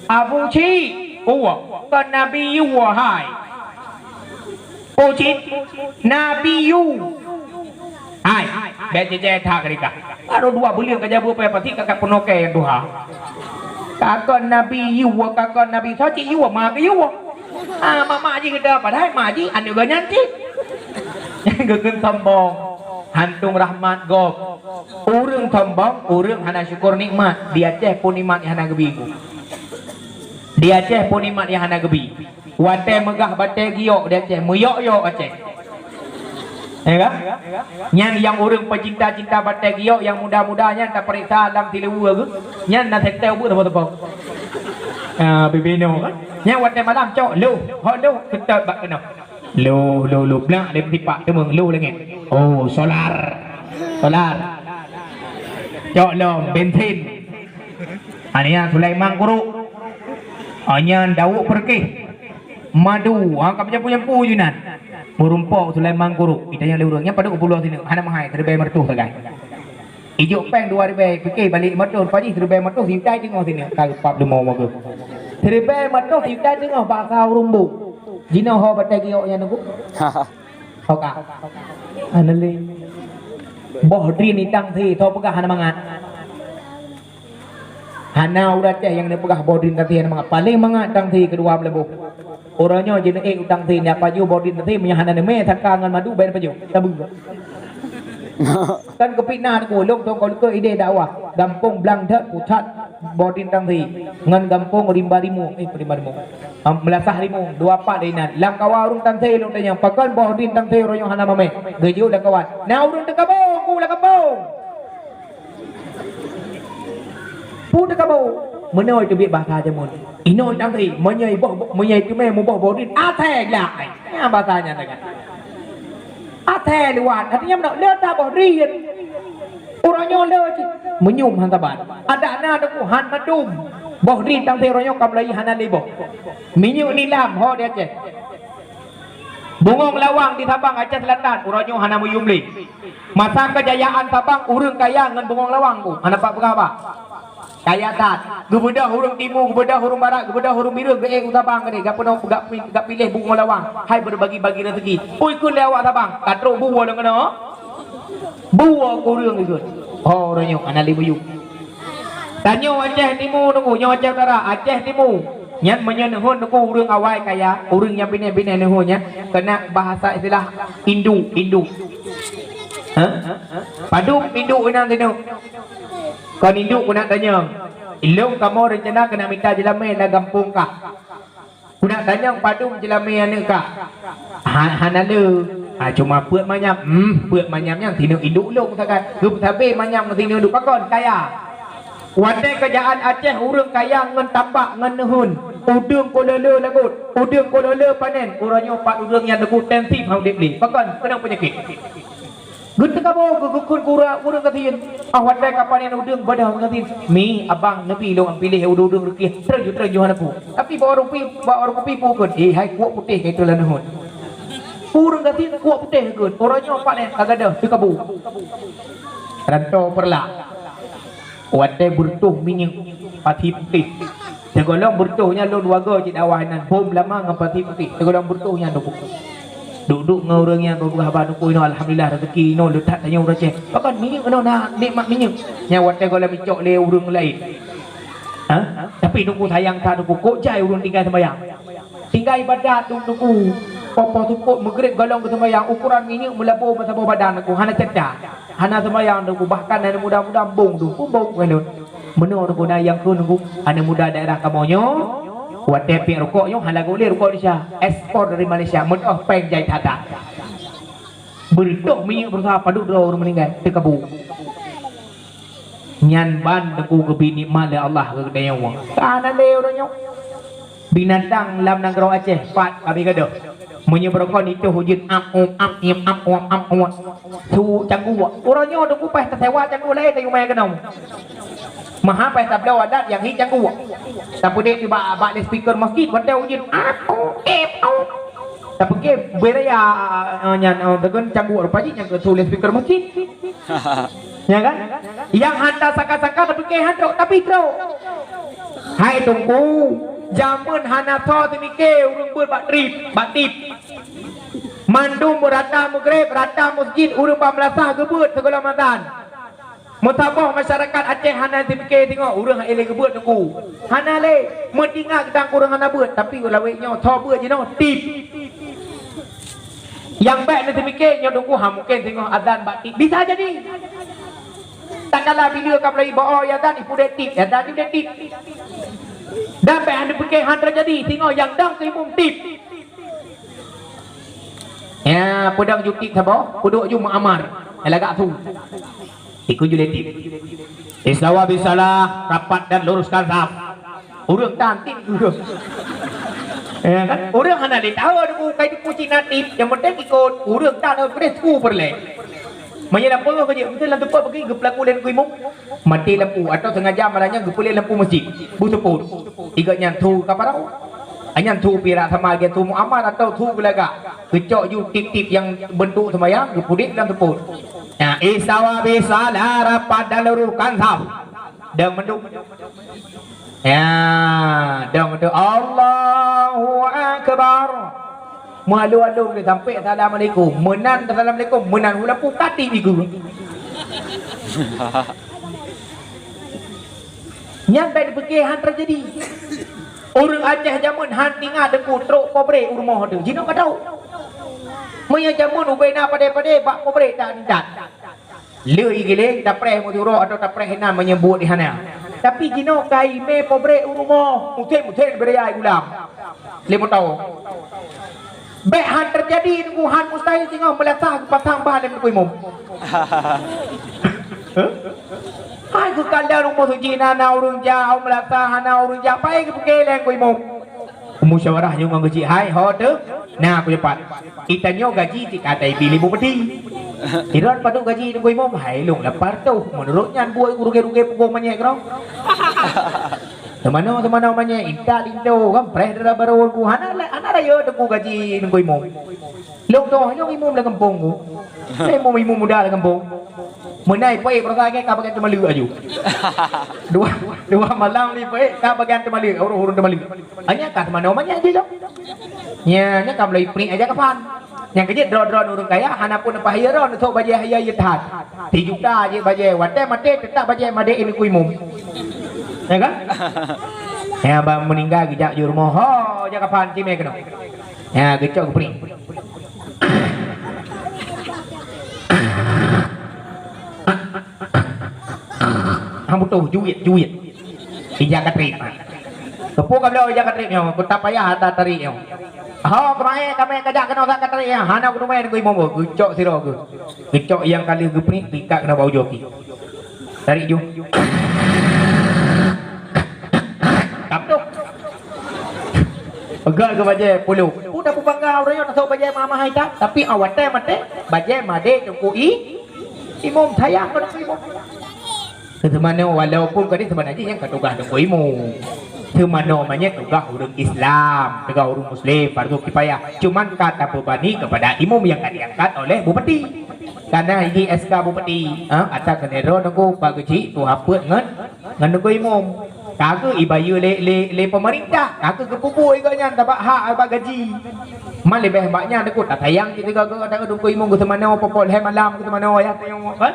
Abu Cik, uwa, kon Nabiyyu hai. Ucit, Nabiyyu. Hai, bèk jijai that keudeh kah. Baru dua buleuen ka jabu payah pati kakak peunokai nyang tuha. Kakon Nabi Yue, kakon Nabi soe cit Yue, ma keu Yue. Ah, mak-mak jih geuda padahai mak jih aneuk geuh nyan cit. Nyang geukheun sombong, hantom rahmat gob. Ureueng sombong, ureueng hana syukur nikmat. Di Aceh pun nikmat nyang hana geubi. Di Aceh pun nikmat nyang hana geubi. Watèe meugah batèe giyok di Aceh, meuyok-yok Aceh. Ya kan? Nyan nyang ureueng peucinta-cinta batèe giyok nyang muda-muda nyan tapeuriksa lam tileue geuh. Nyan na sentèe ubeut teupok-teupok. Ah, bibinoe kan. Nyan watèe malam cok loh, hok loh keutôt bak keunoe. Loh, loh, loh, blak lé meusipak teumeung loh langèt. Oh, solar. Solar. Cok lom bensin. Ania Sulaiman Guru. Anya Daud Perkih. Madu, ha, ka meujampu-jampu ju nan. Meurumpok Sulaiman Guru. Itanyong lé ureueng, nyan padub pulo sineuk, hana meuhai, siribèe meureutoh sagai. Ijok pèng dua ribèe, pike balik meureutoh, pajih siribèe meureutoh, siutai teungoh sineuk, ka geupap leumo meugeue. Siribèe meureutoh, siutai teungoh, bak sa ureueng bu. Jinoe ho batèe giyok nyan nunggu. Ho ka. Hana lé. Boh drin itang si, tho peugah hana mangat. Hana ureueng Aceh nyang neupeugah boh drin tang si hana mangat. Paléng mangat tang si keudua beuleuboh. Uroe nyoe jineuék u tang si, nyak pajoh boh drin tang si, meunyo hana neumè saka ngon madu, bèk neupajoh. Tabeue. Kan keupit na teungku, lôn tông kau leukeue idéh dakwah. Gampông Blang Dhat pusat boh drin tang si. Ngon gampông Rimba Rimueng, eh, Rimba Rimueng. Am, Meulasah Rimueng, dua pat dari nan. Lam kawa ureueng tang si lôn tanyong, pakon boh drin tang si uroe nyoe hana mamè? Geujaweueb lam kawan. Na ureueng teukaboe, ku lam gampông. Peue teukaboe? Meunoe teubiet bahasa jameun. Inoe tang si, meunyoe boh, meunyoe teumè muboh boh drin, asèe glak. Nyan bahasa nyan teuka. Asèe luwat, artinya meunoe, le that boh drin. Uroe nyoe le cit. Meunyum han saban. Adak na teungku han mandum. Boh drin tang si uroe nyoe ka meulayeue hana lé boh. Minyeuk nilam ho di Aceh. Bungong Lawang di Sabang, Aceh Selatan, uroe nyoe hana meuyum lé. Masa keujayaan Sabang, ureueng kaya ngon Bungong Lawang ku, hana pat peugah haba. Kaya that. Geubeudôh ureueng timu, geubeudôh ureueng barat, geubeudôh ureueng Bireuen, geuék u Sabang keudéh, geupeunong, geupi-, geupiléh Bungong Lawang. Hai beubagi-bagi rezeki. Ui, kheun lé awak Sabang, ka trok bu woe lôn keunoe. Bu woe keu ureueng ikheun. Oh, uroe nyoe hana lé meuyum. Tanyoe Aceh Timu teungku, nyoe Aceh Utara, Aceh Timu. Nyan meunyoe neuhon teungku ureueng awai kaya, ureueng nyang binéh-binéh neuhon nyan, keunan bahasa istilah induk, induk. Ha? Padum induk inan sineuk. Kon induk keunan tanyong. Ilôn kamoe reuncana keunan mita jeulamé lam gampông kah. Keunan tanyong padum jeulamé aneuk kah? Ha, hana le. Ha, cuma peuet manyam. Hmm, peuet manyam nyan sineuk induk lôn sagai. Geupeusabé manyam ngon sineuk induk pakon kaya. Watèe keujayaan Aceh ureueng kaya ngon tambak ngon neuheun. Udeueng kolole lagot, udeueng kolole panen. Uroe nyoe pat ureueng nyan teungku tensif han udép lé. Pakon? Keunong peunyakét. Geuteukaboe geu-, geukheun keu ureueng, ureueng gasien. Ah, watèe ka panen udeueng beudoh gasien. Mi, abang, neubi lôn piléh udeueng-udeueng reukieh. Treun ju, treun ju hana peue. Tapi bak ureueng pi, bak ureueng kupi peue kheun. Eh, hai kuok putéh ka itu lam neuheun. Ureueng gasien kuok putéh kheun. Uroe nyoe pat lé ka gadoh teukaboe. Ranto Peureulak. Watèe beureutoh minyeuk pati putéh. Sigohlom beureutoh nyan lôn dua goe cit dakwah inan, bom lama ngon pati putéh. Sigohlom beureutoh nyan teungku. Duek-duek ngon ureueng nyan beupeugah haba teungku inoe, alhamdulillah rezeki inoe le that tanyoe ureueng Aceh. Pakon minyeuk inoe na nikmat minyeuk. Nyan watèe gohlom icok lé ureueng laén. Ha? Tapi teungku sayang that teungku, kok jai ureueng tinggai seumbahyang. Tinggai ibadat teungku. Poh-poh seupôt Maghrib gohlom geuseumbahyang, ukoran minyeuk meulabô meusaboh badan teungku, hana ceuta. Hana seumayang Teungku, bahkan aneuk muda-muda embong Teungku, embong ngon lôn. Meunoe Teungku na nyang kheun Teungku, aneuk muda daerah kamoe nyoe, watèe piep rukok nyoe hana geuoleh rukok Indonesia, ekspor dari Malaysia, meudoh péng jai that-that. Beuritoh minyeuk beureusaha padub droe ureueng meuninggai, teukabu. Nyan ban Teungku geubri nikmat lé Allah keu geutanyoe. Ka hana lé uroe nyoe. Binatang lam nanggroe Aceh, pat ka bri gadôh. Meunyoe beurukon itôh ujeuen, ap, up, ap, im, ap, uap, ap, uap. Su cangguek. Uroe nyoe Teungku paih tasewa cangguek laén tayue mè keunoe. Maha paih tabloe adat nyang hi cangguek. Tapeudeh nibak bak loudspeaker masjid, watèe ujeuen, ap, up, ep, up. Tapike beu raya, eh, nyan, eh, deungon cangguek rupa jih nyang keu su loudspeaker masjid. Ya kan? Nyang hana sangka-sangka tapike han trok, tapi trok. Hai Teungku, jameun hana soe teumike ureueng beuet bak trip, bak tip. Mandum rata Maghrib, rata masjid, ureueng bak meulasah geubeuet sigohlom azan. Meusaboh masyarakat Aceh hana teumike singoh ureueng han lé geubeuet Teungku. Hana lé, meutinggai geudang ureueng hana beuet, tapi lawét nyoe soe beuet jinoe tip. Nyang bèk neuteumike nyoe Teungku, ha mungken singoh azan bak tip. Bisa jadi. Takala bila ka mulai bak-o azan, ipudek tip, azan ipudek tip. Dan bèk hana pike han teujadi, singoh nyang dong keu imum tip. Ya, peudong ju tip saboh, peuduek ju meuamar. Ya, lagak su. Ikut ju lé tip. Istawa bisalah, rapat dan luruskan saf. Ureueng tan tip ureueng. Ya kan? Ureueng hana lé tahu Teungku, kai Teungku cit na tip. Nyang penting ikut ureueng tan ureueng peureulèe. Meunyoe lampu keu jeuet, meusti lam teupeu bagi geupeulaku lé Teungku Imum. Maté lampu atau sengaja malam nyan geupeulét lampu masjid. Beuseupôt. Igat nyan su ka parau. Nyan su pirak sama lagèe su meuamar atau su geulagak. Geucok ju tip-tip nyang beuntuk seumayang, geupudek lam seupôt. Ya, istawa bisalah, rapat dan luruskan saf. Dong mandum. Ya, dong tu Allahu Akbar. Meualu-alu dia sampai assalamualaikum. Meunan assalamualaikum, meunan hula pukat di bigu. Nyan bèk dipike han teujadi. Ureueng Aceh jameun han tingat Teungku trok pobrek u rumoh teuh. Jinoe ka trok. Meunyoe jameun ubena padé-padé bak pobrek tak nintat. Le igiléng tapreh meusurok atau tapreh inan meunyoe buet di hana. Tapi jinoe ka imé pobrek u rumoh, muthen-muthen beuraya gulam. Lé moto. Bèk han teujadi Teungku, han mustahil singoh meulasah geupasang bah lé Teungku Imum. Hai keu kala rumoh suci na, na ureueng jak, meulasah hana ureueng jak, pai geupike lé Teungku Imum. Musyawarah nyoe ngon geuchik hai, ho teuh, na kujepat. Itanyoe gaji cit ka taibi lé bupati. Iron padub gaji Teungku Imum, hai lôn lapan reutôh. Meunurot nyan buet rugé-rugé peugoh manyét keudroe. Teumanoe-teumanoe manyét, intat linto, kan preh dara barô Teungku. Hana la-, hana rayeuk Teungku gaji Teungku Imum. Lôn toh nyoe imum lam gampông ku. Imum-imum muda lam gampông. Meunai peuék peurasaan ka bagian teumaleuek aju. Dua, dua malam ni peuék ka bagian teumaleuek, ureueng-ureueng teumaleuek. Hanya ka teumanoe manyét jih lom. Nya, nya ka mulai prik aja kapan. Nyang keujeuet droe-droe ureueng kaya hana pun apa hayeue droe neutok bajèe hayeue-hayeue that. Sijuta jih bajèe, watèe maté teutap bajèe madé Teungku Imum. Ya kan? Ya, ban meuninggai geujak ju rumoh, ho, jak kapan cimé keunoe. Ya, geucok geupring. Hang butoh juet, juet. Ija katrép. Keupeue ka bloe ija katrép nyoe, keu tapayah ata tarék nyoe. Ho, keumae kamé kajak keunoe sa katrép nyoe, hana kuteumé Teungku Imum, geucok sidroe geuh. Geucok nyang ka lheueh geupring, geuikat keunoe bak ujoe pih. Tarék ju. Ka ploh. Peugah keu bajèe ploh. Peue tapeubangga ureueng nyoe tasok bajèe mahai-mahai that, tapi awai watèe maté, bajèe madé Teungku I-, Imum, sayang keu Teungku Imum. Keu teumanoe, walaupun ka di teumanoe jih nyang ka tugaih Teungku Imum. Teumanoe manyét tugaih ureueng Islam, tugaih ureueng Muslim, fardhu kifayah. Cuman ka tabeubani keupada imum nyang ka diangkat oleh bupati. Kana jih S K bupati, ha, ata keuneuk droe Teungku, bak geuchik tuha peuet ngon, ngon Teungku Imum. Ka geu ibayeue lé, lé, lé peumeurintah, ka geu geupeubuet gobnyan tabak hak, bak gaji. Man leubeh bak nyan Teungku, tasayang cit sigoe-goe ata Teungku Imum geuteumanoe, poh-poh lhèe malam geuteumanoe, ya, tanyong, kan?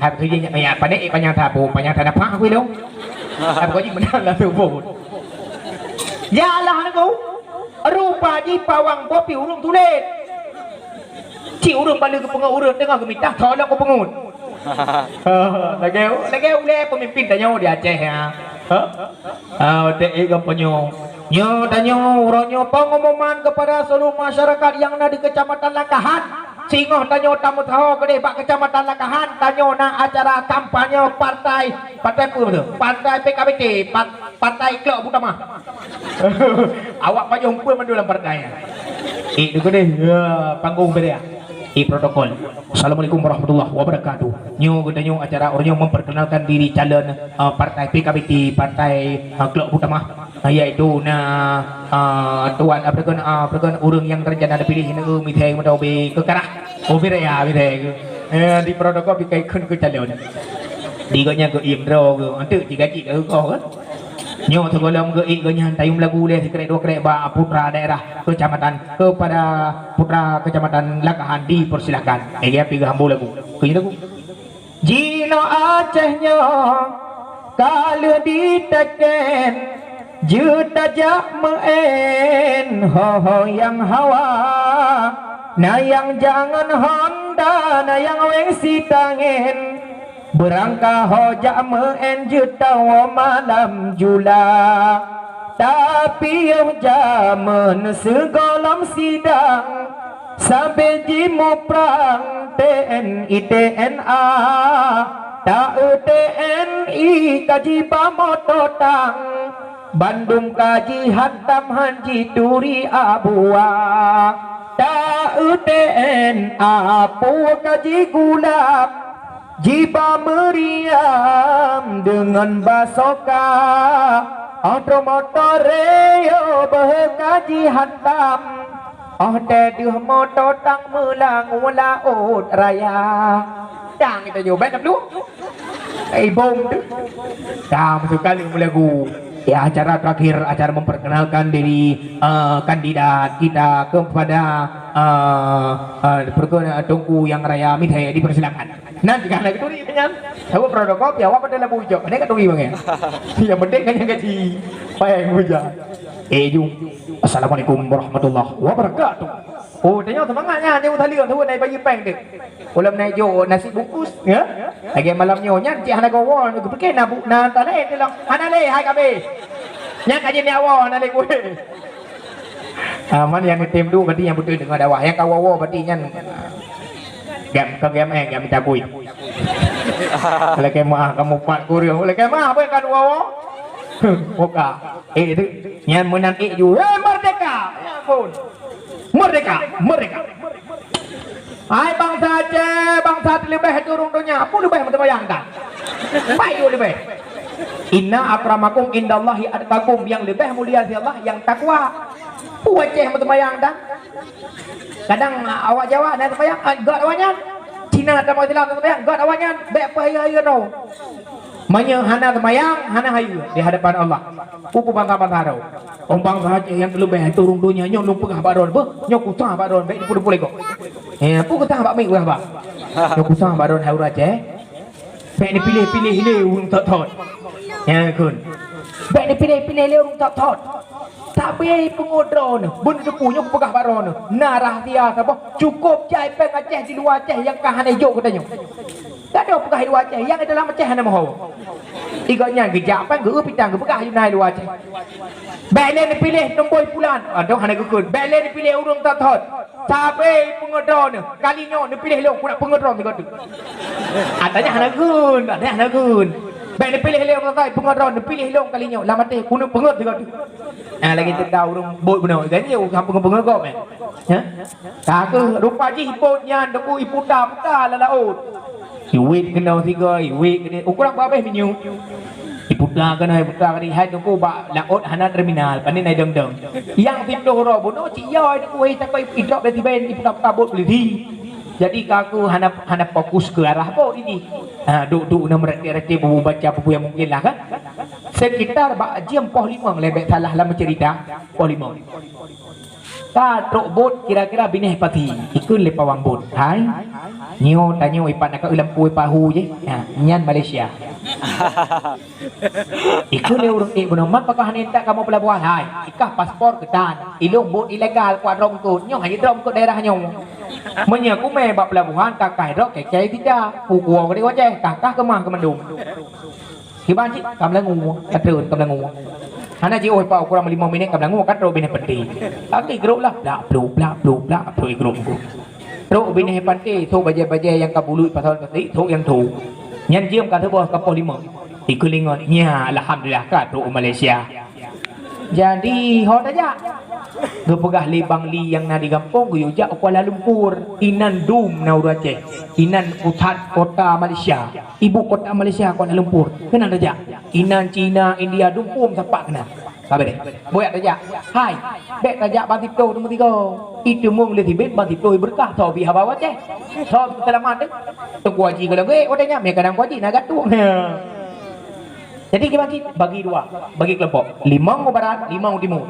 Hai beutôi jih nyak, ya, pané, eh, panyang that, panyang that nafah aku ilong. Hai beutôi jih meunan lah tu pun. Jalan aku. Rupa jih pawang boh pih ureueng tuléh. Cit ureueng baleue keu peungeut ureueng teungoh geumita, tolong keu peungeut. Lagèe, lagèe ulèe peumimpin tanyoe di Aceh, ya. Ha? Ah, watèe ék gampông nyoe. Nyoe tanyoe, uroe nyoe pengumuman kepada seluruh masyarakat yang na di Kecamatan Langkahan. Singoh tanyoe tameusaho keudeh bak Kecamatan Langkahan, tanyoe na acara kampanye partai, partai peue tu? Partai P K B T, Pat-, Partai Klok Butamah. Awak pajoh umpun mandum lam partai nyan. Ék deuh keudeh, ya, panggong beda. Ék protokol. Assalamualaikum warahmatullahi wabarakatuh. Nyoe geutanyoe acara ureueng nyoe memperkenalkan diri calon, eh, partai P K B T, Partai, eh, Klok Butamah, eh, yaitu na, eh, tuan, eh, peue kheun, eh, peue kheun ureueng nyang rencana dipiléh neu misai meudobe keukarah. Oh, bire ya, bire. Eh, di protokol bika ikheun keu calon. Di gobnyan keu imro keu, enteuk jigaji keu koh kan. Nyoe sigohlom geuék gobnyan tayue meulagu lé sikrek dua krek bak putra daerah kecamatan, kepada putra kecamatan Langkahan dipersilahkan. Eh, ya, pi geuhambo lagu. Keu lagu. Jinoe Aceh nyoe ka lheueh diteken, jeuet tajak meu'en ho-ho nyang hawa. Na nyang jangan honda, na nyang weng sitangen. Beurangkaho jak meu'en jeuet tawoe malam jula. Tapi yoh jameun sigohlom sidang, sabe jimuprang T N I T N A, ta-eu T N I ka jiba moto tang. Bandum ka jihantam han jituri abua. Ta-eu T N A peue ka jigulap, jiba meuriam deungon basoka. Óh troh moto Reo beuhe ka jihantam. Óh teuh deuh moto tang meulangue laôt raya. Dang geutanyoe, bèk na pluek. Eh, bom tu. Dah masuk kali melagu. Ya, acara terakhir, acara memperkenalkan diri, eh, kandidat kita kepada, eh, eh, perke-, Teungku Yang Raya Mithai, dipersilakan. Nanti kan lagi turi nyan. Tahu protokol, ya, awak pada labu hijau. Ada kat turi bang ya? Yang penting kan yang gaji. Payah hujan. Eh, jom. Assalamualaikum warahmatullahi wabarakatuh. Oh, tanya semangatnya, dia tali tu naik bayi peng tu. Ulam naik jok nasi bungkus, ya? Lagi malam nyoe nyan cik hana gawa, geupike na bu-, na talé tu lah. Hana lé hai kabe. Nyan kaji ni awak hana lé kueh. Aman yang ngetem tu berarti yang betul dengar dakwah. Yang kawa-wa berarti nyan gam ka gam eh gam takui. Oleh kemah kamu pat kurang. Oleh kemah apa yang kan wawa? Buka. Eh tu nyan menang eh ju. Eh merdeka. Ya ampun. Merdeka, merdeka. Hai bangsa Aceh, bangsa leubeh turun donya. Apa leubeh meuteumbayang dah? Payu leubeh. Inna akramakum indallahi atqakum, yang leubeh mulia di Allah yang takwa. Pu Aceh meuteumbayang dah. Kadang ah, awak Jawa na teumbayang, ah, got awak nyan. Cina dan Islam teumbayang, got awak nyan. Bek peuhaya-haya no. Meunyoe hana seumayang, hana hayeue di hadapan Allah. Peue bangsa-bangsa droe. Orang bangsa Aceh nyang leubeh turun donya nyoe lôn peugah bak droe beuh, nyoe kusah bak droe bèk dipeuleupah lego. Eh, peue kusah bak mic peugah bak. Nyoe kusah bak droe hai ureueng Aceh. Bèk neupiléh-piléh lé ureueng thot-thot. Ya, kun. Bèk neupiléh-piléh lé ureueng thot-thot. Tapi peungeut droeneuh, beuneuteupeu nyoe kupeugah bak droeneuh, na rahsia saboh cukôp jai péng Aceh di luwa Aceh nyang ka hana jok geutanyoe. Gadoh peugah di luwa Aceh, nyang di dalam Aceh hana moho. Igoe nyan geujak péng geu pitang geupeugah di luwa Aceh. Bèk lé neupiléh tumboi pulan, adoh hana geukheun. Bèk lé neupiléh ureueng thot-thot. Sabe peungeut droeneuh, kali nyoe neupiléh lôn, kunak peungeut droeneuh sigoe teuk. Atanya hana geukheun, atanya hana geukheun. Bèk neupiléh lé ureueng thot-thot, peungeut droeneuh, neupiléh lôn kali nyoe, lam até kuneuk peungeut sigoe teuk. Ah, lagi teuka ureueng bot bunoe, ganjil ureueng peungeut-peungeut gob, eh. Ha? Ka kheueh rupa jih bot nyan teungku iputa-puta lam laôt. Iwet keunoe sigoe, iwet keunoe. Ukurang babeh minyeuk. Iputa keunoe, iputa keunoe. Hai teungku bak laôt hana terminal, pane na dong-dong. Nyang siploh uroe bunoe cit yo teungku, hai takoi idrop dari siben iputa-puta bot polisi. Jadi ka kheueh hana, hana fokus keu arah bot ini. Ha, duk-duk na meureti-reti buku baca buku yang mungkin lah kan. Sekitar bak jam poh limong lebek salah lam cerita. Poh limong. Ka trok bot kira-kira binéh pati, ikheun lé pawang bot, "Hai, nyoe tanyoe ipat naka lampu pahu jih, ha, nyan Malaysia." Ikheun lé ureueng ék bunoe, "Mat pakon hana intat kamoe peulabohan?" "Hai, ikah paspor keutan, ilong bot ilegal kuat droe eungkot, nyoe hana droe eungkot daerah nyoe. Meunyoe kumé bak peulabohan, kakah droe kèe-kèe sida, pukoe geude wajéh, kakah keumah keumandum." Kiban cit ka meulangua, ka treun ka meulangua. Hana jiôh pat ukurang limong minit ka meulangua, ka trok binéh peuti. Tapi grup lah, plak, pluk, plak, pluk, plak, trok grup. Trok binéh peuti, trok bajèe-bajèe nyang ka bulut pasal peuti, trok nyang tu. Nyan jeuem ka seuboh ka poh limong. Ikheun lé ngon, nya, alhamdulillah, ka trok u Malaysia. Jadi, ho tajak. Geupeugah lé Bang Li nyang na di gampông, geuyue jak u Kuala Lumpur. Inan dum na ureueng Aceh. Inan pusat kota Malaysia. Ibu kota Malaysia Kuala Lumpur. Keunan tajak. Inan Cina, India, dum phôn sapat keunan. Sabe deh. Boyak tajak. Hai, bèk tajak ban siploh teumeusigoe. Iteumong lé sibit ban siploh beureukat. Soe bri haba watèe. Soe seulamat deh. Teungku Haji kalau gèt watèe nyan, mè kadang Teungku Haji na gatueng. Jadi dibagi, bagi dua, bagi kelompok. Limong u barat, limong u timu.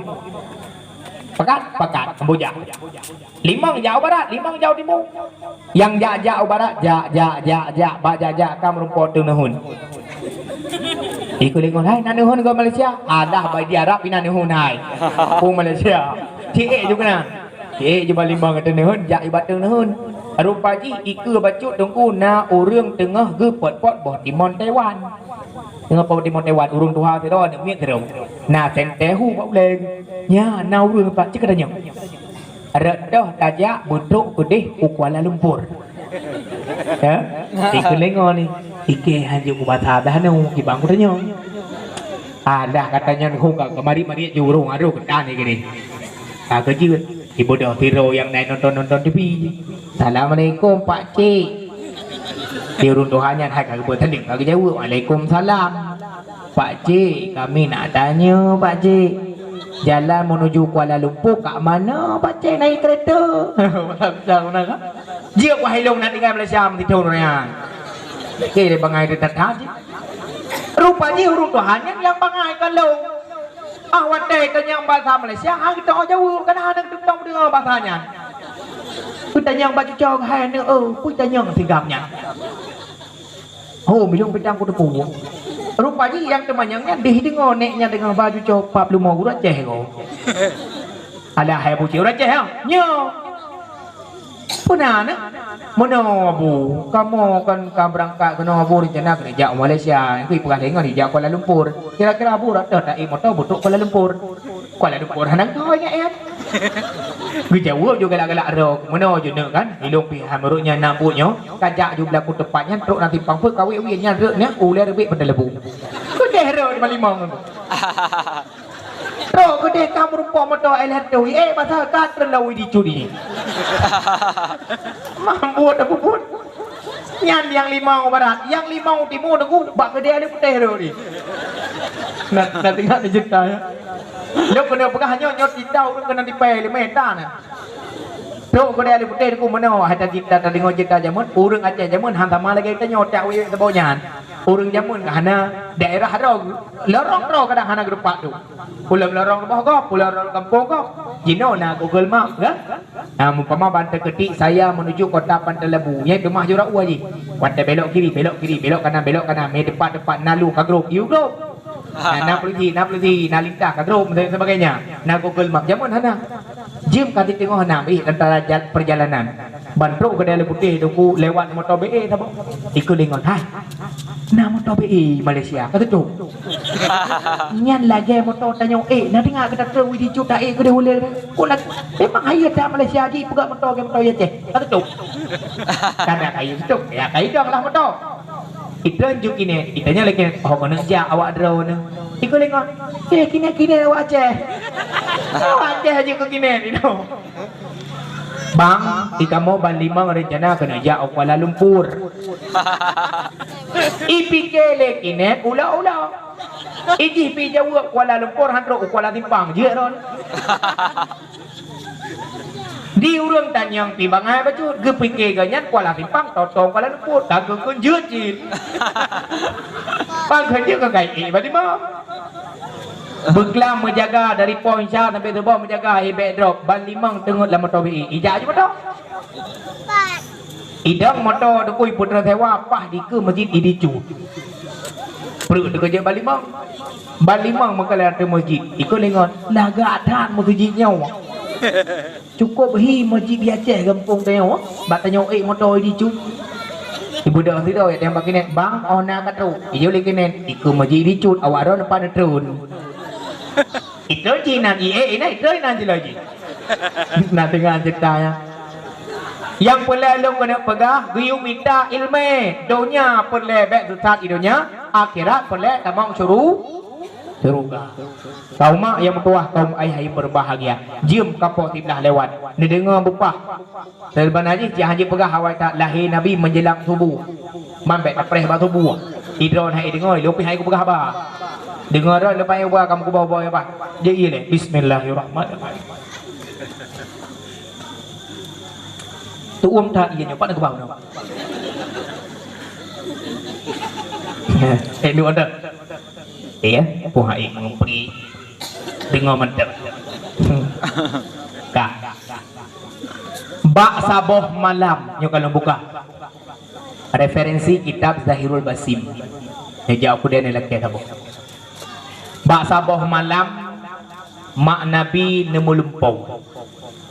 Pakat? Pakat. Ambo jak. Limong jak u barat, limong jak u timu. Nyang jak-jak u barat, jak, jak, jak, jak, bak jak-jak ka meurumpok teuneun. Ikut lingkon, "Hai, na neuheun gob Malaysia?" "Alah, bak di Arab pih na neuheun hai." Pu Malaysia. Ciek juga na. Ciek juga limong ka teuneun, jak ibat teuneun. Rupa jih ikeue bacut teungku na ureueng teungoh geupot-pot boh timon Taiwan. Teungoh pot timon Taiwan, ureueng tuha sidroe, aneuk miet sidroe. Na senteh hu bak ulèe. Nya, na ureueng pat cit ka tanyong. Rot toh tajak beutrok keudeh u Kuala Lumpur. Ya? Ikeu lengô ni. Ikeu hanjeuet kubasa dah nu, kibang kutanyong. Alah, ka tanyong hu ka kemari-mari jurong aduh ketan ni gini. Ka keujeuet. Ibu dah tiro nyang naik nonton-nonton T V. "Assalamualaikum, Pak Cik." Di ureueng tuha nyan hai ka geubeuet teulieng ka geujaweueb, "Waalaikumsalam." "Pak Cik, kami nak tanya, Pak Cik. Jalan menuju Kuala Lumpur kat mana, Pak Cik, naik kereta?" Macam mana kan? Jeuet wahai lôn nak tinggai Malaysia meusitu nyan. Oke, dia bangai dia datang je. Rupa jih ureuëng tuha nyan nyang bangai ka lôn. Ah, watée tanyong bahasa Malaysia, hana geuteupeue jaweueb, kana hana geuteupeue deungoe bahasa nyan. Geutanyong bak cucoe hai neu, "Oh, peue tanyong sigam nyan?" Ho, milong bidang ku teupeue. Rupa jih nyang teumanyong nyan deh deungoe nek nyan deungoe bak cucoe pat ploh lima gurée ceh ko. Alah, hai buci ureuëng ceh, ha? Nyoe. Peue na, na? Meunoe, Abu. Kamoe kan ka beurangkat keunoe, Abu, rencana keuneuk jak u Malaysia. Kui peugah lé ngon jak Kuala Lumpur. Kira-kira, Abu, rot toh taék moto beutrok Kuala Lumpur. Kuala Lumpur hana geuh ingat, ingat. Geujaweueb ju galak-galak droe. Meunoe ju neuk kan? Ilong pih hai meurok nyan na buet nyoe. Ka jak ju beulaku teumpat nyan, trok na simpang peuet, ka wék-wék nyan rot nyan, ulée reubek Pantai Leubung. Keudeh rot di Malimong. Trok keudeh ka meurumpok moto L R T, eh, pasal ka treun lawui di cut ini. Mambot aku pun. Nyan nyang limong barat, nyang limong timu nunggu bak keudeh Alue Putih tu ni. Nah, nah tinggal cerita ya. Lok kena peugah nyoe, nyoe cerita ureuëng kena dipai lima hektar nah. Trok keudeh Alue Putih tu meunoe, hai tadi kita tadi ngoi cerita jameun, ureuëng Aceh jameun han sama lagée tanyoe tak wék saboh nyan. Ureuëng jameun ka hana daerah droe, lorong droe kadang hana geurupak tu. Pulang lorong rumoh gob, pulang lorong kampung gob. Jinoe na Google Map kan? Nah, umpama ban teuketik saya menuju kota Pantai Lebu, nyan teuma jurok uwa jih. Watée belok kiri, belok kiri, belok kanan, belok kanan, mé teumpat-teumpat na lu ka grob, you grob. Nah, na polisi, na polisi, na lintas ka grob dan sebagainya. Na Google Map jameun hana. Jeuem ka di teungoh na bih antara jal-, perjalanan. Ban trok keudeh Alue Putih tu ku lewat moto B A saboh. Ikut lingon, hai. Na moto B A Malaysia ka teutup. Nyan lagée moto tanyoe ék, na teuingat gata treun widi cut taék keudeh ulée. Kok lagée memang hai that Malaysia jih peugah moto ke moto ya ceh. Ka teutup. Kana kayu teutup, ya kayu dong lah moto. Itreun ju kinet, itanya lagi, oh keuneuk jak awak droe nyoe. Ikut lingon, eh kinet-kinet awak Aceh. Awak Aceh ju keu kinet itu. Bang, ikamoe ban limong rencana keuneuk jak u Kuala Lumpur. Ipike lé kinet ulok-ulok. Ijih pi jaweueb Kuala Lumpur han trok u Kuala Simpang jeuet ron. Di ureuëng tanyong pi bangai bacut geupike geuh nyan Kuala Simpang totong Kuala Lumpur ka geukheun jeuet cit. Bang kheun jeuet ka kai ék ban limong. Beuklam meujaga dari poin sya sampai suboh meujaga, eh, backdrop, ban limong teungeut lam moto B I. Ijak aju moto. Idong moto dukui putra sewa pah dikeue masjid Idicu. Perut teukeujeuet ban limong. Ban limong meukalan ateueh masjid. Ikut lingon. Lagak that masjid nyoe. Cukup hi masjid di Aceh gampông tanyoe, bak tanyoe ék moto di cut. Ibu dah sidroe nyang bak kinet, "Bang, oh na ka trok." Ijok lé kinet, "Ikeu masjid di cut, awak droe leupah neutreun." Itreun cit inan, i ék inan, itreun inan cit lagi. Nah, deungon cerita nyan. Nyang peureulée lôn keuneuk peugah, geuyue mita iéleumé, donya peureulée bék sesat di donya, akhirat peureulée tamong syuru-, syeuruga. Kaum mak nyang meutuwah, kaum ayah nyang berbahagia. Jeuem kapoh siblah lewat. Neudeungoe beupah. Seubeuna jih, cit hana jipeugah awai that lahé Nabi menjelang subuh. Man bék tapreh bak subuh. Idroe hai deungoe, lôn pih hai kupeugah haba. Deungoe droe, leupah hai kupeugah, kamoe kubawa-bawa bah. Jeuet ie lé. Bismillahirrahmanirrahim. Tuom that ie nyoe, pat neukeubah nyoe. Eh, lu ada. Iya, puhai meupeuri. Deungoe mantap. Ka. Bak saboh malam, nyoe ka lôn buka. Referensi kitab Zahirul Basim. Nyoe jak aku dan lakée saboh. Bak saboh malam, mak Nabi neumeulumpoe.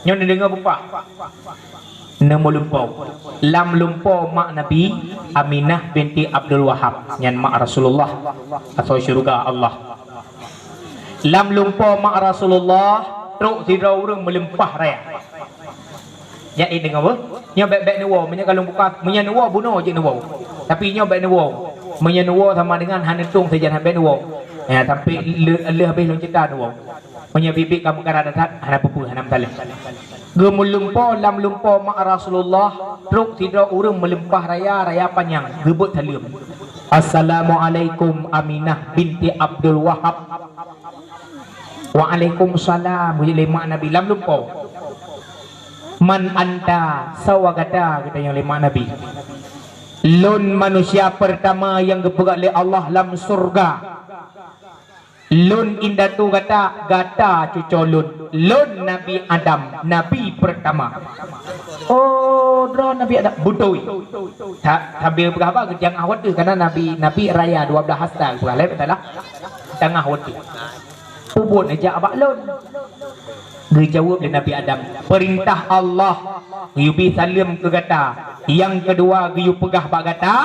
Nyoe neudeungoe beupah. Neumeulumpoe. Lam lumpoe mak Nabi, Aminah binti Abdul Wahab, nyan mak Rasulullah, asoe syeuruga Allah. Lam lumpoe mak Rasulullah, trok sidroe ureuëng meulimpah raya. Nyan ék deungoe beuh? Nyoe bék-bék neuwoe, meunyoe ka lôn buka, meunyoe neuwoe bunoe jeuet neuwoe. Tapi nyoe bék neuwoe. Meunyoe neuwoe sama dengan hana tueng sajan, han bék neuwoe. Ya, sampai lheuh, lheuh habéh lôn cerita neuwoe. Meunyoe biet-biet ka meukarat that, hana peue-peue, hana meusalah. Geumeulumpoe lam lumpoe mak Rasulullah, trok sidroe ureuëng meulimpah raya, raya panyang, geubeuet saleuem. "Assalamualaikum Aminah binti Abdul Wahab." "Waalaikumsalam," geujak lé mak Nabi lam lumpoe. "Man anta, soe gata?" geutanyong lé mak Nabi. Lôn manusia peurtama nyang geupeugah lé Allah lam syeuruga. Lôn indatu gata, gata cucoe lôn. Lôn Nabi Adam, nabi peurtama. Oh, droe Nabi Adam. Beutôi. Sa-, sambil peugah haba, geujangah watèe, karena Nabi, Nabi raya dua belas hasta, peugah lé, beutôi lah. Tangah watèe. Peubuet neujak bak lôn. Geujaweueb lé Nabi Adam, "Peurintah Allah, geuyue bi saleuem keu gata. Nyang keudua, geuyue peugah bak gata,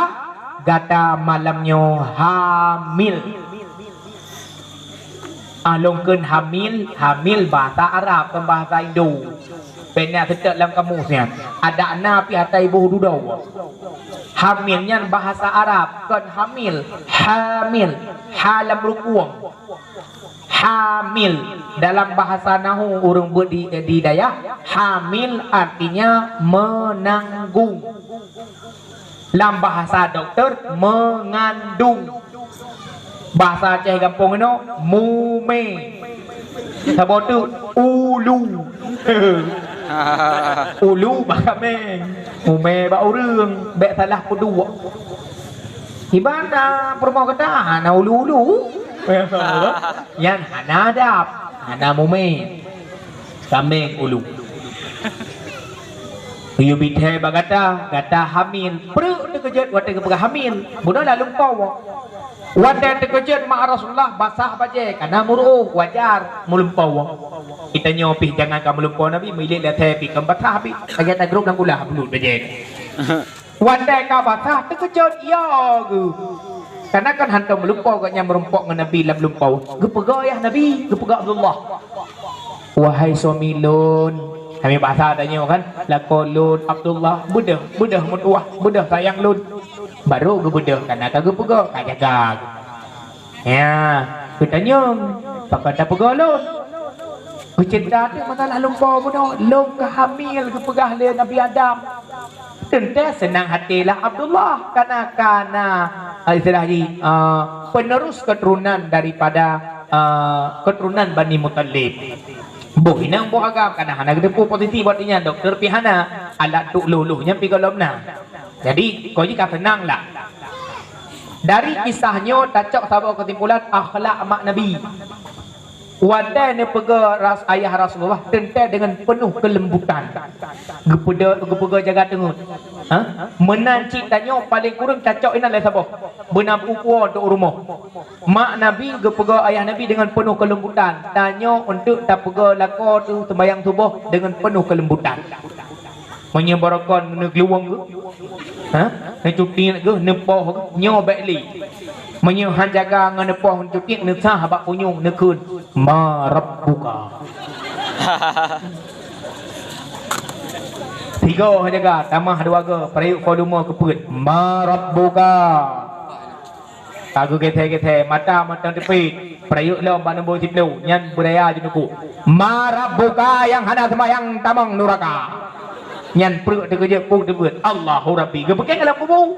gata malam nyoe hamil." Ah, lôn kheun hamil, hamil bahasa Arab, kon bahasa Indo. Bèk na seutôt lam kamus nyan. Adak na pih ata iboh dudoe. Hamil nyan bahasa Arab, kon hamil, hamil, ha lam rukueng. Hamil, dalam bahasa nahu ureueng beuet di, di dayah, hamil artinya menanggung. Lam bahasa doktor, mengandung. Bahasa Aceh gampông inoe, mumè. Saboh teuk, ulu. Ulu bak kaméng, mumè bak ureueng, bèk salah peuduek. Iban na peurumoh gata hana ulu-ulu. Nyan hana adab, hana mumè. Kaméng ulu. Geuyue bi thèe bak gata, gata hamil. Preuk teukeujot watèe geupeugah hamil. Bunoe lam lumpoe. Watèe teukeujot mak Rasulullah basah bajèe, kana meuruôh, wajar meulumpoe. Geutanyoe pih jangankan meulumpoe Nabi, meuilék lam thèe pih kon basah pih. Lagèe tagrôp lam kulah bulut bajèe. Watèe ka basah, teukeujot, ya geuh. Kana kan hantom meulumpoe gobnyan meurumpok ngon Nabi lam lumpoe. Geupeugah ayah Nabi, geupeugah Abdullah. "Wahai suami lôn," kami bahasa tanyoe kan, "lakoe lôn Abdullah, beudôh, beudôh meutuwah, beudôh sayang lôn." Barô geubeudôh, kana ka geupeugah, ka jaga. Ya, geutanyong, "Pakon tapeugah lôn?" Geuceurita teuk masalah lumpoe bunoe, lôn ka hamil geupeugah lé Nabi Adam. Teuntèe seunang até lah Abdullah, kana, kana, istilah jih, eh, penerus keturunan daripada, eh, keturunan Bani Muthalib. Boh inong boh agam, kana hana geuteupeue posisi buat nyan, doktor pih hana, alat tuk lôh-lôh nyan pih gohlom na. Jadi, kon jih ka seunang lah. Dari kisah nyoe tacok saboh keusimpulan akhlak mak Nabi. Watèe neupeugah ras-, ayah Rasulullah teuntèe deungon peunoh keulembutan. Geupeugah, geupeugah jaga teungeut. Ha? Meunan cit tanyoe paleng kureueng tacok inan lé saboh. Beuna buku untuk rumoh. Mak Nabi geupeugah ayah Nabi deungon peunoh keulembutan. Tanyoe untuk tapeugah lakoe teuh seumbahyang suboh deungon peunoh keulembutan. Meunyoe barokon neugeuluwong geuh, ha? Neucutiek geuh, neupoh geuh, nyoe bèk lé. Meunyoe han jaga ngon neupoh neucutiek, neusah bak punyueng neukheun, "Ma rabbuka." Sigoe han jaga, tamah dua goe, peurayek volume keupeuet, "Ma rabbuka." Ka geugeutée-geutée, mata mantong teupit, peurayek lom bak numbô siplôh, nyan beuraya jineukuk. "Ma rabbuka nyang hana seumayang tamong nuraka." Nyan pruet teukeujot, pruet teubeut, "Allahu Rabbi." Geupeugét lam kubu.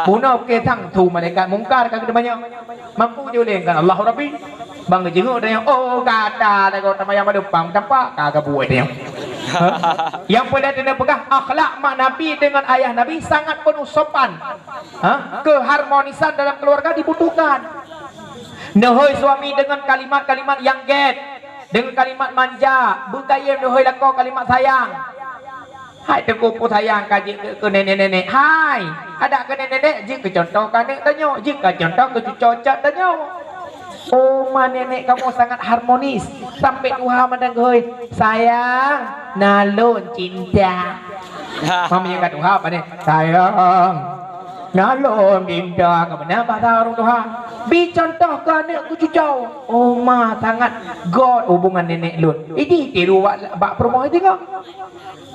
Bunoe pike sang su malaikat mungkar ka geuteumanyong. Mampu jiuleng kan, "Allahu Rabbi." Bang geujenguk tanyong, "Oh, gata lagoe tamayang padub pang tampak ka gabuet tanyong." Ha? Nyang peuleueh teuneuk peugah, akhlak mak Nabi deungon ayah Nabi sangat peunuh sopan. Ha? Keharmonisan dalam keluarga dibutuhkan. Neuhôi suami deungon kalimat-kalimat nyang gét, deungon kalimat manja, beukayém neuhôi lakoe kalimat sayang. Hai teungku peue sayang ka jeuet keu, keu nenek-nenek. Hai, adak keu nenek-nenek jeuet keu contoh keu aneuk tanyoe, jeuet keu contoh keu cucoe cat tanyoe. Oma nenek kamoe sangat harmonis, sampai tuha mandang geuhôi, "Sayang, na lôn cinta." Mami ka tuha pane, "Sayang, na lôn cinta." Ka meunan bahasa ureueng tuha. Bi contoh keu aneuk keu cucoe. Oma sangat gét hubungan nenek lôn. Idéh tiru bak, bak peurumoh singoh.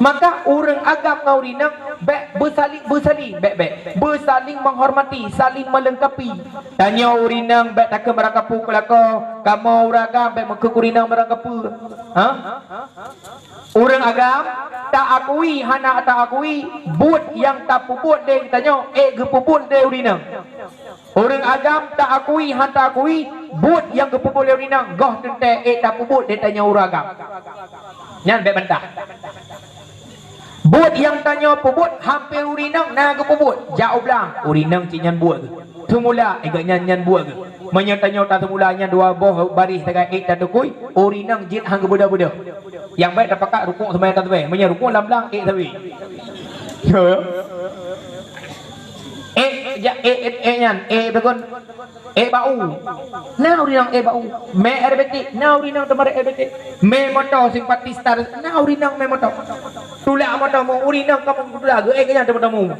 Maka ureueng agam ngon ureueng inong bèk beusaling, beusaling, bèk, bèk. Beusaling menghormati, saling melengkapi. Tanyoe ureueng inong bèk takheun barangkapeue keu lakoe, kamoe ureueng agam bèk meukeue keu ureueng inong barangkapeue. Ha? Ureueng agam taakui hana taakui, buet nyang tapeubuet lé geutanyoe, ék geupeubuet lé ureueng inong. Ureueng agam taakui hana taakui, buet nyang geupeubuet lé ureueng inong, goh teuntèe ék tapeubuet lé tanyoe ureueng agam. Nyan bèk bantah. Buet Nyang tanyoe peubuet hampir ureueng inong na geupeubuet. Jak u blang, ureueng inong cit nyan buet geuh. Seumula, eh, geuh nyan, nyan buet geuh. Meunyoe tanyoe taseumula nyan dua boh baréh sagai ék tatukui, ureueng inong jeuet han geubeudôh-beudôh. Nyang bèk tapakat rukuk seumayang tasbih. Meunyoe rukuk lam blang, ék sabe. Ék, jak, ék, ék, ék nyan, ék beukon, ék bak u. Na ureueng inong ék bak u. Mè air betik, na ureueng inong teumeurék air betik. Mè moto simpati star, na ureueng inong mè moto. Tulak moto mu, ureueng inong kamoe tulak geuh, ék nyan teumeu-teumeu.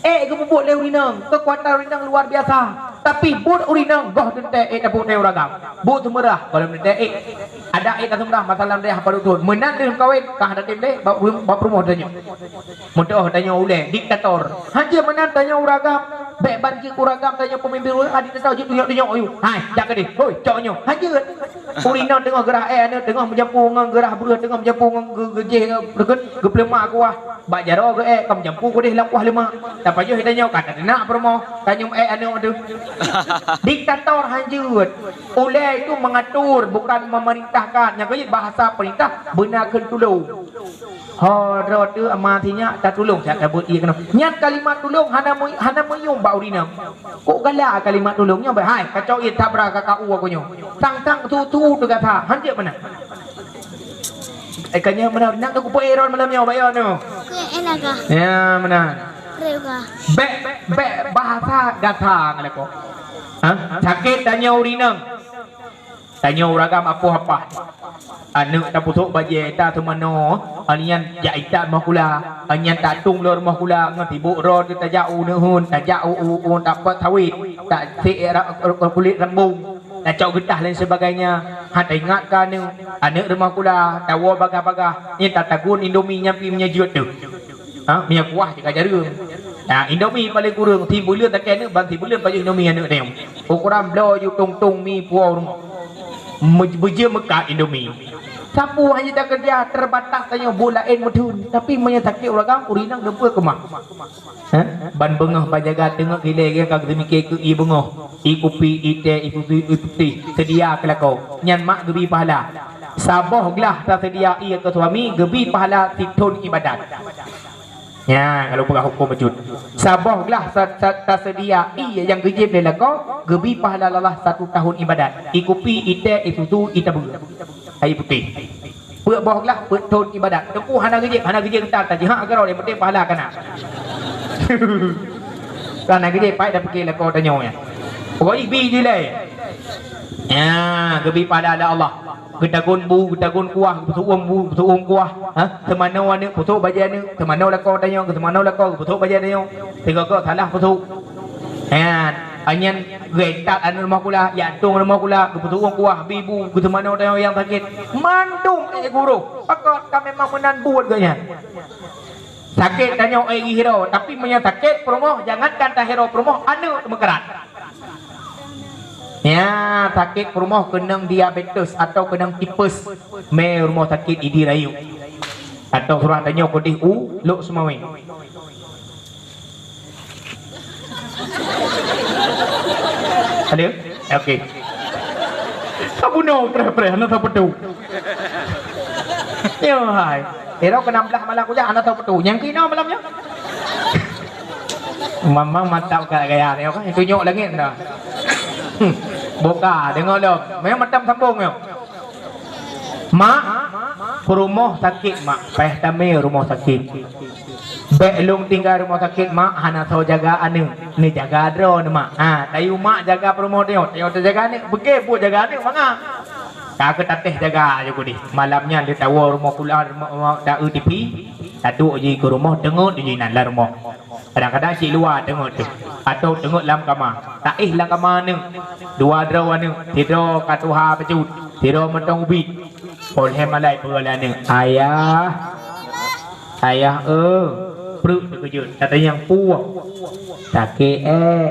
Ék geupeubuet lé ureueng inong, keukuatan ureueng inong luar biasa. Tapi buet ureueng inong goh teuntèe ék tabuet lé ureueng agam. Buet seumeurah, goh lom teuntèe ék. Adak ék taseumurah masa lam dayah padub thôn. Meunan lheueh meukawen, ka hana tem lé, bak, bak peurumoh tanyoe. Meutu'oh tanyoe ulèe, diktator. Hanjeuet meunan tanyoe ureueng agam, bèk ban jeuet ureueng agam tanyoe peumimpin ureueng, diktator jeuet tunyok-tunyok ayue. Hai, jak keudeh. Hoi, cok nyoe. Hanjeuet. Ureueng inong teungoh geurah èk aneuk, teungoh meujampu ngon geurah breueh, teungèh meujampu ngon geu-, geujéh, geu-, geupeuleumak kuah. Bak jaroe geuék, ka meujampu keudeh lam kuah leumak. Tapajoh tanyoe ka tateunak peurumoh, tanyoe èk aneuk teuh. Diktator hanjeuet. Ulèe itu mengatur, bukan memerintahkan. Nyang keuh jeuet bahasa peurintah, beuna kheun tulông. Ho droe teuh ama sinyak tatulông, siat tabeuet ié keunoe. Nyan kalimat tulông hana meu-, hana meuyuem bak ureueng inong. Kok galak kalimat tulông nyoe, bèk hai, kacok ié tabra ka, ka u aku nyoe. Sang-sang su-su teuh gata, hanjeuet meunan. Eh, ka nyoe meunan, nak keupeue Aaron malam nyoe, bayo nyoe. Kue enaga. Ya, meunan. Reuga. Bèk, bèk bahasa gata ngon lakoe. Ha? Sakét tanyoe ureueng inong. Tanyoe ureueng agam apoh apah. Aneuk tapeusok bajèe ta seumanoe, nyan jak intat rumoh kula, nyan tatueng lom rumoh kula, ngon sibôk droe teuh tajak u neuheun, tajak u, u, u tapat sawét, tasek ra-, kulét rambông, tacok geutah lain sebagainya. Han taingat keu aneuk, aneuk rumoh kula, tawoe bagah-bagah, nyan tatagun Indomie nyan pih meunyoe jeuet teuh. Ha, meunyoe kuah cit ka jareueng. Ha, Indomie paleng kureueng, sibuleuen takèe aneuk, ban sibuleuen pajoh Indomie aneuk tanyoe. Ukuran bloe ju tong-tong mi puwoe rumoh. Meuj-, beujeuet meukat Indomie. Sapeue hana takeureuja, teubatas tanyoe buet laén meutheun. Tapi meunyoe sakét ureueng agam, ureueng inong geupeu keumah. Ha? Ban beungoh bak jaga teungeut ilèe ka geumike keu ié beungoh, ié kupi, ié teh, ié susu, ié putéh, seudia keu lakoe. Nyan mak geubi pahala. Saboh glah taseudia ié keu suami geubi pahala sithon ibadat. Nyan, kalau peugah huköm bacut. Saboh glah sa-, sa-, taseudia ié nyang geujieb lé lakoe geubi pahala lom satu tahun ibadat. Ié kupi, ié teh, ié susu, ié tabeue. Ié putéh. Peuet boh glah, peuet thon ibadat. Teungku hana geujieb, hana geujieb geutanyoe, tajihak keudroe, nyang penting pahala ka na. Hana geujieb, paih tapike lakoe tanyoe nyan. Pokok jih bi jih lé. Ya, geubi pahala lé Allah. Geutagun bu, geutagun kuah, geupeusu'uem bu, geupeusu'uem kuah. Ha? Seumanoe aneuk, peusok bajèe aneuk. Seumanoe lakoe tanyoe, seumanoe lakoe, geupeusu'uem bajèe tanyoe. Sigoe-goe salah peusok. Nyan, nyan geuintat aneuk rumoh kula, jak tueng rumoh kula, geupeusu'uem kuah, bi bu, geuseumanoe tanyoe nyang sakét. Mandum ék gurôh, pakon ka memang meunan buet geuh nyan. Sakét tanyoe ék geuhiro, tapi meunyoe sakét peurumoh, jangankan tahiro peurumoh, aneuk meukarat. Nyan, sakét peurumoh keunong diabetes atau keunong tipes, mé rumoh sakét Idi Rayeuk. Atau surah tanyoe keudeh u Lhokseumawe. Ada? Okey. Ka bunoe preh-preh, hana tapeutô. Yo hai. Ero keu enam belas malam kujak, hana tapeutô. Nyang keunoe malam nyoe. Mamang mantap ka gaya ni, kan? Tunyok langit dah. Hmm. Boka, deungoe lom. Memang matam sambung nyoe. Mak, peurumoh sakét, Mak. Payah tamé rumoh sakét. Bèk lôn tinggai rumoh sakét, Mak, hana soe jaga aneuk. Neujaga droeneuh, Mak. Ha, tayue mak jaga peurumoh tanyoe, tanyoe tajaga aneuk. Beugèt buet jaga aneuk, mangat. Ka keu tatéh jaga aja keudeh. Malam nyan lheueh tawoe rumoh kula, rumoh, rumoh, ta-eu tipi, taduek jih keu rumoh, teungeut jih nan lam rumoh. Kadang-kadang cit luwa teungeut teuh, atau teungeut lam kama. Taéh lam kama aneuk, dua droe aneuk, sidroe ka tuha bacut, sidroe mantong ubit. Poh lhèe malam ipeugah lé aneuk, "Ayah, ayah eu." Preuk teukeujot, tatanyong peue? "Sakét èk."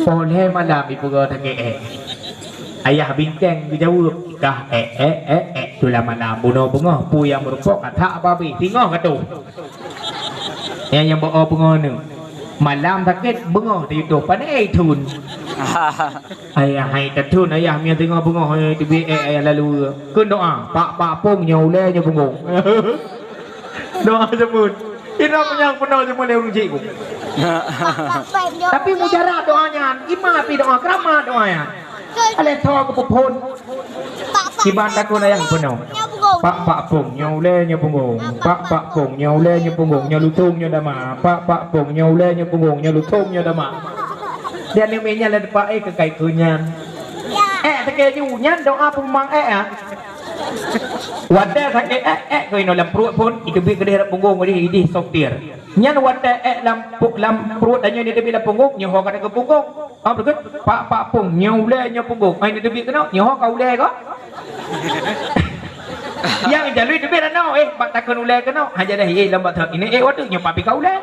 Poh lhèe malam ipeugah sakét èk. Ayah bingkeng geujaweueb, "Kah èk, èk, èk, èk." Tulah malam bunoe beungoh, peue nyang meurumpok ka that babeh, singoh ka toh. Nyang, nyang bak o beungoh nyoe. Malam sakét, beungoh teutoh, pane ai thon. Ayah hai tathon, ayah meunyoe singoh beungoh, eh, teubiet, eh, ayah lalu. Kheun doa, pak, pak pong nyoe ulèe nyoe punggong. Doa seubut. Inong nyang peunoh seumulai ureueng cik ku. Tapi mujarab doa nyan, iman pih doa, keuramat doa nyan. Alèh tho geupeuphon. Kiban takheun ayah peunoh. Pak, pak pong nyoe ulèe nyoe punggong. Pak, pak pong nyoe ulèe nyoe punggong. Nyoe lutông nyoe dama. Pak, pak pong nyoe ulèe nyoe punggong. Nyoe lutông nyoe dama. Dan nyoe mé nyan lé teumpat, eh, keukai keu nyan. Ék sakét ju nyan doa peumang ék, ah. Watèe sakét ék, ék keu inoe lam pruet phon, iteubiet keudeh lam punggong, ideh, ideh sopir. Nyan watèe ék lam pu-, lam pruet tanyoe nyan teubiet lam punggong, nyoe ho ka teuka punggong. Paham beutôi? Pak, pak pong, nyoe ulèe nyoe punggong. Ai nyan teubiet keunoe, nyoe ho ka ulèe ko. Nyang jalui teubiet anoe, eh, bak takheun ulèe keunoe. Hana dah, eh, lam bak takheun, ini, eh, waduh, nyoe papi ka ulèe.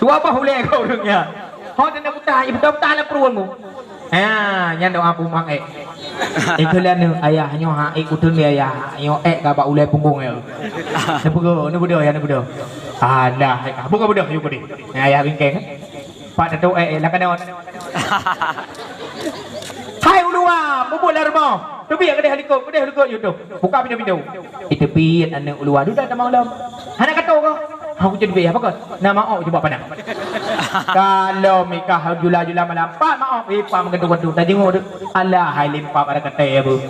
Dua boh ulèe ko ureueng nyan. Ho teuka buta, eh, buta-buta lam pruet mu. Ha, nyan doa peumang ék. Ikeulan nyoe ayah nyoe ha, ék kuteundi ayah. Nyoe ék ka bak ulèe punggong ya. Neupeugah, neubeudôh ya, neubeudôh. Alah, ék ka. Buka beudôh, yuk beudôh. Ayah bingkeng. Pat tato ék, ék, lakanot. Hai uluwa, mubuet lam rumoh. Teubiet keudeh likot, keudeh likot yue toh. Buka pintoe-pintoe. Iteubiet aneuk uluwa duda tamong lom. Hana kato ko. Ha, kujeuet teubiet, apa ko? Na maok cuba panah. Kalau mikah jula-jula malam, pat maok, eh, pat meugantung-gantung. Tajenguk tu. Alah, hai limpah ada katai ya, Bu.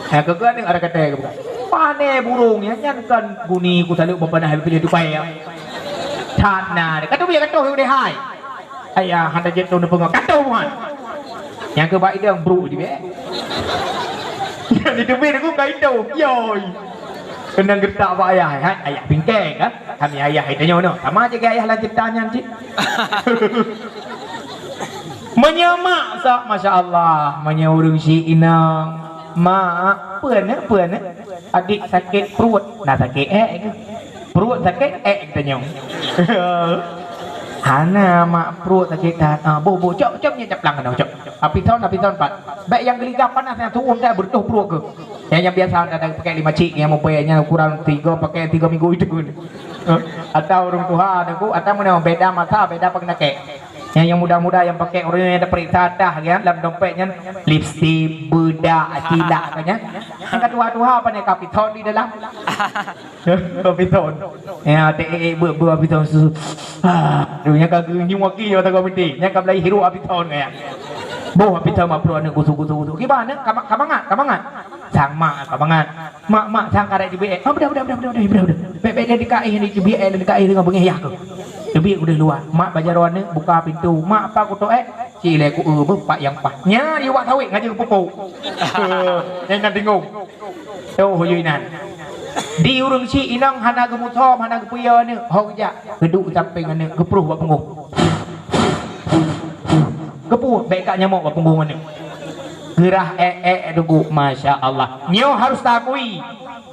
Ha, keu aneuk ada katai ke bukan? Pane burung ya, nyan kan guni ku saluk beupanah habéh pilih tupai ya. That na. Kato biar kato deh hai. Ayah, hana jeuet tu neupeungah. Kato buhan. Nyang keu bak idong brok di bek. Nyang di teubiet aku ka idong. Yoi. Keunong geutak bak ayah, hai. Ayah bingkeng, kan? Kami ayah itu nyono. Sama je ke ayah lam cerita nyan cit. Meunyoe mak sa, masya Allah. Meunyoe ureueng si inong. Mak, peue ne, peue ne? Adik sakét pruet. Na sakét ék ke? Pruet sakét ék tanyong. Hana mak pruet sakét that. Ah, boh, boh, cok, cok nyang caplang keunoe, cok. Apithon, apithon pat. Bèk nyang geuliga panas nyang tu'uem dah beureutoh pruet keuh. Nyang, nyang biasa dah, dah pakai lima cik, nyang meubai nyang ukuran tiga, pakai tiga minggu itu. Eh, atau ureueng tuha deungon ku, atau meunyoe beda masa, beda pengenakan. Nyang, nyang muda-muda nyang pakai ureueng nyang taperiksa tah kan, lam dompet nyan lipstik, bedak, cilak kan nyan. Nyang ka tuha-tuha pane ka apithon di dalam. Apithon. Ya, te, eh, eh, bu, bu apithon susu. Ah, tu nyang ka geunyum aki ya, tak mati. Nyang ka mulai hirup apithon ya. Boh apithon mak pruet aneuk gusu, gusu, gusu. Kiban aneuk, ka ma-, ka mangat, ka mangat. Sang mak ka mangat. Mak, mak, sang karek teubiet ék. Ah, beudôh, beudôh, beudôh, beudôh, beudôh, beudôh. Bèk, bèk, deh dikak éh, ni teubiet ék, dikak éh, tengok beungéh yah keuh. Teubiet udeh luwa. Mak bak jaroe aneuk, buka pintoe. Mak, apa kutok ék? Ci lé ku, eh, beuh, pak nyang paih. Nyan, di wak sawét, ngaji keu pupuk. Nyan, nyan tinggung. Toh, yue inan. Di ureueng si inong hana geumusom, hana geupeuyô aneuk. Ho geujak, geuduek sampéng aneuk, geupruh bak punggong. Geupruh, bèk ka nyamok bak punggong aneuk. Geurah ék-ék deungon, masya Allah. Nyoe harus taakui.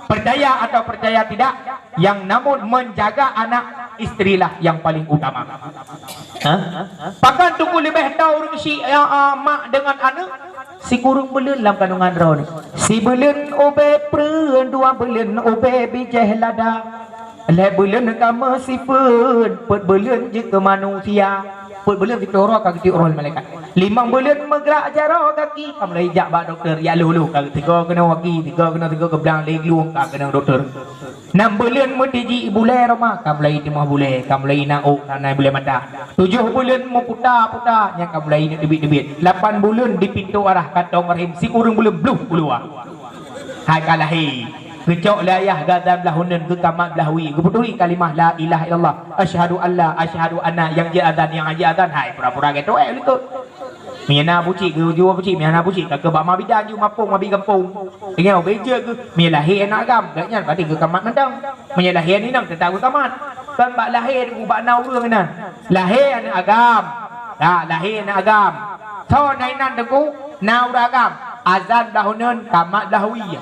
Percaya atau percaya tidak, yang namun menjaga anak, istrilah yang paling utama. Ha? Pakon teungku leubeh tho ureueng si, ya, ah, mak deungon aneuk, sikureueng buleuen lam kandungan droeneuh. Sibuleuen ubé preuen, dua buleuen ubé bijéh lada. Lhèe buleuen ka meusifeuet, peuet buleuen jeuet keu manusia. Peuet buleuen siploh uroe ka geutiek uroe lé malaikat. Limong buleuen meugrak jaroe gaki, ka mulai jak bak dokto, jak lheuh-lheuh ka tiga keunoe gaki, tiga keunoe, tiga keubeulangong, lhèe glung ka keunoe dokto. Nam buleuen meutiji bulèe roma, ka mulai teumah bulèe, ka mulai na ôk, ka na bulèe mata. Tujoh buleuen meuputa-puta, nyan ka mulai neuk teubiet-teubiet. Lapan buleuen di pintoe arah kantong rahim, sikureueng buleuen bluh u luwa. Hai ka lahé. Geucok lé ayah geuazan blah uneuen, geukamat blah wie, geupeuturi kalimah la ilaha illallah, asyhadu alla, asyhadu anna, nyang jiazan, nyang jiazan, hai pura-pura geutoe likot. Meunyoe na bucik, geujue bucik, meunyoe na bucik, ka keu bak ma bidan ju mapong, ma bi gampông. Deungoe, beujeuet geuh, meunyoe lahé aneuk agam, gobnyan berarti geukamat mantong. Meunyoe lahé aneuk inong, teutap geukamat. Kon bak lahé, bak na ureueng inan. Lahé aneuk agam. Dak, lahé aneuk agam. Soe na inan teungku, na ureueng agam. Azan blah uneuen, kamat blah wie.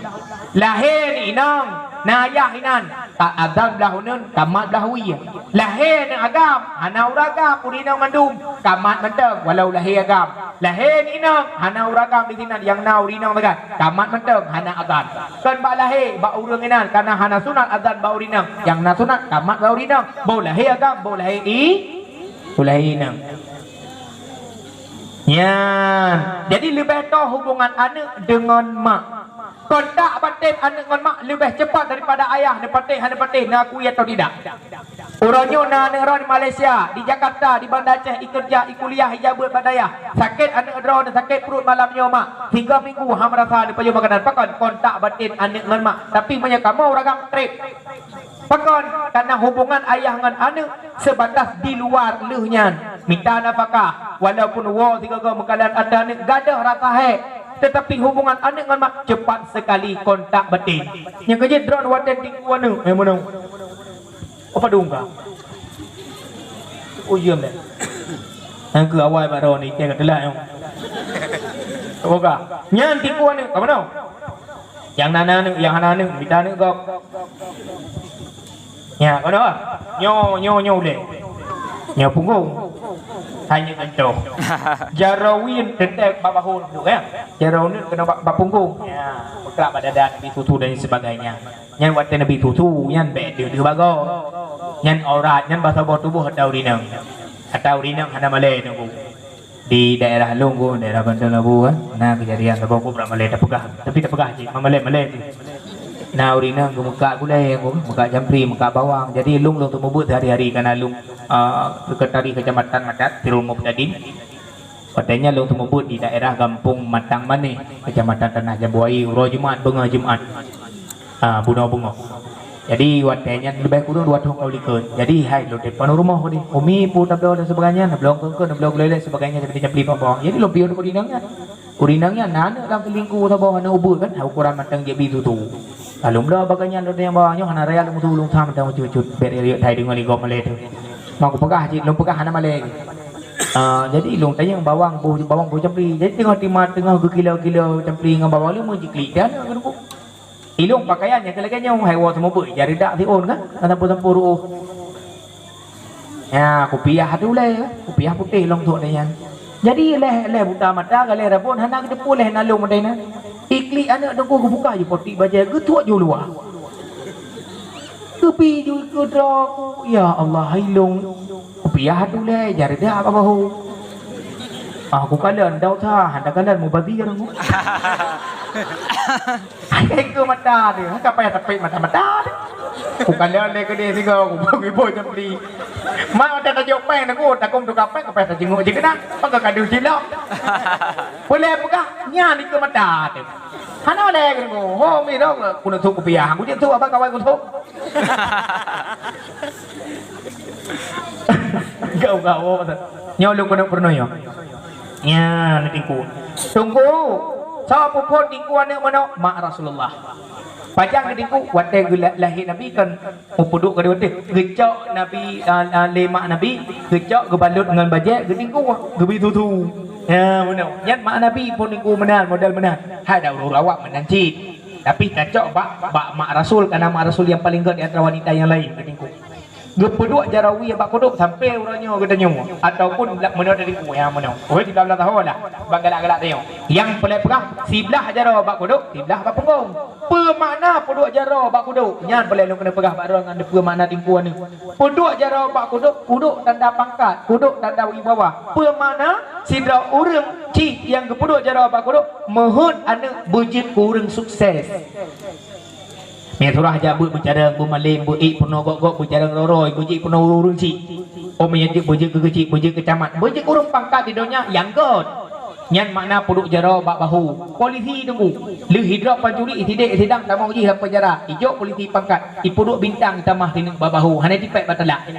Lahé aneuk inong, na ayah inan. Ka azan blah uneuen, kamat blah wie. Lahé aneuk agam, hana ureueng agam, ureueng inong mandum, kamat mantong, walau lahé agam. Lahé aneuk inong, hana ureueng agam di sinan, nyang na ureueng inong sagai, kamat mantong, hana azan. Kon bak lahé, bak ureueng inan, kareuna hana sunat azan bak ureueng inong, nyang na sunat, kamat bak ureueng inong. Boh lahé agam, boh lahé i-, Ulèe inong. Nyan. Jadi leubeh toh hubungan aneuk deungon mak. Kontak batin aneuk ngon mak leubeh cepat daripada ayah neupatéh hana patéh na akui atau tidak. Uroe nyoe na aneuk droe di Malaysia, di Jakarta, di Banda Aceh, ikeureuja, ikuliah, ijabeuet bak dayah. Sakét aneuk droe, sakét pruet malam nyoe mak. Tiga minggu hana meurasa neupajoh makanan. Pakon kontak batin aneuk ngon mak. Tapi meunyoe kamoe ureueng agam trép. Pakon? Karena hubungan ayah ngon aneuk sebatas di luar lheueh nyan. Mita nafakah, walaupun woe sigoe-goe meukalon atra aneuk gadoh rasa hék, tetapi hubungan aneuk ngon mak cepat sekali kontak batin. Nyang keujeuet droe watèe tingku aneuk, eh, meunoe. Apa dong ka? Ujeuen deh. Nyang keu awai bak droe ni, keu teulat nyong. Apa ka? Nyan tingku aneuk, ka meunoe? Nyang na aneuk, nyang hana aneuk, mita aneuk gob. Nya, keunoe. Nyoe, nyoe, nyoe ulèe. Nyoe punggong. Hai nyoe contoh. Jaroe wie teuntèe bak bahô duek, ya. Jaroe uneut keunoe bak, bak punggong. Ya, peuklak bak dada, neubi susu dan sebagainya. Nyan watèe neubi susu, nyan bèk deuh-deuh bagoe. Nyan aurat, nyan bak saboh tuboh ata ureueng inong. Ata ureueng inong hana malèe teungku. Di daerah lôn, daerah Bandar Labu kan, na keujadian saboh ku brat malèe tapeugah. Tapi tapeugah cit, malèe-malèe cit. Na ureueng inong geumeukak gulèe, geumeukak campli, meukak bawang. Jadi lôn, lôn teumeubeuet sehari-hari kana lôn, ah, sekretaris kecamatan Madat, Sirul Mubtadin. Watèe nyan lôn teumeubeuet di daerah Gampông Matang Manéh, Kecamatan Tanah Jambu Aie, uroe Jumat, beungoh Jumat. Ah, bunoe beungoh. Jadi watèe nyan leubeh kureueng dua thôn ka u likot. Jadi hai lôn telepon u rumoh tadi. Umi, peue tabloe dan sebagainya, neubloe keue-keue, neubloe gulèe dan sebagainya, jadi campli bak bawang. Jadi lôn piôh keu ureueng inong nyan. Ureueng inong nyan na aneuk lam teulingku saboh, aneuk ubeut kan, hai ukuran mantong jeuet bi tutu. Lalu bloe bak gobnyan lôn tanyong bak awak nyoe, hana raya lôn tutu, lôn sa mantong bacut-bacut. Bèk riyeuk that deungoe lé gob malèe teuh. Ma kupeugah cit, lôn peugah hana malèe. Ah, jadi lôn tanyong bawang boh, bawang boh campli. Jadi teungoh timat, teungoh geukilo-kilo campli ngon bawang, lôn meujiklik teuh aneuk keuneuk. Ilôn pakaian nyang keu lagèe nyoe, hai woe seumeubeuet, jari dak siôn kan, na sampôh-sampôh ruôh. Nya, kupiah tu lé, kupiah putéh lôn sôk nyan. Jadi lheuh, lheuh buta mata, galeh rabon, hana geuteupeue lé na lôn mandai na. Iklik aneuk teungku geubuka ju poti bajèe, geutuek ju luwa. Geubi ju keudroe ku, ya Allah, hai lôn. Kupiah tu lé, jari dak bak bahô. Ah, kukalon, dau sa, hana kalon mubazir. Hai keu mata dia, ka payah tapék mata-mata dia. Kukalon lé keudéh sigoe, kuboh-boh campli. Mak mata tajok péng, aku takong tuka péng, ka payah tajenguk je keunan. Pakai kadu cilok. Boleh peugah, nyan ikeu mata dia. Hana lé keu aku. Ho, mi dong, keuneuk sôk kupiah. Aku jeuet sôk abang kawan ku sôk. Gau-gau. Nyoe lôn keuneuk peurunoe nyoe. Nya, neutingku. Teungku, soe peuphon tingku aneuk meunoe? Mak Rasulullah. Pajan geutingku? Watèe geula-, lahé Nabi kan meupeuduek keudua teuh. Geucok Nabi, ah, ah, lé mak Nabi, geucok geubalot ngon bajèe, geutingku, geubi tutu. Nya, meunoe. Nyan mak Nabi phon tingku meunan, model meunan. Hai dak ureueng awak meunan cit. Tapi tacok bak, bak mak Rasul, karena mak Rasul nyang paleng gèt di antara wanita nyang laén geutingku. Geupeuduek jaroe wie bak kudok sampoe uroe nyoe geutanyoe, ataupun bla-, meunoe dari ku nyang meunoe. Oh, tiga belas tahun lah, bak galak-galak tanyoe. Nyang peureulèe peugah, siblah jaroe bak kudok, siblah bak punggong. Peue makna peuduek jaroe bak kudok? Nyan peureulèe lôn keuneuk peugah bak droe ngon peue makna tingku aneuk. Peuduek jaroe bak kudok, kudok tanda pangkat, kudok tanda wibawa. Peue makna sidroe ureueng cit nyang geupeuduek jaroe bak kudok, meuheuet aneuk beujeuet keu ureueng sukses. Meusurah jak beuet beucarông, beumalém, beuék peunoh gok-gok, beucarông roi-roi, beujeuet peunoh ureueng cit. Oh, meunyo jeuet beujeuet keu keuchik, beujeuet keu camat, beujeuet ureueng pangkat di donya nyang gèt. Nyan makna peuduek jaroe bak bahô. Polisi teungku. Lheuh idrop pancuri, sidék sidang tamong jih lam penjara. Ijok polisi pangkat, ipeuduek bintang tamah sineuk bak bahô. Hana tipèk bak teulak.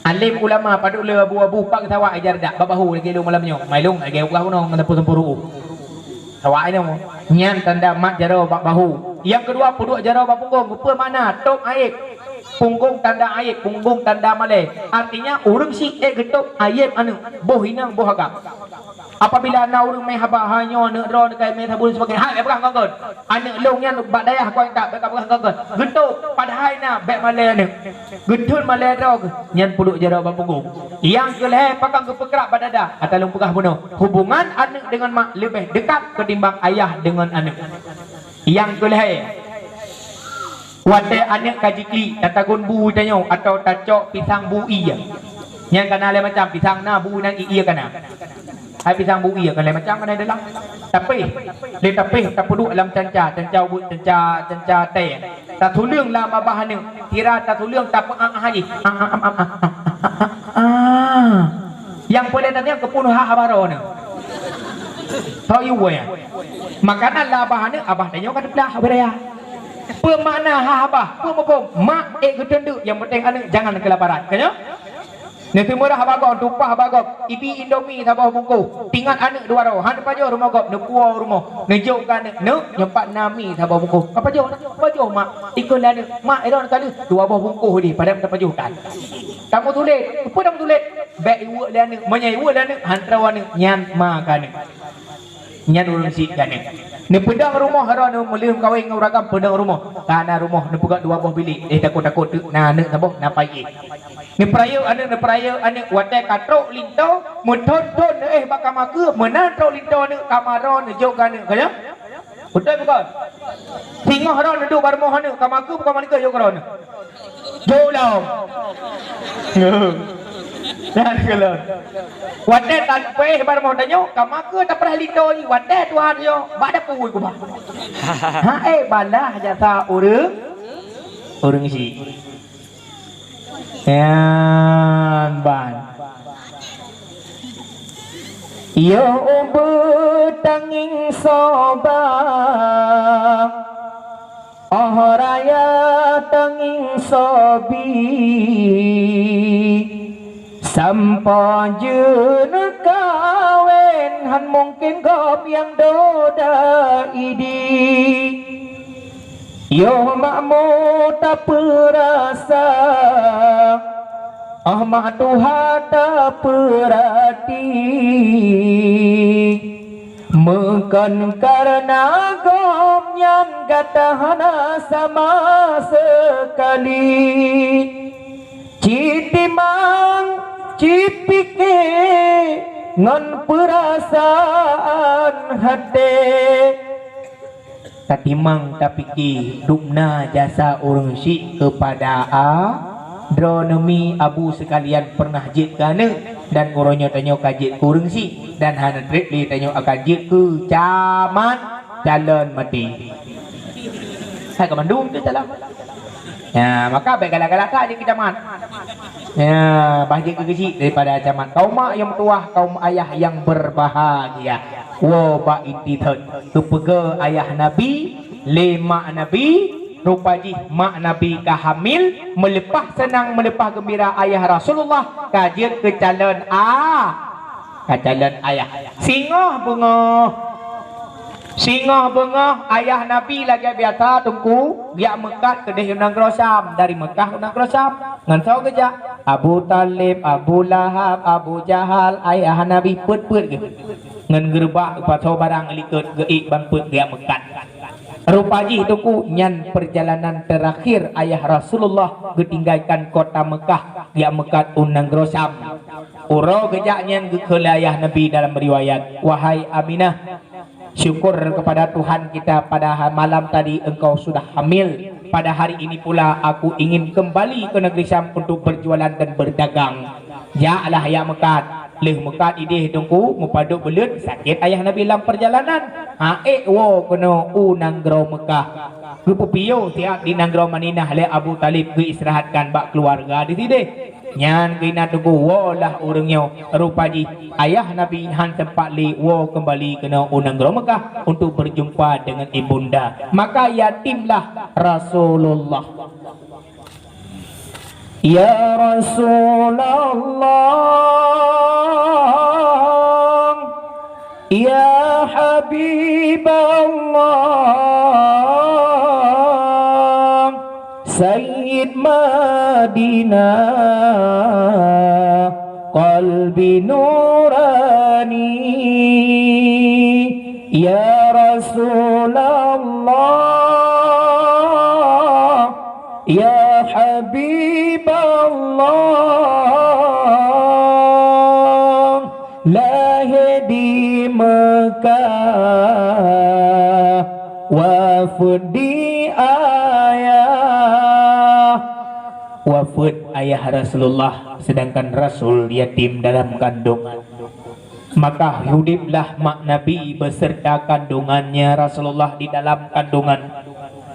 Além ulama padub le abu-abu pang sawa ajar dak bak bahô lagèe lôn malam nyoe. Mai lôn lagèe ulah unoe ngon sampôh-sampôh ru'uh. Sawa nyoe. Nyan tanda mat jaroe bak bahô. Nyang keudua peuduek jaroe bak punggong. Peue makna? Tôp aéb. Punggong tanda aéb, punggong tanda malèe. Artinya ureueng syiek geutôp aéb aneuk, boh inong boh agam. Apabila na ureueng mé haba, "Hai nyoe aneuk droeneuh ka mé saboh," dan sebagainya, hai, bèk peugah ngon gèt. Aneuk lôn nyan bak dayah kuat that, bèk peugah ngon gèt. Geutôp, padahai na bèk malèe aneuk. Geutheun malèe droe geuh, nyan peuduek jaroe bak punggong. Nyang keu lhèe pakon geupeukrab bak dada, ata lôn peugah bunoe. Hubungan aneuk deungon mak leubeh dekat ketimbang ayah deungon aneuk. Nyang keu lhèe, watèe aneuk ka jiklik, tatagun bu tanyoe atawa tacok pisang bu ié. Nyan ka na lhèe macam, pisang na, bu nyan ie ka na. Hai pisang bu ie ka lhèe macam ka na dalam. Tapéh, lé tapéh tapeuduek lam canca, canca ubeut, canca, canca teh. Tatuleueng lam babah aneuk, sira tatuleueng tapeuah-ah jih. Ah, ah, ah, ah, ah, ah, ah. Nyang peuleueh tanyong keupeue haba droeneuh. Tho yue nyan. Makanan lam babah aneuk, babah tanyoe ka teupeugah beu raya. Peue makna haba? Peue muphom? Mak ék geuteun deuk, nyang penting aneuk jangan keulaparan. Ka nyoe? Neuseumurah bak gob, tumpah bak gob, ibi indomie saboh bungkôh, tingat aneuk dua droe, han neupajoh rumoh gob, neupuwoe rumoh, neujok keu aneuk, "Neuk, nyoe pat na mi saboh bungkôh." "Ka pajoh, ka pajoh, Mak." "Ikheun lé aneuk, Mak, droeneuh ka lheueh." "Dua boh bungkôh deh, padahai tapajoh tan." Tameutuléh, peue tameutuléh? Bèk iweuek lé aneuk, meunyoe iweuek lé aneuk, han troh aneuk, nyan ma keu aneuk. Nyan ureueng syiek keu aneuk. Neupeudong rumoh droeneuh meuleueh meukawen ngon ureueng agam, peudong rumoh. Ka na rumoh neupeugöt dua boh bilék, eh, takot-takot teuk na aneuk saboh, na payah. Neupeurayeuk aneuk, neupeurayeuk aneuk, watèe ka trok linto, meuthon-thon neuéh bak kama keue, meunan trok linto aneuk, kama droeneuh jok keu aneuk, ka nyoe? Beutôi bukon? Singoh droeneuh duek bak rumoh aneuk, kama keue bukon malikot jok keu droeneuh. Jok lom. Nyan keulôn. Watèe tan peuéh bak rumoh tanyoe, kama keue tapeurah linto jih, watèe tuha nyoe bak dapui kubah. Ha, eh, balah jasa ureueng, ureueng syiek. Nyan ban. Yoh ubeut tangieng soba, oh raya tangieng sobi. Sampoe jeuet kawen, han mungken gob nyang doda idi. Yoh makmu tapeurasa, oh mak tuha tapeurati. Meukon kareuna gobnyan gata hana sama seukali. Cit timang, cit pike ngon peurasaan hate. Tatimang tapike dubna jasa ureueng syiek keupada a, droeneuh mi abu seukalian peureunah jeuet keu aneuk, dan uroe nyoe tanyoe ka jeuet keu ureueng syiek, dan hana treb lé tanyoe akan jeuet keu camat calon maté. Hai ka mandum tu calon. Ya, maka bèk galak-galak that jeuet keu camat. Ya, bah jeuet keu geuchik daripada camat. Kaum mak nyang meutuwah, kaum ayah nyang berbahagia. Woe bak inti thon. Geupeugah ayah Nabi, lé mak Nabi, rupa jih mak Nabi ka hamil, meuleupah seunang, meuleupah geumbira ayah Rasulullah ka jeuet keu calon a, ka calon ayah. Singoh beungoh. Singoh beungoh ayah Nabi lagèe biasa teungku, geujak meukat keudeh u nanggroe Syam, dari Meukah u nanggroe Syam. Ngon soe geujak? Abu Thalib, Abu Lahab, Abu Jahal, ayah Nabi peuet-peuet geuh. Ngon geureubak pasoe barang likot geuék ban peuet geujak meukat. Rupa jih teungku nyan peurjalanan teurakhir ayah Rasulullah geutinggalkan kota Meukah geujak meukat u nanggroe Syam. Uroe geujak nyan geukheun lé ayah Nabi dalam riwayat, "Wahai Aminah, syukur kepada Tuhan kita pada ha-, malam tadi engkau sudah hamil. Pada hari ini pula aku ingin kembali ke negeri Syam untuk berjualan dan berdagang." Jaklah jak meukat. Lheueh meukat idéh teungku, meupadub buleuen, sakét ayah Nabi lam peurjalanan. Ha ék woe keunoe u nanggroe Meukah. Geupeupiôh siat di nanggroe Madinah lé Abu Thalib, geuistirahatkan bak keuluwarga di sidéh. Nyan keuinan teungku woe lah ureueng nyoe, rupa jih ayah Nabi han sempat lé woe keumbali keunoe u nanggroe Meukah untuk berjumpa dengan ibunda. Maka yatimlah Rasulullah. Ya Rasulullah, ya Habiballah, Sayyid Madinah, qalbi nurani, ya Rasulullah, ya Habiballah, lahé di Meukah, wafeuet di ayah. Wafeuet ayah Rasulullah, sedangkan Rasul yatim dalam kandungan. Maka hudiblah mak Nabi beserta kandungannya Rasulullah di dalam kandungan.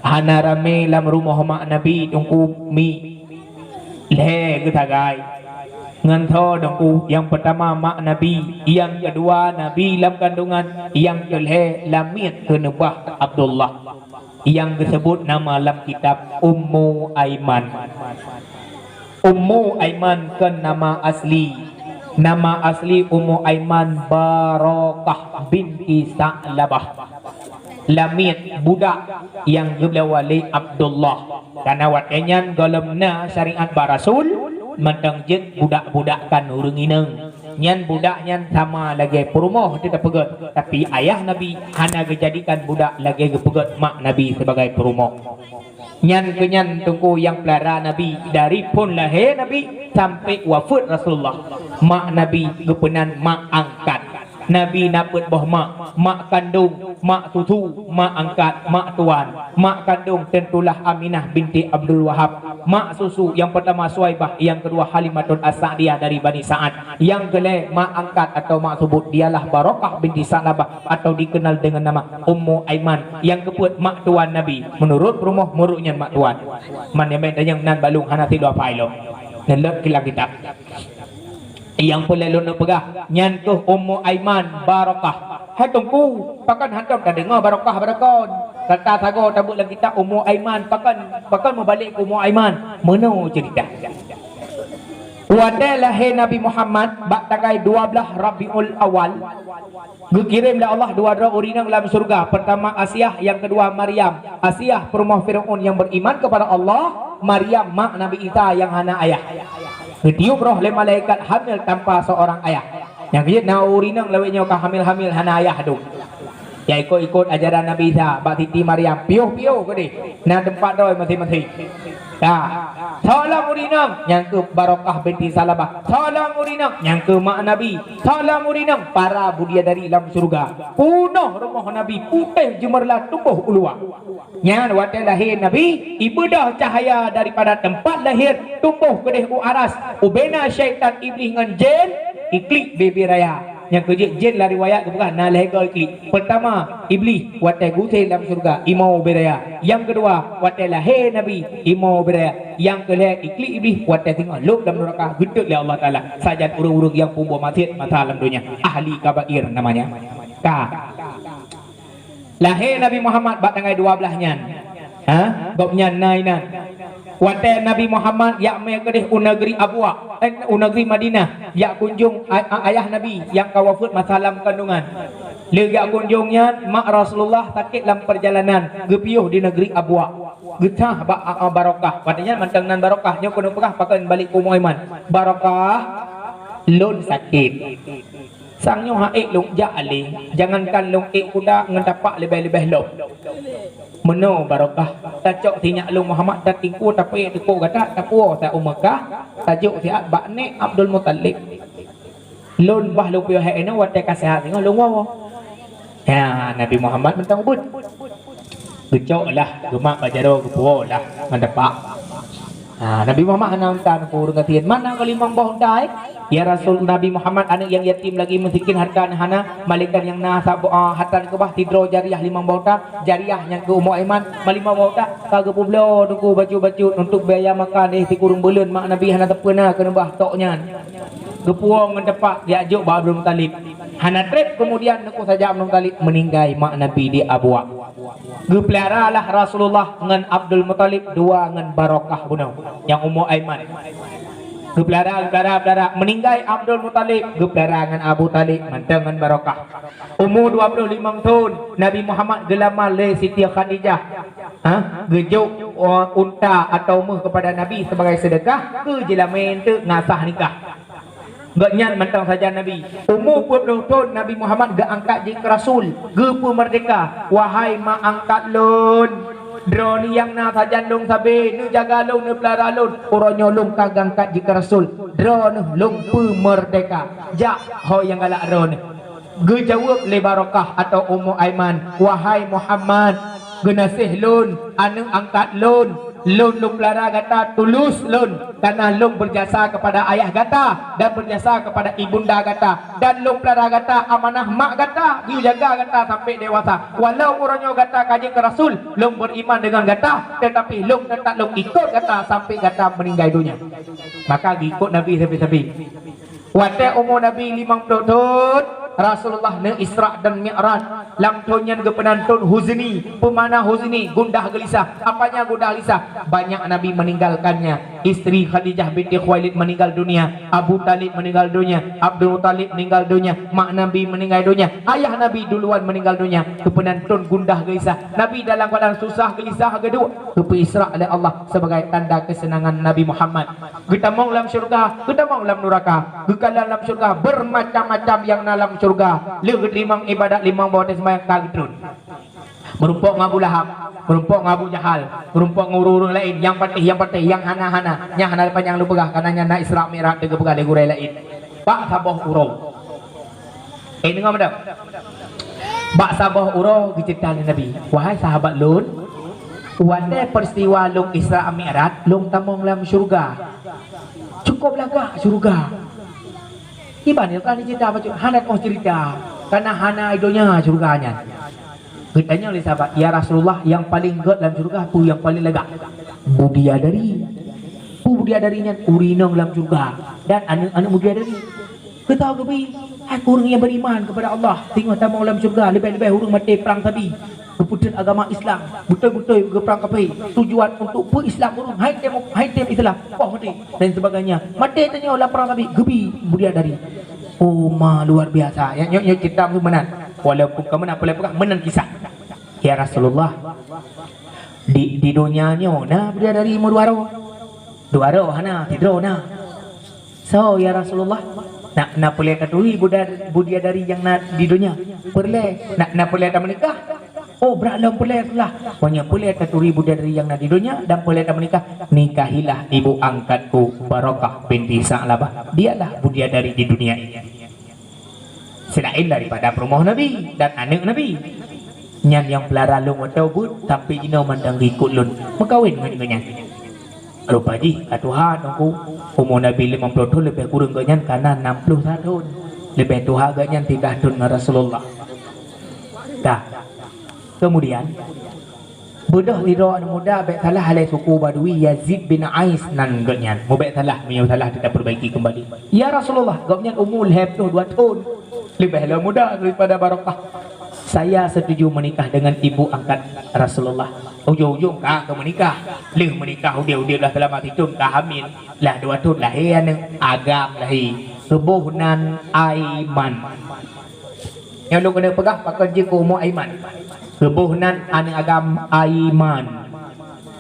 Hana ramé lam rumoh mak Nabi, Teungku, mi lhée geusagai. Ngon soe, Teungku? Nyang peurtama mak Nabi, nyang keudua Nabi lam kandungan, nyang keulhée lamiet keuneubah Abdullah, nyang geuseubut nama lam kitab Ummu Aiman. Ummu Aiman kon nama asli. Nama asli Ummu Aiman Barokah binti Sa'labah. Lamiet budak nyang geubloe lé Abdullah. Karena watée nyan gohlom na syariat bak Rasul, mantong jeuet budak-budak kon ureuëng inong. Nyan budak nyan sama lagée peurumoh teupeugét, tapi ayah Nabi hana geujadikan budak lagée geupeugét mak Nabi sibagai peurumoh. Nyan keuh nyan Teungku nyang peulara Nabi dari phon lahé Nabi sampai wafeuet Rasulullah. Mak Nabi geupeunan mak angkat. Nabi na peuet boh mak, mak kandong, mak susu, mak angkat, mak tuan. Mak kandong tentulah Aminah binti Abdul Wahab. Mak susu nyang peurtama Suwaibah, nyang keudua Halimatun As-Sa'diyah dari Bani Sa'ad. Nyang keulhée mak angkat atau mak subut, dialah Barokah binti Sa'labah atau dikenal dengan nama Ummu Aiman. Nyang keupeuet mak tuan Nabi. Meunurot peurumoh, meunurot nyan mak tuan. Man nyang meunan balong hana sidroe pai lom. Neulot kitab-kitab. Nyang peureulée lôn peugah, nyan keuh Ummu Aiman Barokah. Hai Teungku, pakon hántom tadeungoe Barokah baroekon? Ka tasagoe tabeuet lam kitab Ummu Aiman, pakon, pakon meubalek keu Ummu Aiman? Meunoe ceurita. Watée lahé Nabi Muhammad bak tanggai dua blaih Rabiul Awal, geukirém lé Allah dua droe ureuëng inong lam syeuruga, peurtama Asiah, nyang keudua Maryam. Asiah peurumoh Firaun nyang beriman kepada Allah, Maryam mak Nabi Isa nyang hana ayah. Geutiup roh lé malaikat hamil tanpa seorang ayah. Nyang keuh jeuet na ureuëng inong lawét nyoe ka hamil-hamil hana ayah dum. Ya ikot-ikot ajaran Nabi Isa bak Siti Maryam, piôh-piôh keudeh, na teumpat droe maséng-maséng. Ka. Soe lom ureuëng inong, nyang keuh Barokah binti Salabah. Soe lom ureuëng inong, nyang keuh mak Nabi. Soe lom ureuëng inong, para bidadari lam syeuruga. Peunoh rumoh Nabi putéh jeumeurlah tuboh u luwa. Nyan watée lahé Nabi, ibeudôh cahya daripada teumpat lahé, tuboh keudeh u aras. Ubena syaitan Iblih ngon jén, iklik bebe raya. Nyang keuh jeuet jén lam riwayat geupeugah na lhée goe iklik. Peurtama, Iblih watée geutem lam syeuruga, imoe bebe raya. Nyang keudua, watée lahé Nabi, imoe bebe raya. Nyang keulhée, iklik Iblih watée teungoh lôb lam nuraka, geutot lé Allah Taala. Sajan ureuëng-ureuëng nyang peubuet maksiet masa lam donya, ahli kabair namanya. Ka. Lahé Nabi Muhammad bak tanggai dua blaih nyan. Ha? Gobnyan na inan. Watée Nabi Muhammad jak mé keudeh u negeri Abwa, eh, u negeri Madinah, jak kunjong a-, a-, ayah Nabi nyang ka wafeuet masa lam kandungan. Lé jak kunjong nyan, mak Rasulullah sakét lam peurjalanan, geupiôh di negeri Abwa. Geusah bak a-, a-, Barokah. Watée nyan mantong nan Barokah, nyoe keuneuk peugah pakon balek keu Ummu Aiman. Barokah, lôn sakét. Sang nyoe han ék lôn jak alé, jangankan lôn ék kuda ngon tapak leubeh-leubeh lom. Meunoe Barokah, tacok sinyak lôn Muhammad, tatingkue, tapeuék teukok gata, tapuwoe sa u Meukah, tajok siat bak nék Abdul Muthalib. Lôn bah lôn piôh hai inoe watée ka seuhat singoh lôn woe. Ya, Nabi Muhammad mantong ubit. Geucok lah, geumat bak jaroe, geupuwoe lah ngon tapak. Ha, Nabi Muhammad hana unta, Teungku, ureuëng gasien. Mana keu limong boh unta, eh? Ya Rasul, Nabi Muhammad aneuëk nyang yatim lagi, meusikin, hareuta hana, malaikat nyang na sab-, ah, hareuta keubah sidroe jariah limong boh unta, jariah nyang keu Ummu Aiman, ma limong boh unta, ka geupeubloe Teungku bacut-bacut untuk biaya makan, eh, sikureueng buleuen mak Nabi hana teupeuna keuneubah tok nyan. Geupuwoe ngon tapak, geujok bak Abdul Muthalib. Hana treb keumudian, Teungku, sajan Abdul Muthalib meuninggai, mak Nabi di Abwa. Geupeulihara lah Rasulullah ngon Abdul Muthalib dua ngon Barokah bunoe, nyang Ummu Aiman. Geupeulihara, geupeulihara, peulihara. Meuninggai Abdul Muthalib, geupeulihara ngon Abu Thalib, mantong ngon Barokah. Umu dua puluh limong thon, Nabi Muhammad geulamar lé Siti Khadijah. Ha? Geujok, uh, unta atau méuh kepada Nabi sebagai sedekah, keu jilamé eunteuk ngon sah nikah. Gobnyan mantong sajan Nabi. Umu peuet ploh thon Nabi Muhammad geuangkat jeuet keu rasul, geupeumeurdeka. Wahai mak angkat lôn, droeneuh nyang na sajan lôn sabe, neujaga lôn, neupeulara lôn. Uroe nyoe lôn ka geuangkat jeuet keu rasul, droeneuh lôn peumeurdeka. Jak, ho nyang galak droeneuh. Geujaweueb lé Barokah atau Ummu Aiman, "Wahai Muhammad, geunaséh lôn, aneuëk angkat lôn, Lôn, lôn peulara gata tulus lôn, karena lôn beujasa keupada ayah gata dan beujasa keupada ibunda gata, dan lôn peulara gata amanah mak gata, geujaga gata sampai dewasa. Walau uroe nyoe gata ka jeuet keu rasul, lôn beriman deungon gata, teutapi lôn teutap lôn ikot gata sampai gata meuninggai donya. Maka geuikot Nabi sabe-sabe. Watée umu Nabi limong ploh thon, Rasulullah neu Isra dan Mi'raj. Lam thon nyan geupeunan thon huzni. Peue makna huzni? Gundah geulisah. Apanya gundah geulisah? Banyak Nabi meninggalkannya. Istri Khadijah binti Khuwailid meninggal dunia. Abu Talib meninggal dunia. Abdul Muttalib meninggal dunia. Mak Nabi meninggal dunia. Ayah Nabi duluan meninggal dunia. Geupeunan thon gundah geulisah. Nabi dalam keadaan susah geulisah geuduek. Geupeu Isra lé Allah sebagai tanda kesenangan Nabi Muhammad. Geutamong lam syurga, geutamong lam nuraka, geukalon lam syurga, bermacam-macam nyang na lam syurga. Lheueh geuteurimong ibadat limong boh watée seumayang ka geutreun. Meurumpok ngon Abu Lahab, meurumpok ngon Abu Jahal, meurumpok ngon ureuëng-ureuëng laén, nyang patéh, nyang patéh, nyang hana-hana, nyang hana panyang lôn peugah, karena nyan na Isra Mi'raj teuka peugah lé gurée laén. Bak saboh uroe. Eh, deungoe mantong. Bak saboh uroe geuceurita lé Nabi, "Wahai sahabat lôn, watée peristiwa lôn Isra Mi'raj, lôn tamong lam syurga. Cukup lagak syurga. Iban nyoe ka lheueh ceurita bacut, hana teuoh ceurita, karena hana i donya syurga nyan." Geutanyong lé sahabat, "Ya Rasulullah, nyang paleng gét lam syurga peue nyang paleng lagak?" "Budiadari." "Peue budiadari nyan?" "Ureuëng inong lam syurga dan aneuëk-aneuëk budiadari." Geutanyoe geubi, hai ureuëng nyang beriman kepada Allah, teungoh tamong lam syurga, leubeh-leubeh ureuëng maté prang sabi, geupeuteun agama Islam, beutôi-beutôi geuprang kafé, tujuan untuk peu-Islam ureuëng, hai tem, hai tem Islam, poh maté, dan sebagainya. Maté tanyoe lam prang sabi, geubi budiadari. Oh, ma luar biasa. Ya, nyoe, nyoe cerita meunan. Walaupun ka meunan, peulai peugah meunan kisah. Ya Rasulullah, di, di donya nyoe na budiadari meudua droe? Dua droe hana, sidroe na. "Soe ya Rasulullah?" "Na, na peureulée taturi buda-, budiadari nyang na di donya?" "Peureulée." "Na, na peureulée tameunikah?" "Oh, brat lom peureulée, Rasulullah." "Pokoknya peureulée taturi budiadari nyang na di donya dan peureulée tameunikah. Nikahilah ibu angkatku Barokah binti Sa'labah. Dialah budiadari di dunia ini." Selain daripada peurumoh Nabi dan aneuëk Nabi. Nyan nyang peulara lôn watée ubit, tapi jinoe mandang geuikot lôn meukawen ngon geuhnyan. Rupa jih ka tuha Teungku, umu Nabi limong ploh thon leubeh kureueng geuhnyan kana nam ploh sa thon. Leubeh tuha geuhnyan siblaih thon ngon Rasulullah. Ka. Kemudian, beudôh sidroe aneuk muda bék salah lé suku Badui, Yazid bin Ais nan geuhnyan. Mubék salah, meunyoe salah teutab peubaiki keumbali. "Ya Rasulullah, gobnyan umu lhée ploh dua thon, leubeh lom muda daripada Barokah. Saya setuju menikah dengan ibu angkat Rasulullah." Ujong-ujong ka keu meunikah. Lheueh meunikah udeb-udeb lah seulama sithon ka hamil, lah dua thon lahé aneuk agam lahé. Geuboh nan Aiman. Nyang lôn keuneuk peugah pakon jeuet keu umu Aiman. Geuboh nan aneuk agam Aiman.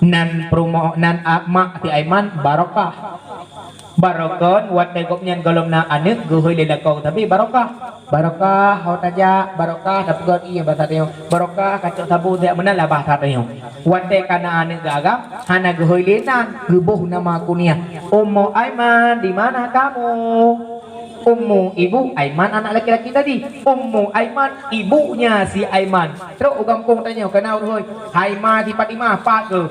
Nan peurumoh, nan a-, mak si Aiman Barokah. Barokon watée gobnyan gohlom na aneuk geuhôi lé lakoe sabe Barokah. "Barokah, ho tajak, Barokah, tapeugöt ié basa tanyoe. Barokah, kacok sabu, siat meunan lah basa tanyoe." Watée kana aneuk geuagam, hana geuhôi lé nan, geuboh nama kuniah. "Ummu Aiman, di mana kamu?" Ummu, ibu, Aiman anak laki-laki tadi. Ummu Aiman, ibunya si Aiman. Trok u gampông tanyoe, kana ureuëng, "Hai ma si Fatimah, pat keuh?"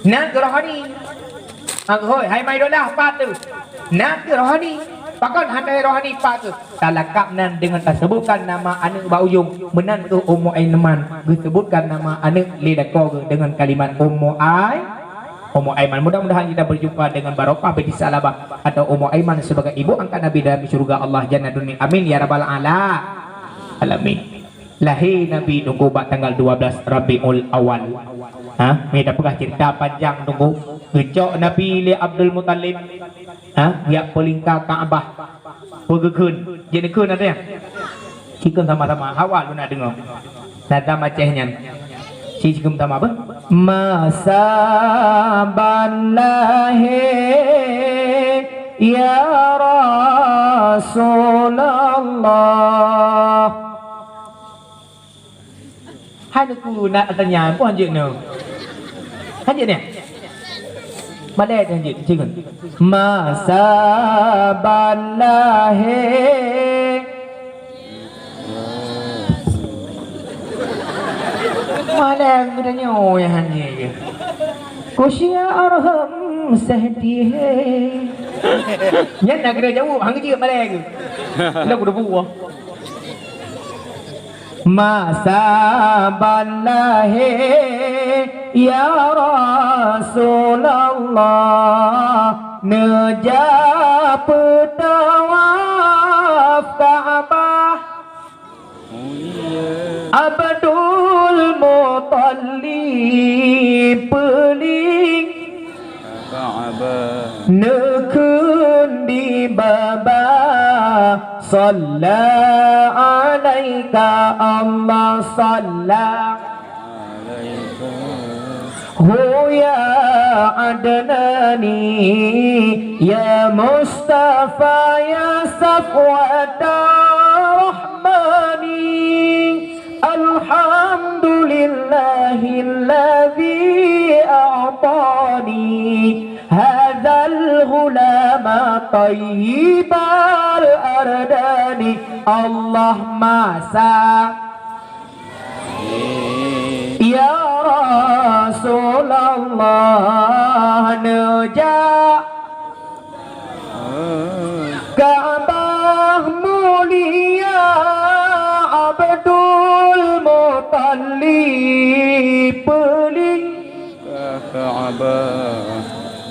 "Nan keuh Rohani." "Hai ma Idolah, pat keuh?" "Nan keuh Rohani." "Pakon hana Rohani, pat keuh?" Talakab nan deungon tasebutkan nama aneuk bak ujong. Meunan keuh Ummu Aiman, geusebutkan nama aneuk lé lakoe geuh deungon kalimat Ummu Ai-, Ummu Aiman. Mudah-mudahan kita berjumpa dengan Barokah binti Sa'labah atau Ummu Aiman sebagai ibu angkat Nabi dalam syurga Allah Jannah Dunia. Amin ya rabbal ala-, alamin. Lahé Nabi Teungku bak tanggal dua belas Rabiul Awal. Ha, mita peugah cerita panjang Teungku. Geucok Nabi lé Abdul Muthalib. Ha, geujak peulingka Ka'bah. Peue geukheun? Jeuet neukheun ata nyan? Sikheun sama-sama. Hawa lôn na deungoe. Nada Aceh nyan. Si sikheun sama apa? Masa ban lahé ya Rasulullah. Hai neukheun na tanya, peue hanjeuet nyoe? Hanjeuet nyoe? Malée hanjeuet, cikgu. Masa ban lahé. Malée geutanyoe nyang hanjeuet. Ku syiar hem sedih. Nyan na kena jaweueb, hang jeuet malée keu. Lah kuda buah. Masa ban lahé, ya Rasulullah, neujak peutawaf Ka'bah. Abdul Muttalib peuling Ka'bah. Neukheun di babah, salla alaika Allah, salla alaika. Hu ya Adnani, ya Mustafa, ya Safwata Rahmani. Alhamdulillahilladzi a'tani hadzal ghulama thayyibal ardani. Allahumma sa-, ya Rasulullah, neujak Ka'bah mulia, Abdul Muttalib peuling Ka'bah.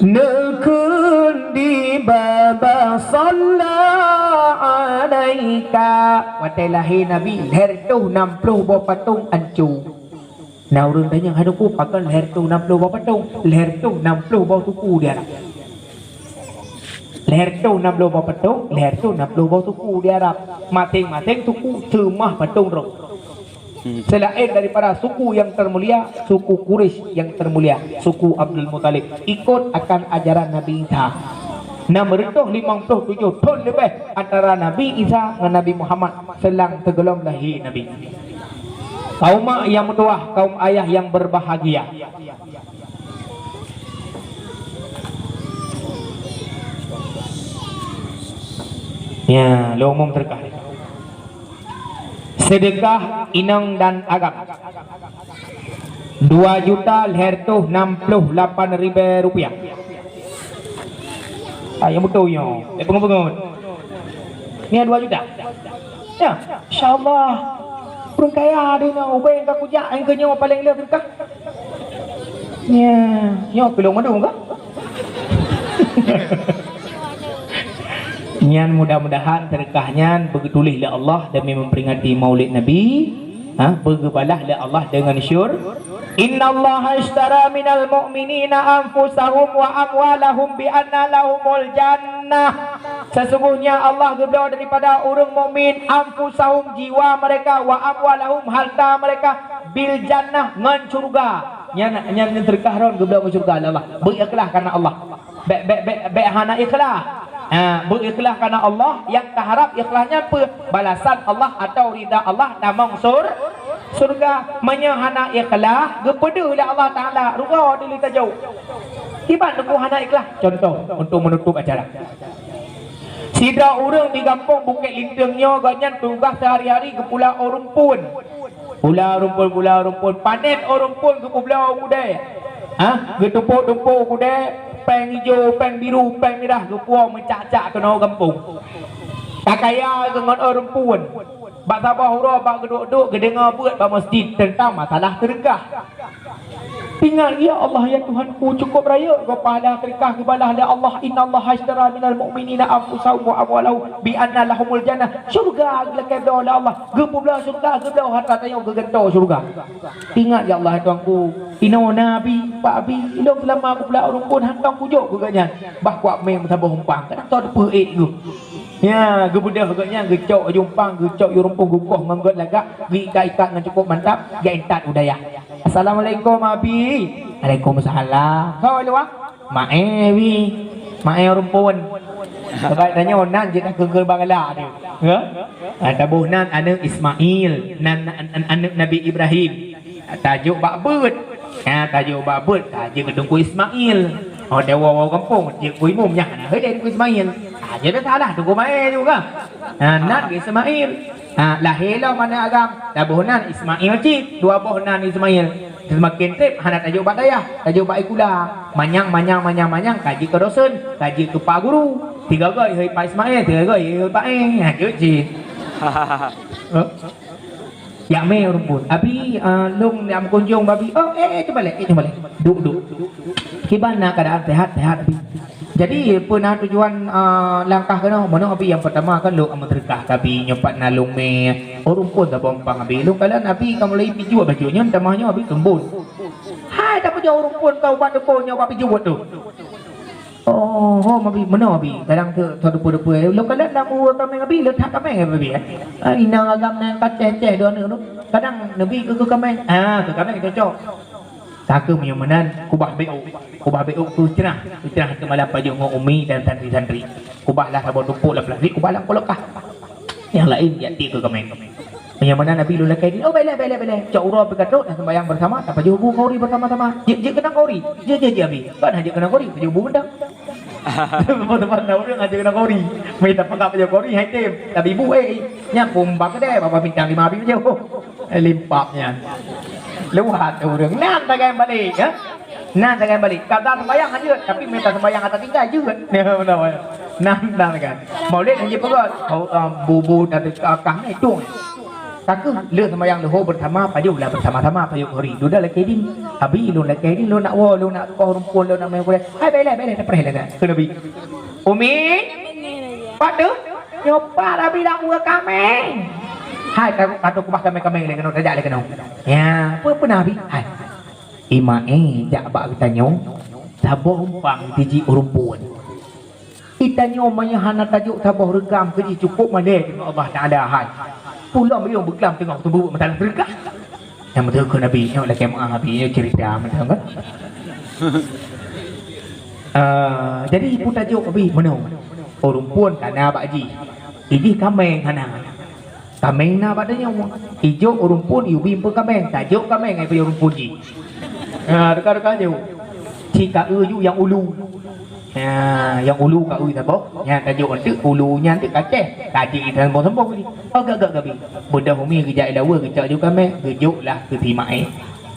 Neukheun di babah, salla alaika. Watée lahé Nabi, lhée reutôh nam ploh boh patong anco. Na ureuëng tanyong, "Hai Teungku, pakon lhée reutôh nam ploh boh patong?" Lhée reutôh nam ploh boh suku di Arab. Lhée reutôh nam ploh boh patong, lhée reutôh nam ploh boh suku di Arab. Maséng-maséng suku seumah patong droe. Selain daripada suku yang termulia, suku Quraisy yang termulia, suku Abdul Muthalib, ikut akan ajaran Nabi Isa. Nam reutôh limong ploh tujoh thon leubeh antara Nabi Isa ngon Nabi Muhammad selang teugohlom lahé Nabi. Kaum mak yang meutuwah, kaum ayah yang berbahagia. Ya, lôn umum teuka. Seudeukah inong dan agam, dua juta lhée reutôh nam ploh lapan ribée rupiah. Ah, nyang beutôi nyoe. Eh, peungeut-peungeut. Nyan dua juta. Ya, insya Allah. Ureuëng kaya di nyoe, ubeng ka kujak, nyang keu nyoe paleng lheueh seudeukah. Ya, nyoe keu lôn mandum ka. Nyan mudah-mudahan seudeukah nyan beugeutuléh lé Allah demi memperingati Maulid Nabi, ha, beugeubalah lé Allah deungon syur-, "Innallaha ishtara minal mu'minina anfusahum wa amwalahum bi anna lahumul jannah." Sesungguhnya Allah geubloe daripada ureuëng mukmin anfusahum, jiwa mereka, wa amwalahum, harta mereka, bil jannah, ngon syurga. Nyan, nyan, nyan seudeukah droen geubloe ngon syurga lé Allah. Beu ikhlas karena Allah. Bék, bék, bék, bék hana ikhlas. Ha, beu ikhlas karena Allah, nyang taharab ikhlas nyan peue? Balasan Allah atau ridha Allah, tamong sur-, syurga. Meunyoe hana ikhlas, geupeudeuh lé Allah Taala, rugoe dilèe tajok. Kiban teungku hana ikhlas. Contoh, untuk menutup acara. Sidroe ureuëng di gampông Bukét Linteueng nyoe, gobnyan tugaih seuhari-hari geupula rumpun. Pula rumpun, pula rumpun, panen rumpun geupeubloe u keudè. Ha? Geutumpôk-tumpôk u keudè, péng ijo, péng biru, péng mirah geupuwoe meucak-cak keunoe gampông. Takaya geuh ngon rumpun. Bak saboh uroe bak geuduek-duek geudeungoe beuet bak masjid teuntang masalah seudeukah. Ingat, "Ya Allah, ya Tuhanku, cukup rayeuk goe pahala seudeukah geubalah lé Allah, innallaha ashtara minal mu'minina anfusahum wa amwalahum bi anna lahumul jannah." Syurga geulakèe bloe lé Allah. Geupeubloe syurga, geubloe hareuta tanyoe geugantoe syurga. Ingat, "Ya Allah, ya Tuhanku, inoe na abi, pak abi, ilôn seulama kupeubloe rumpun hantom kujok keu gobnyan. Bah kuat mé meusaboh umpang, kadang soe teupeu ék geuh." Nya, geubeudôh gobnyan, geucok jumpang, geucok ju rumpun, geukoh ngon gét lagak, geuikat-ikat ngon cukup mantap, geuintat u dayah. "Assalamualaikum, Abi." "Waalaikumsalam." "Ho, luwa?" "Maé, Bi. Maé rumpun." Sabab tanyoe nan jeuet takheun-kheun bangla tu. Ya? Ah, taboh nan aneuk Ismail, nan, nan, nan aneuk Nabi Ibrahim. Tajok bak beuet. Ha, tajok bak beuet, tajok keu Teungku Ismail. Oh, dewa wau gampông, jeuet keu imum nyan. Nah, hei, Teungku Ismail. Ah, jadi salah Teungku Maé juga. Ha, nan keu Ismail. Ha, lahé lom aneuk agam, saboh nan Ismail cit, dua boh nan Ismail. Seumaken treb hana tajok bak dayah, tajok bak sikula. Manyang, manyang, manyang, manyang, ka jeuet keu dosen, ka jeuet keu pak guru. Tiga goe hôi pak Ismail, tiga goe hôi pak eh. Ha, jeuet cit. Hah? Yak mé ureueng phon. Abi, ah, lôn nak meukunjong bak abi. Oh, eh, eh, cuba lé, eh, cuba lé. Duek, duek. Kiban na keuadaan sehat, sehat abi. Jadi, peue na tujuan, ah, langkah keunoe? Meunoe abi, nyang peurtama kan lôn meuseudeukah keu abi, nyoe pat na lôn mé. Ureueng phon saboh umpang abi. Lôn kalon abi ka mulai pijuet bacut nyan, tamah nyoe abi seumbon. Hai, tapeujeuet ureueng phon ka ubat deungon nyoe bak pijuet tu. Oh, ho, mabi, meunoe bi. Kadang tu, tu deupeu-deupeu. Lôn kalon lam uwa kaméng abi, leutak kaméng abi, eh. Ah, inong agam nyan ka ceh-ceh dua aneuk tu. Kadang neubi keu, keu kaméng. Ah, keu kaméng cocok. Ka keuh meunyoe meunan, kubah B O. Kubah B O keu ceurah. Keu ceurah keu malam pajoh ngon umi dan santri-santri. Kubah lah saboh tumpok lam plastik, kubah lam kulkas. Nyang laén jak tiek keu kaméng. Meunyoe meunan abi lôn lakée di, "Oh, baiklah, baiklah, baiklah." Cok uroe pih ka trok, dah sembahyang bersama, tapajoh bu khanduri bersama-sama. Jeuet, jeuet keunong khanduri. Jeuet, jeuet, jeuet abi. Kon hana jeuet keunong khanduri, pajoh bu mantong. Teuma-teuma na ureueng hana jeuet keunong khanduri. Mita peugah pajoh khanduri, hai tem. Tapi bu, eh, nyan pun bak keudè, bak bintang lima abi pajoh. Eh, limpap nyan. Lewat ureueng. Nan tagai balek, ya. Nan tagai balek. Kada sembahyang hana jeuet, tapi mita sembahyang ata tinggai jeuet. Ya, beuna, beuna. Nan, nan kan. Maulid hana jipeugah. Oh, ah, bu-bu dan, ah, kah ni tung. Takeuh lheueh sembahyang luhô bersama, pajoh lah bersama-sama, pajoh khanduri. Duda lakée di. Abi lôn lakée di, lôn nak woe, lôn nak tukoh rumpun, lôn nak main bola. Hai, baiklah, baiklah, tapreh lah, kheun abi. Umi, pat teuh? Nyoe pat abi lam uwa kaméng. Hai, ka, ka kubah kaméng-kaméng lé keunoe, tajak lé keunoe. Ya, peue, peue na abi? Hai. Imaé jak bak geutanyoe, saboh umpang tiji ureueng phon. Geutanyoe meunyoe hana tajok saboh reugam keu jih cukôp malée deungon Allah Taala hai. Pulang beliau beuklam teungoh teubeubeuet meusalah seudeukah. Nyang beutôi kheun Nabi nyoe lakée meu'ah Nabi nyoe cerita mantong kan. Ah, jadi peue tajok Nabi meunoe. Ureueng phon ka na bak jih. Idih kaméng hana. Kaméng na bak tanyoe. Ijok ureueng phon, iubi peukaméng. Tajok kaméng, ai payah ureueng phon jih. Ha, teuka-teuka jok. Cit ka eu ju nyang ulu. Ha, nyang ulu ka eu saboh. Nyang tajok eunteuk ulu nyan teuk kaceh. Ka jih sambong-sambong jih. Oh, gak-gak gabi. Beudoh umi geujak i laweue geucok ju kaméng. Geujok lah keu si Maé.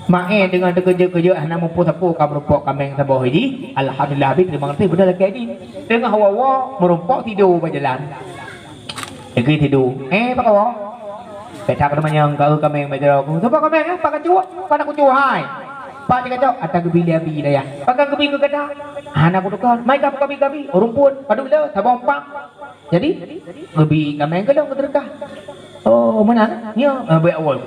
Maé deungon teukeujot-keujot hana muphom sapeue ka meurumpok kaméng saboh jih. Alhamdulillah, abi teurimong gaséh beudoh lakée din. Teungoh woe-woe meurumpok tido bak jalan. Lagée tido. Eh, pakon? Kacak teumanyong ka eu kaméng bak jaroe. Sapa kaméng, eh? Pakai cuak. Pakai kucuk hai. Pak dikacok, ata geubi lé abi dayah. Pakai geubi keu gata. Hana kutukon. Mai ka geubi-geubi. Ureueng phon. Padub le, saboh umpang. Jadi, geubi kaméng keu lôn keu teureukah. Oh, meunan? Nyo, eh, bak awai.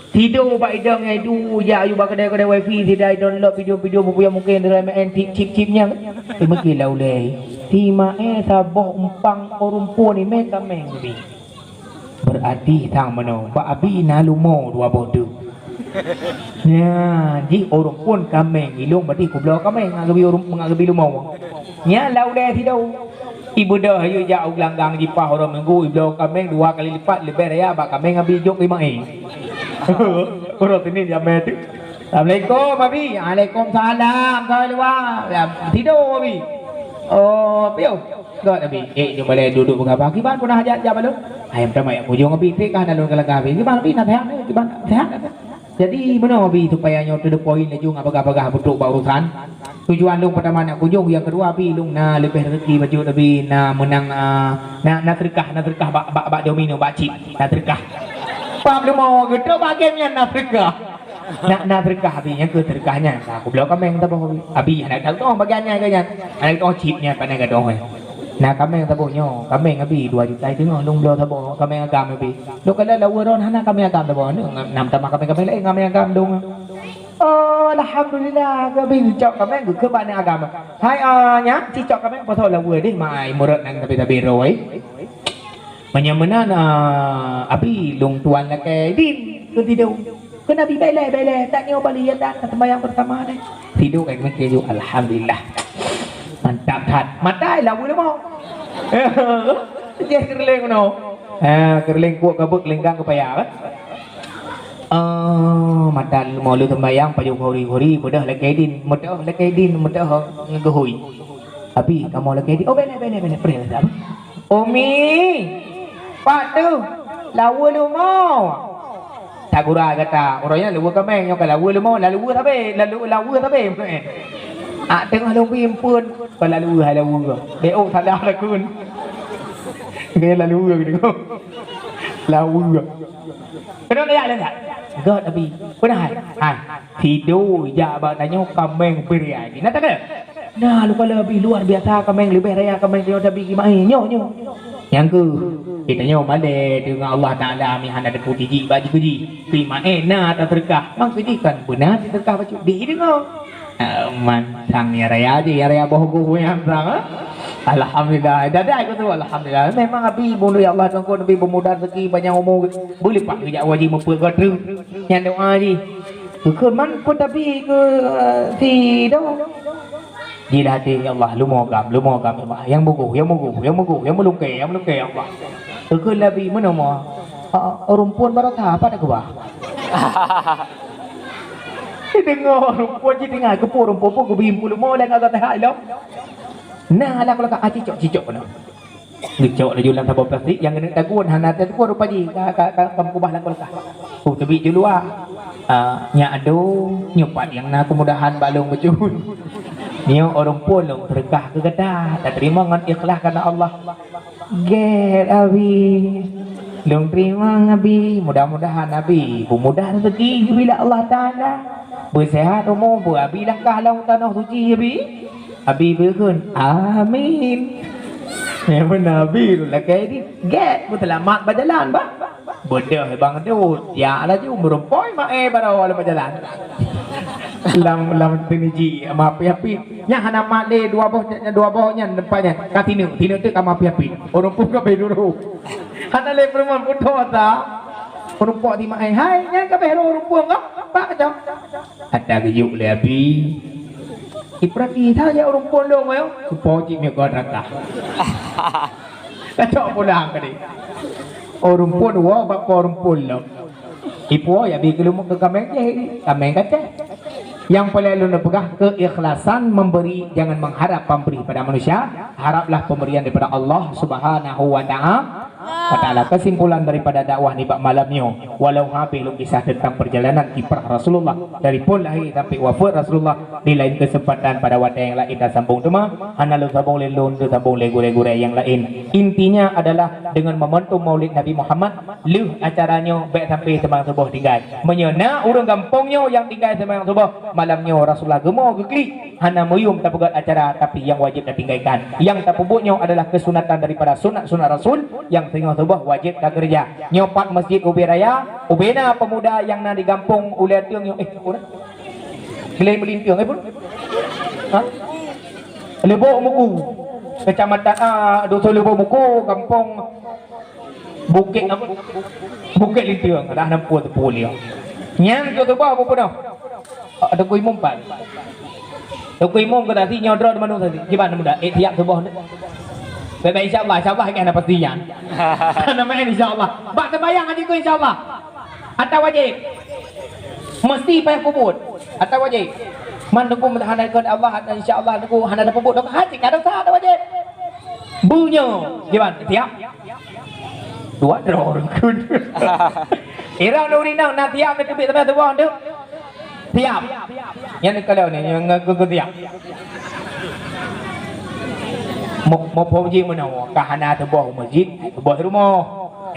Tido bak idong nyang idu, jak aju bak keudè-keudè wifi, sida i download video-video bubuyong mungken dari M N chip-chip-chip nyan. Peumiké lah ulèe. Si Maé saboh umpang ureueng phon imè kaméng geubi. Berarti sang meunoe, bak abi na lumo dua boh teuk. Nyan, jih ureueng phon kaméng, ilong berarti kubloe kaméng, ngat geubi ureueng, ngat geubi lumo. Nyan lah ulèe sidroe. Ibeudôh ayue jak u geulanggang jipah uroe Minggu, ibloe kaméng dua kali lipat leubeh raya bak kaméng abi jok lima eh. Uroe Senin jamé teuk. Assalamualaikum, Abi. Waalaikumsalam. Kau luwa. Ya, tido, Abi. Oh, piyo. Gak, Abi. Eh, jom balai duduk beugabah. Kiban pun hajat jak balon. Ayam tamat yak kujong, Abi. Pik kah na lôn geulanggang, Abi. Kiban, Abi, na sehat, eh? Kiban, sehat, eh? Jadi, meunoe bi supaya nyoe to the point laju ngat bagah-bagah beutrok bak urusan. Tujuan lôn peutama nak kunjong, nyang keudua bi lôn na leubeh rezeki bacut, bi na meunang, ah, na, na seudeukah, na seudeukah bak, bak, bak domino, bak chip, na seudeukah. Pam leumo geutrok bak game nyan na seudeukah. Na, na seudeukah bi, nyang keu seudeukah nyan. Ka kubloe kaméng saboh bi. Abi hana tahu bagian nyan ke nyan. Hana tahu chip nyan pandai gadoh, eh. Na kaméng saboh nyoe, kaméng Abi dua juta teungoh lôn bloe saboh kaméng agam Abi. Lôn kala lawa ron hana kaméng agam saboh, nam tamah kaméng-kaméng laén kaméng agam dong. Oh, alhamdulillah, Abi cok kaméng geukheun bak agam. Hai, ah, nyan, ci cok kaméng pasal lawa deh, mai murot nang tabe-tabe roi. Meunyoe meunan, ah, Abi lôn tuan lakée din keu tido. Keu Nabi bailée, bailée, tanyoe bali ya dan sembahyang bersama deh. Tido kai meuke ju, alhamdulillah. Mantap that. Mata lawa leumo. Jeh keureuléng meunoe. Ha, keureuléng kuek kabeuek linggang keu paya kan. Oh, mata leumo lé sembahyang pajoh khuri-khuri, beudoh lakée din, meudoh lakée din, meudoh ngeugehui. Abi, kamoe lakée din. Oh, bailée, bailée, bailée. Preh lah. Umi, pat teuh. Laweue leumo. Tagura gata, uroe nyan laweue kaméng, nyoe ka laweue leumo, laweue sabé, lalu-, laweue sabé. Ah, teungoh lôn bi eumpeuen, ka laweue hai laweue. Deh, oh, salah lagun. Kena laweue gitu. Laweue. Kena layak, layak. Gét, Abi. Peue na hai? Hai. Sidroe jak bak tanyoe kaméng bri hai. Na takeu? Na, luka leubi luar biasa kaméng, leubeh raya kaméng tanyoe tabi kimae. Nyoe, nyoe. Nyang keuh, geutanyoe malée deungon Allah Taala, mi hana teupeu jijik bak jikeu jih. Kimae na taseudeukah, mangkeu jih kan beuna taseudeukah bacut. Di deungoe. Ah, man, sang nyang raya jih, nyang raya boh goh nyang sang, ah. Alhamdulillah. Dadai keu tu, alhamdulillah. Memang Abi, bunoe ya Allah, Tuhan ku, Nabi beumudah rezeki, panjang umu, beulipat geujak haji meupeugot tu. Nyang doa jih. Keu man pun tabi keu, eh, si Daud. Jilah até, "Ya Allah, leumo gam, leumo gam, ya Allah. Nyang mugoh, nyang mugoh, nyang mugoh, nyang meulungkée, nyang meulungkée, ya Allah." Keu Nabi meunoe mo, "Ah, ureuëng phon baroe that, apa dak keubah?" Deungoe ureuëng phon jih tinggai, keupeue ureuëng phon pun geubi puluh mo lé ngon gata hai lom. Nah, alah kalau ka, ah, cicok, cicok keunoe. Geucok laju lam saboh plastik nyang keuneuk tagun hana teupeue rupa jih ka, ka, ka, ka meukubah lam kulkas. Oh, teubiet ju luwa. Ah, nyak adoe, nyoe pat nyang na keumudahan bak lôn bacut. Nyoe ureuëng phon lôn seudeukah keu gata, tateurimong ngon ikhlas kareuna Allah. Gét, Abi. Lôn teurimong, Abi. Mudah-mudahan Abi beumudah rezeki geubri lé Allah Taala. Beuseuhat umu, beu Abi langkah lam tanoh suci, Abi. Abi beukheun, "Amin." Nyang beuna Abi lakée di gét beuseulamat bak jalan bah. Beudôh bang deuh, jak laju meurumpoi ma-e baroe lam jalan. Lam, lam teuniji mapi-api. Nyang hana mat lé dua boh, dua boh nyan teumpat nyan. Ka tineuk, tineuk teuk ka mapi-api. Ureuëng phon ka beh duru. Hana lé peurumoh putôh sa. Ureuëng phon di ma-e, "Hai, nyan ka beh ureuëng phon ka?" "Pak, kacau." Ata geuyue lé Abi. Ipeurati saja ureuëng phon lôn, ayo. Kupo cit meugot rakah. Kacok pulang tadi. Ureuëng phon woe bak po ureuëng phon lôn. Ipo ya bi keulumuk keu kaméng jih, kaméng kaceh. Yang paling lôn peugah, keikhlasan memberi, jangan mengharap pemberi pada manusia, haraplah pemberian daripada Allah Subhanahu wa Taala. Wa Taala. Kesimpulan daripada dakwah nibak malam nyoe, walau habéh lôn kisah tentang perjalanan kiprah Rasulullah dari phon lahé sampai wafat Rasulullah, di lain kesempatan pada watée nyang laén tasambong teuma, hana lôn sambong lé lôn, lôn sambong lé gurée-gurée nyang laén. Intinya adalah dengan momentum Maulid Nabi Muhammad, lheueh acara nyoe bék sampai seumayang suboh tinggai. Meunyoe na ureuëng gampông nyoe nyang tinggai seumayang suboh, malam nyoe Rasulullah geumo geuklik. Hana meuyuem tapeugét acara, tapi nyang wajéb tatinggalkan. Nyang tapeubuet nyoe adalah kesunatan daripada sunat-sunat Rasul, nyang singoh suboh wajéb takeureuja. Nyoe pat masjid ubé raya, ubé na pemuda nyang na di gampông ulée tieng nyoe, eh, ureuëng? Glé Meulinteng, eh, pun? Ha? Leubok Muku, kecamatan, ah, dusun Leubok Muku, gampông Bukét, Bukét Linteng, dah nampu teupu liang. Nyan keu keubah beupunoh. Ah, Teungku Imum pat. Teungku Imum keu tadi nyoe droe di Mandum tadi. Kiban muda, eh, tiap suboh ni. Baik-baik, insya Allah, insya Allah, kan pasti nyan. Nama insya Allah. Bak sembahyang aja insya Allah. Ata wajéb. Mesti payah peubuet. Ata wajéb. Man Teungku hana ikot Allah, ata insya Allah Teungku hana ada peubuet. Hati kada sah ata wajéb. Bunyo. Kiban, tiap. Dua droe ureuëng kheun. Irang nuri nang na tiap na teubiet teuma tuboh tu. Tiap. Nyan kalau ni nyan ngaku tiap. Mo mo pom ji meunoe ka hana tuboh masjid, tuboh rumoh.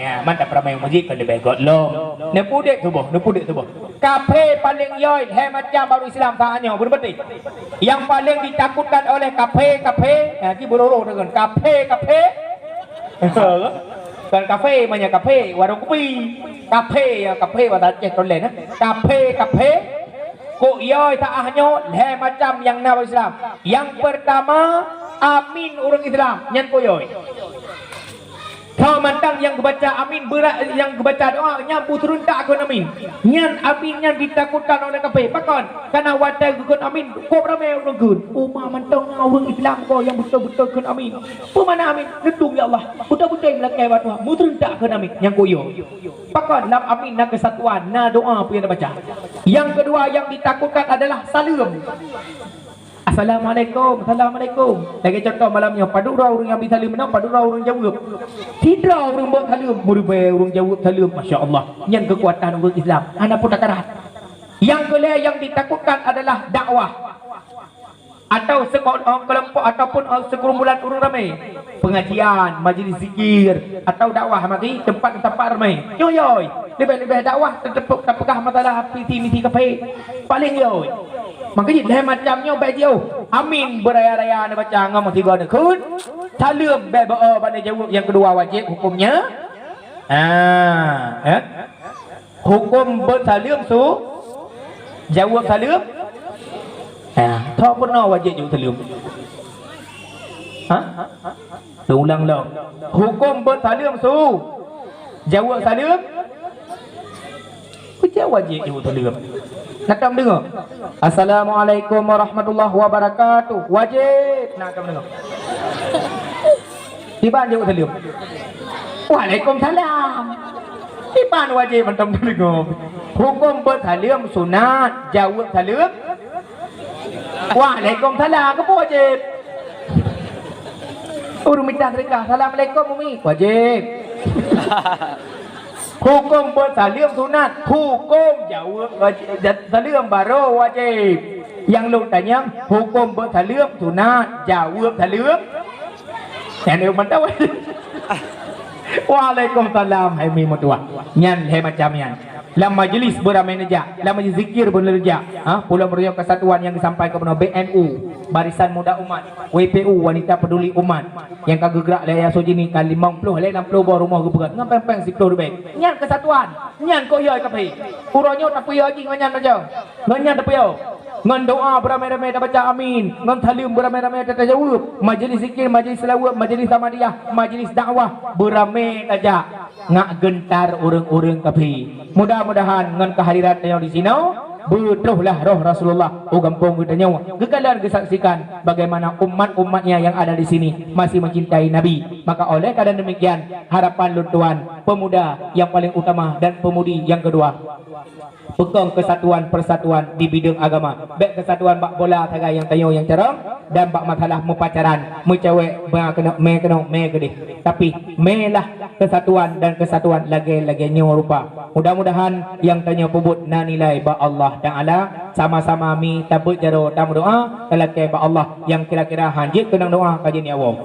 Ya, man tapeuramai masjid ka leubeh göt lom. Neupudek tuboh, neupudek tuboh. Kaphé paléng yoi lhée macam baru Islam saat nyoe, beureubeutih. Yang paling ditakutkan oleh kaphé, kaphé, ya, ki beuroro dengan kaphé, kaphé. Kan kaphé, manya kaphé, warung kopi. Kaphé, ya, kaphé, bahasa Aceh tulen, eh. Kaphé, kaphé. Kok yoi saat nyoe lhée macam nyang na baru Islam. Yang pertama, amin ureuëng Islam, nyan kok yoi. Soe mantong nyang geubaca amin beurat, nyang geubaca doa, nyan beuseureutak kheun amin. Nyan amin nyan ditakutkan oleh kaphé. Pakon? Kana watée geukheun amin, kok ramé ureuëng kheun. Uma mantong na ureuëng Islam ko nyang beutôi-beutôi kheun amin. Peue makna amin? Neudong ya Allah. Beutôi-beutôi meulakée bak Tuhan. Meuseureutak kheun amin. Nyan kok yo. Pakon? Lam amin na keusatuan, na doa peue nyang tabaca. Yang kedua yang ditakutkan adalah saleuem. Assalamualaikum, assalamualaikum. Lagèe contoh malam nyoe, padum droe ureueng nyang bri saleuem meunan, padum droe ureueng jaweueb. Sidroe ureueng beuet saleuem, meuribèe ureueng jaweueb saleuem, masya Allah. Nyan keukuatan ureueng Islam, hana peue takarat. Nyang keulhèe nyang ditakutkan adalah dakwah atau seko-, eh, kelompok ataupun, eh, segerombolan ureueng ramè. Pengajian, majlis zikir, atau dakwah mari teumpat-teumpat ramè. Nyoe yoi, leubeh-leubeh dakwah teuteupeuk tapeugah masalah visi misi kaphé. Paleng yoi. Maka jih lhèe macam nyoe bèk jiôh. Amin beuraya-raya neubaca ngon meusigoe neukheun. Saleuem bèk beu-o bak neujaweueb nyang keudua wajéb hukömnya. Ah, eh? Huköm beuet saleuem su, jaweueb saleuem. Ah, tho peunoh wajéb jaweueb saleuem. Ha? Ulang lom. Huköm beuet saleuem su, jaweueb saleuem. Peue wajéb jaweueb saleuem? Na tom deungö? Assalamualaikum warahmatullahi wabarakatuh. Wajéb. Na tom deungö? Kiban jaweueb saleuem? Waalaikumsalam. Kiban wajéb mantong deungö? Huköm beuet saleuem sunat, jaweueb saleuem. Waalaikumsalam, keupeue wajéb? Ureueng mita seudeukah, "Assalamualaikum, Umi." Wajéb. Huköm beuet saleuem sunat, huköm jaweueb wajéb, saleuem barô wajéb. Nyang lôn tanyong, huköm beuet saleuem sunat, jaweueb saleuem. Nyan lôn mantong. Waalaikumsalam, hai mi meutuah. Nyan lhèe macam nyan. Lam majlis beuramé neujak, lam majlis zikir pun neujak. Ha, pulo meureuyoe keusatuan nyang disampaikan bunoe B N U, Barisan Muda Umat, W P U, Wanita Peduli Umat, nyang ka geugrak lé Ayah Sojini ka limong ploh lé nam ploh boh rumoh geupeugöt, ngon péng-péng siploh ribèe. Nyan keusatuan, nyan kok yoi kaphé. Uroe nyoe tapeuyoi jih ngon nyan saja. Ngon nyan tapeuyoi. Ngon doa beuramé-ramé tabaca amin, ngon saleuem beuramé-ramé tatajaweueb, majlis zikir, majlis seulaweuet, majlis samadiyah, majlis dakwah beuramé tajak. Ngak geuntar ureueng-ureueng kaphé. Mudah-mudahan ngon keuhadiran tanyoe disinoe, beutrohlah roh Rasulullah u gampông geutanyoe, geukalon geusaksikan bagaimana umat-umatnya yang ada di sini masih mencintai Nabi. Maka oleh karena demikian, harapan lôn tuan, pemuda yang paling utama dan pemudi yang kedua, peukong keusatuan persatuan di bideueng agama. Bèk keusatuan bak bola sagai nyang tanyoe nyang carông, dan bak masalah meupacaran, meucewek, mè keunoe, mè keunoe, mè keudeh. Tapi, mèlah keusatuan dan keusatuan lagèe-lagèe nyoe rupa. Mudah-mudahan nyang tanyoe peubuet na nilai bak Allah Taala. Sama-sama mi tabeuet jaroe tameudoa, talakèe bak Allah nyang kira-kira han jeuet keunong doa ka jeuet nyoe.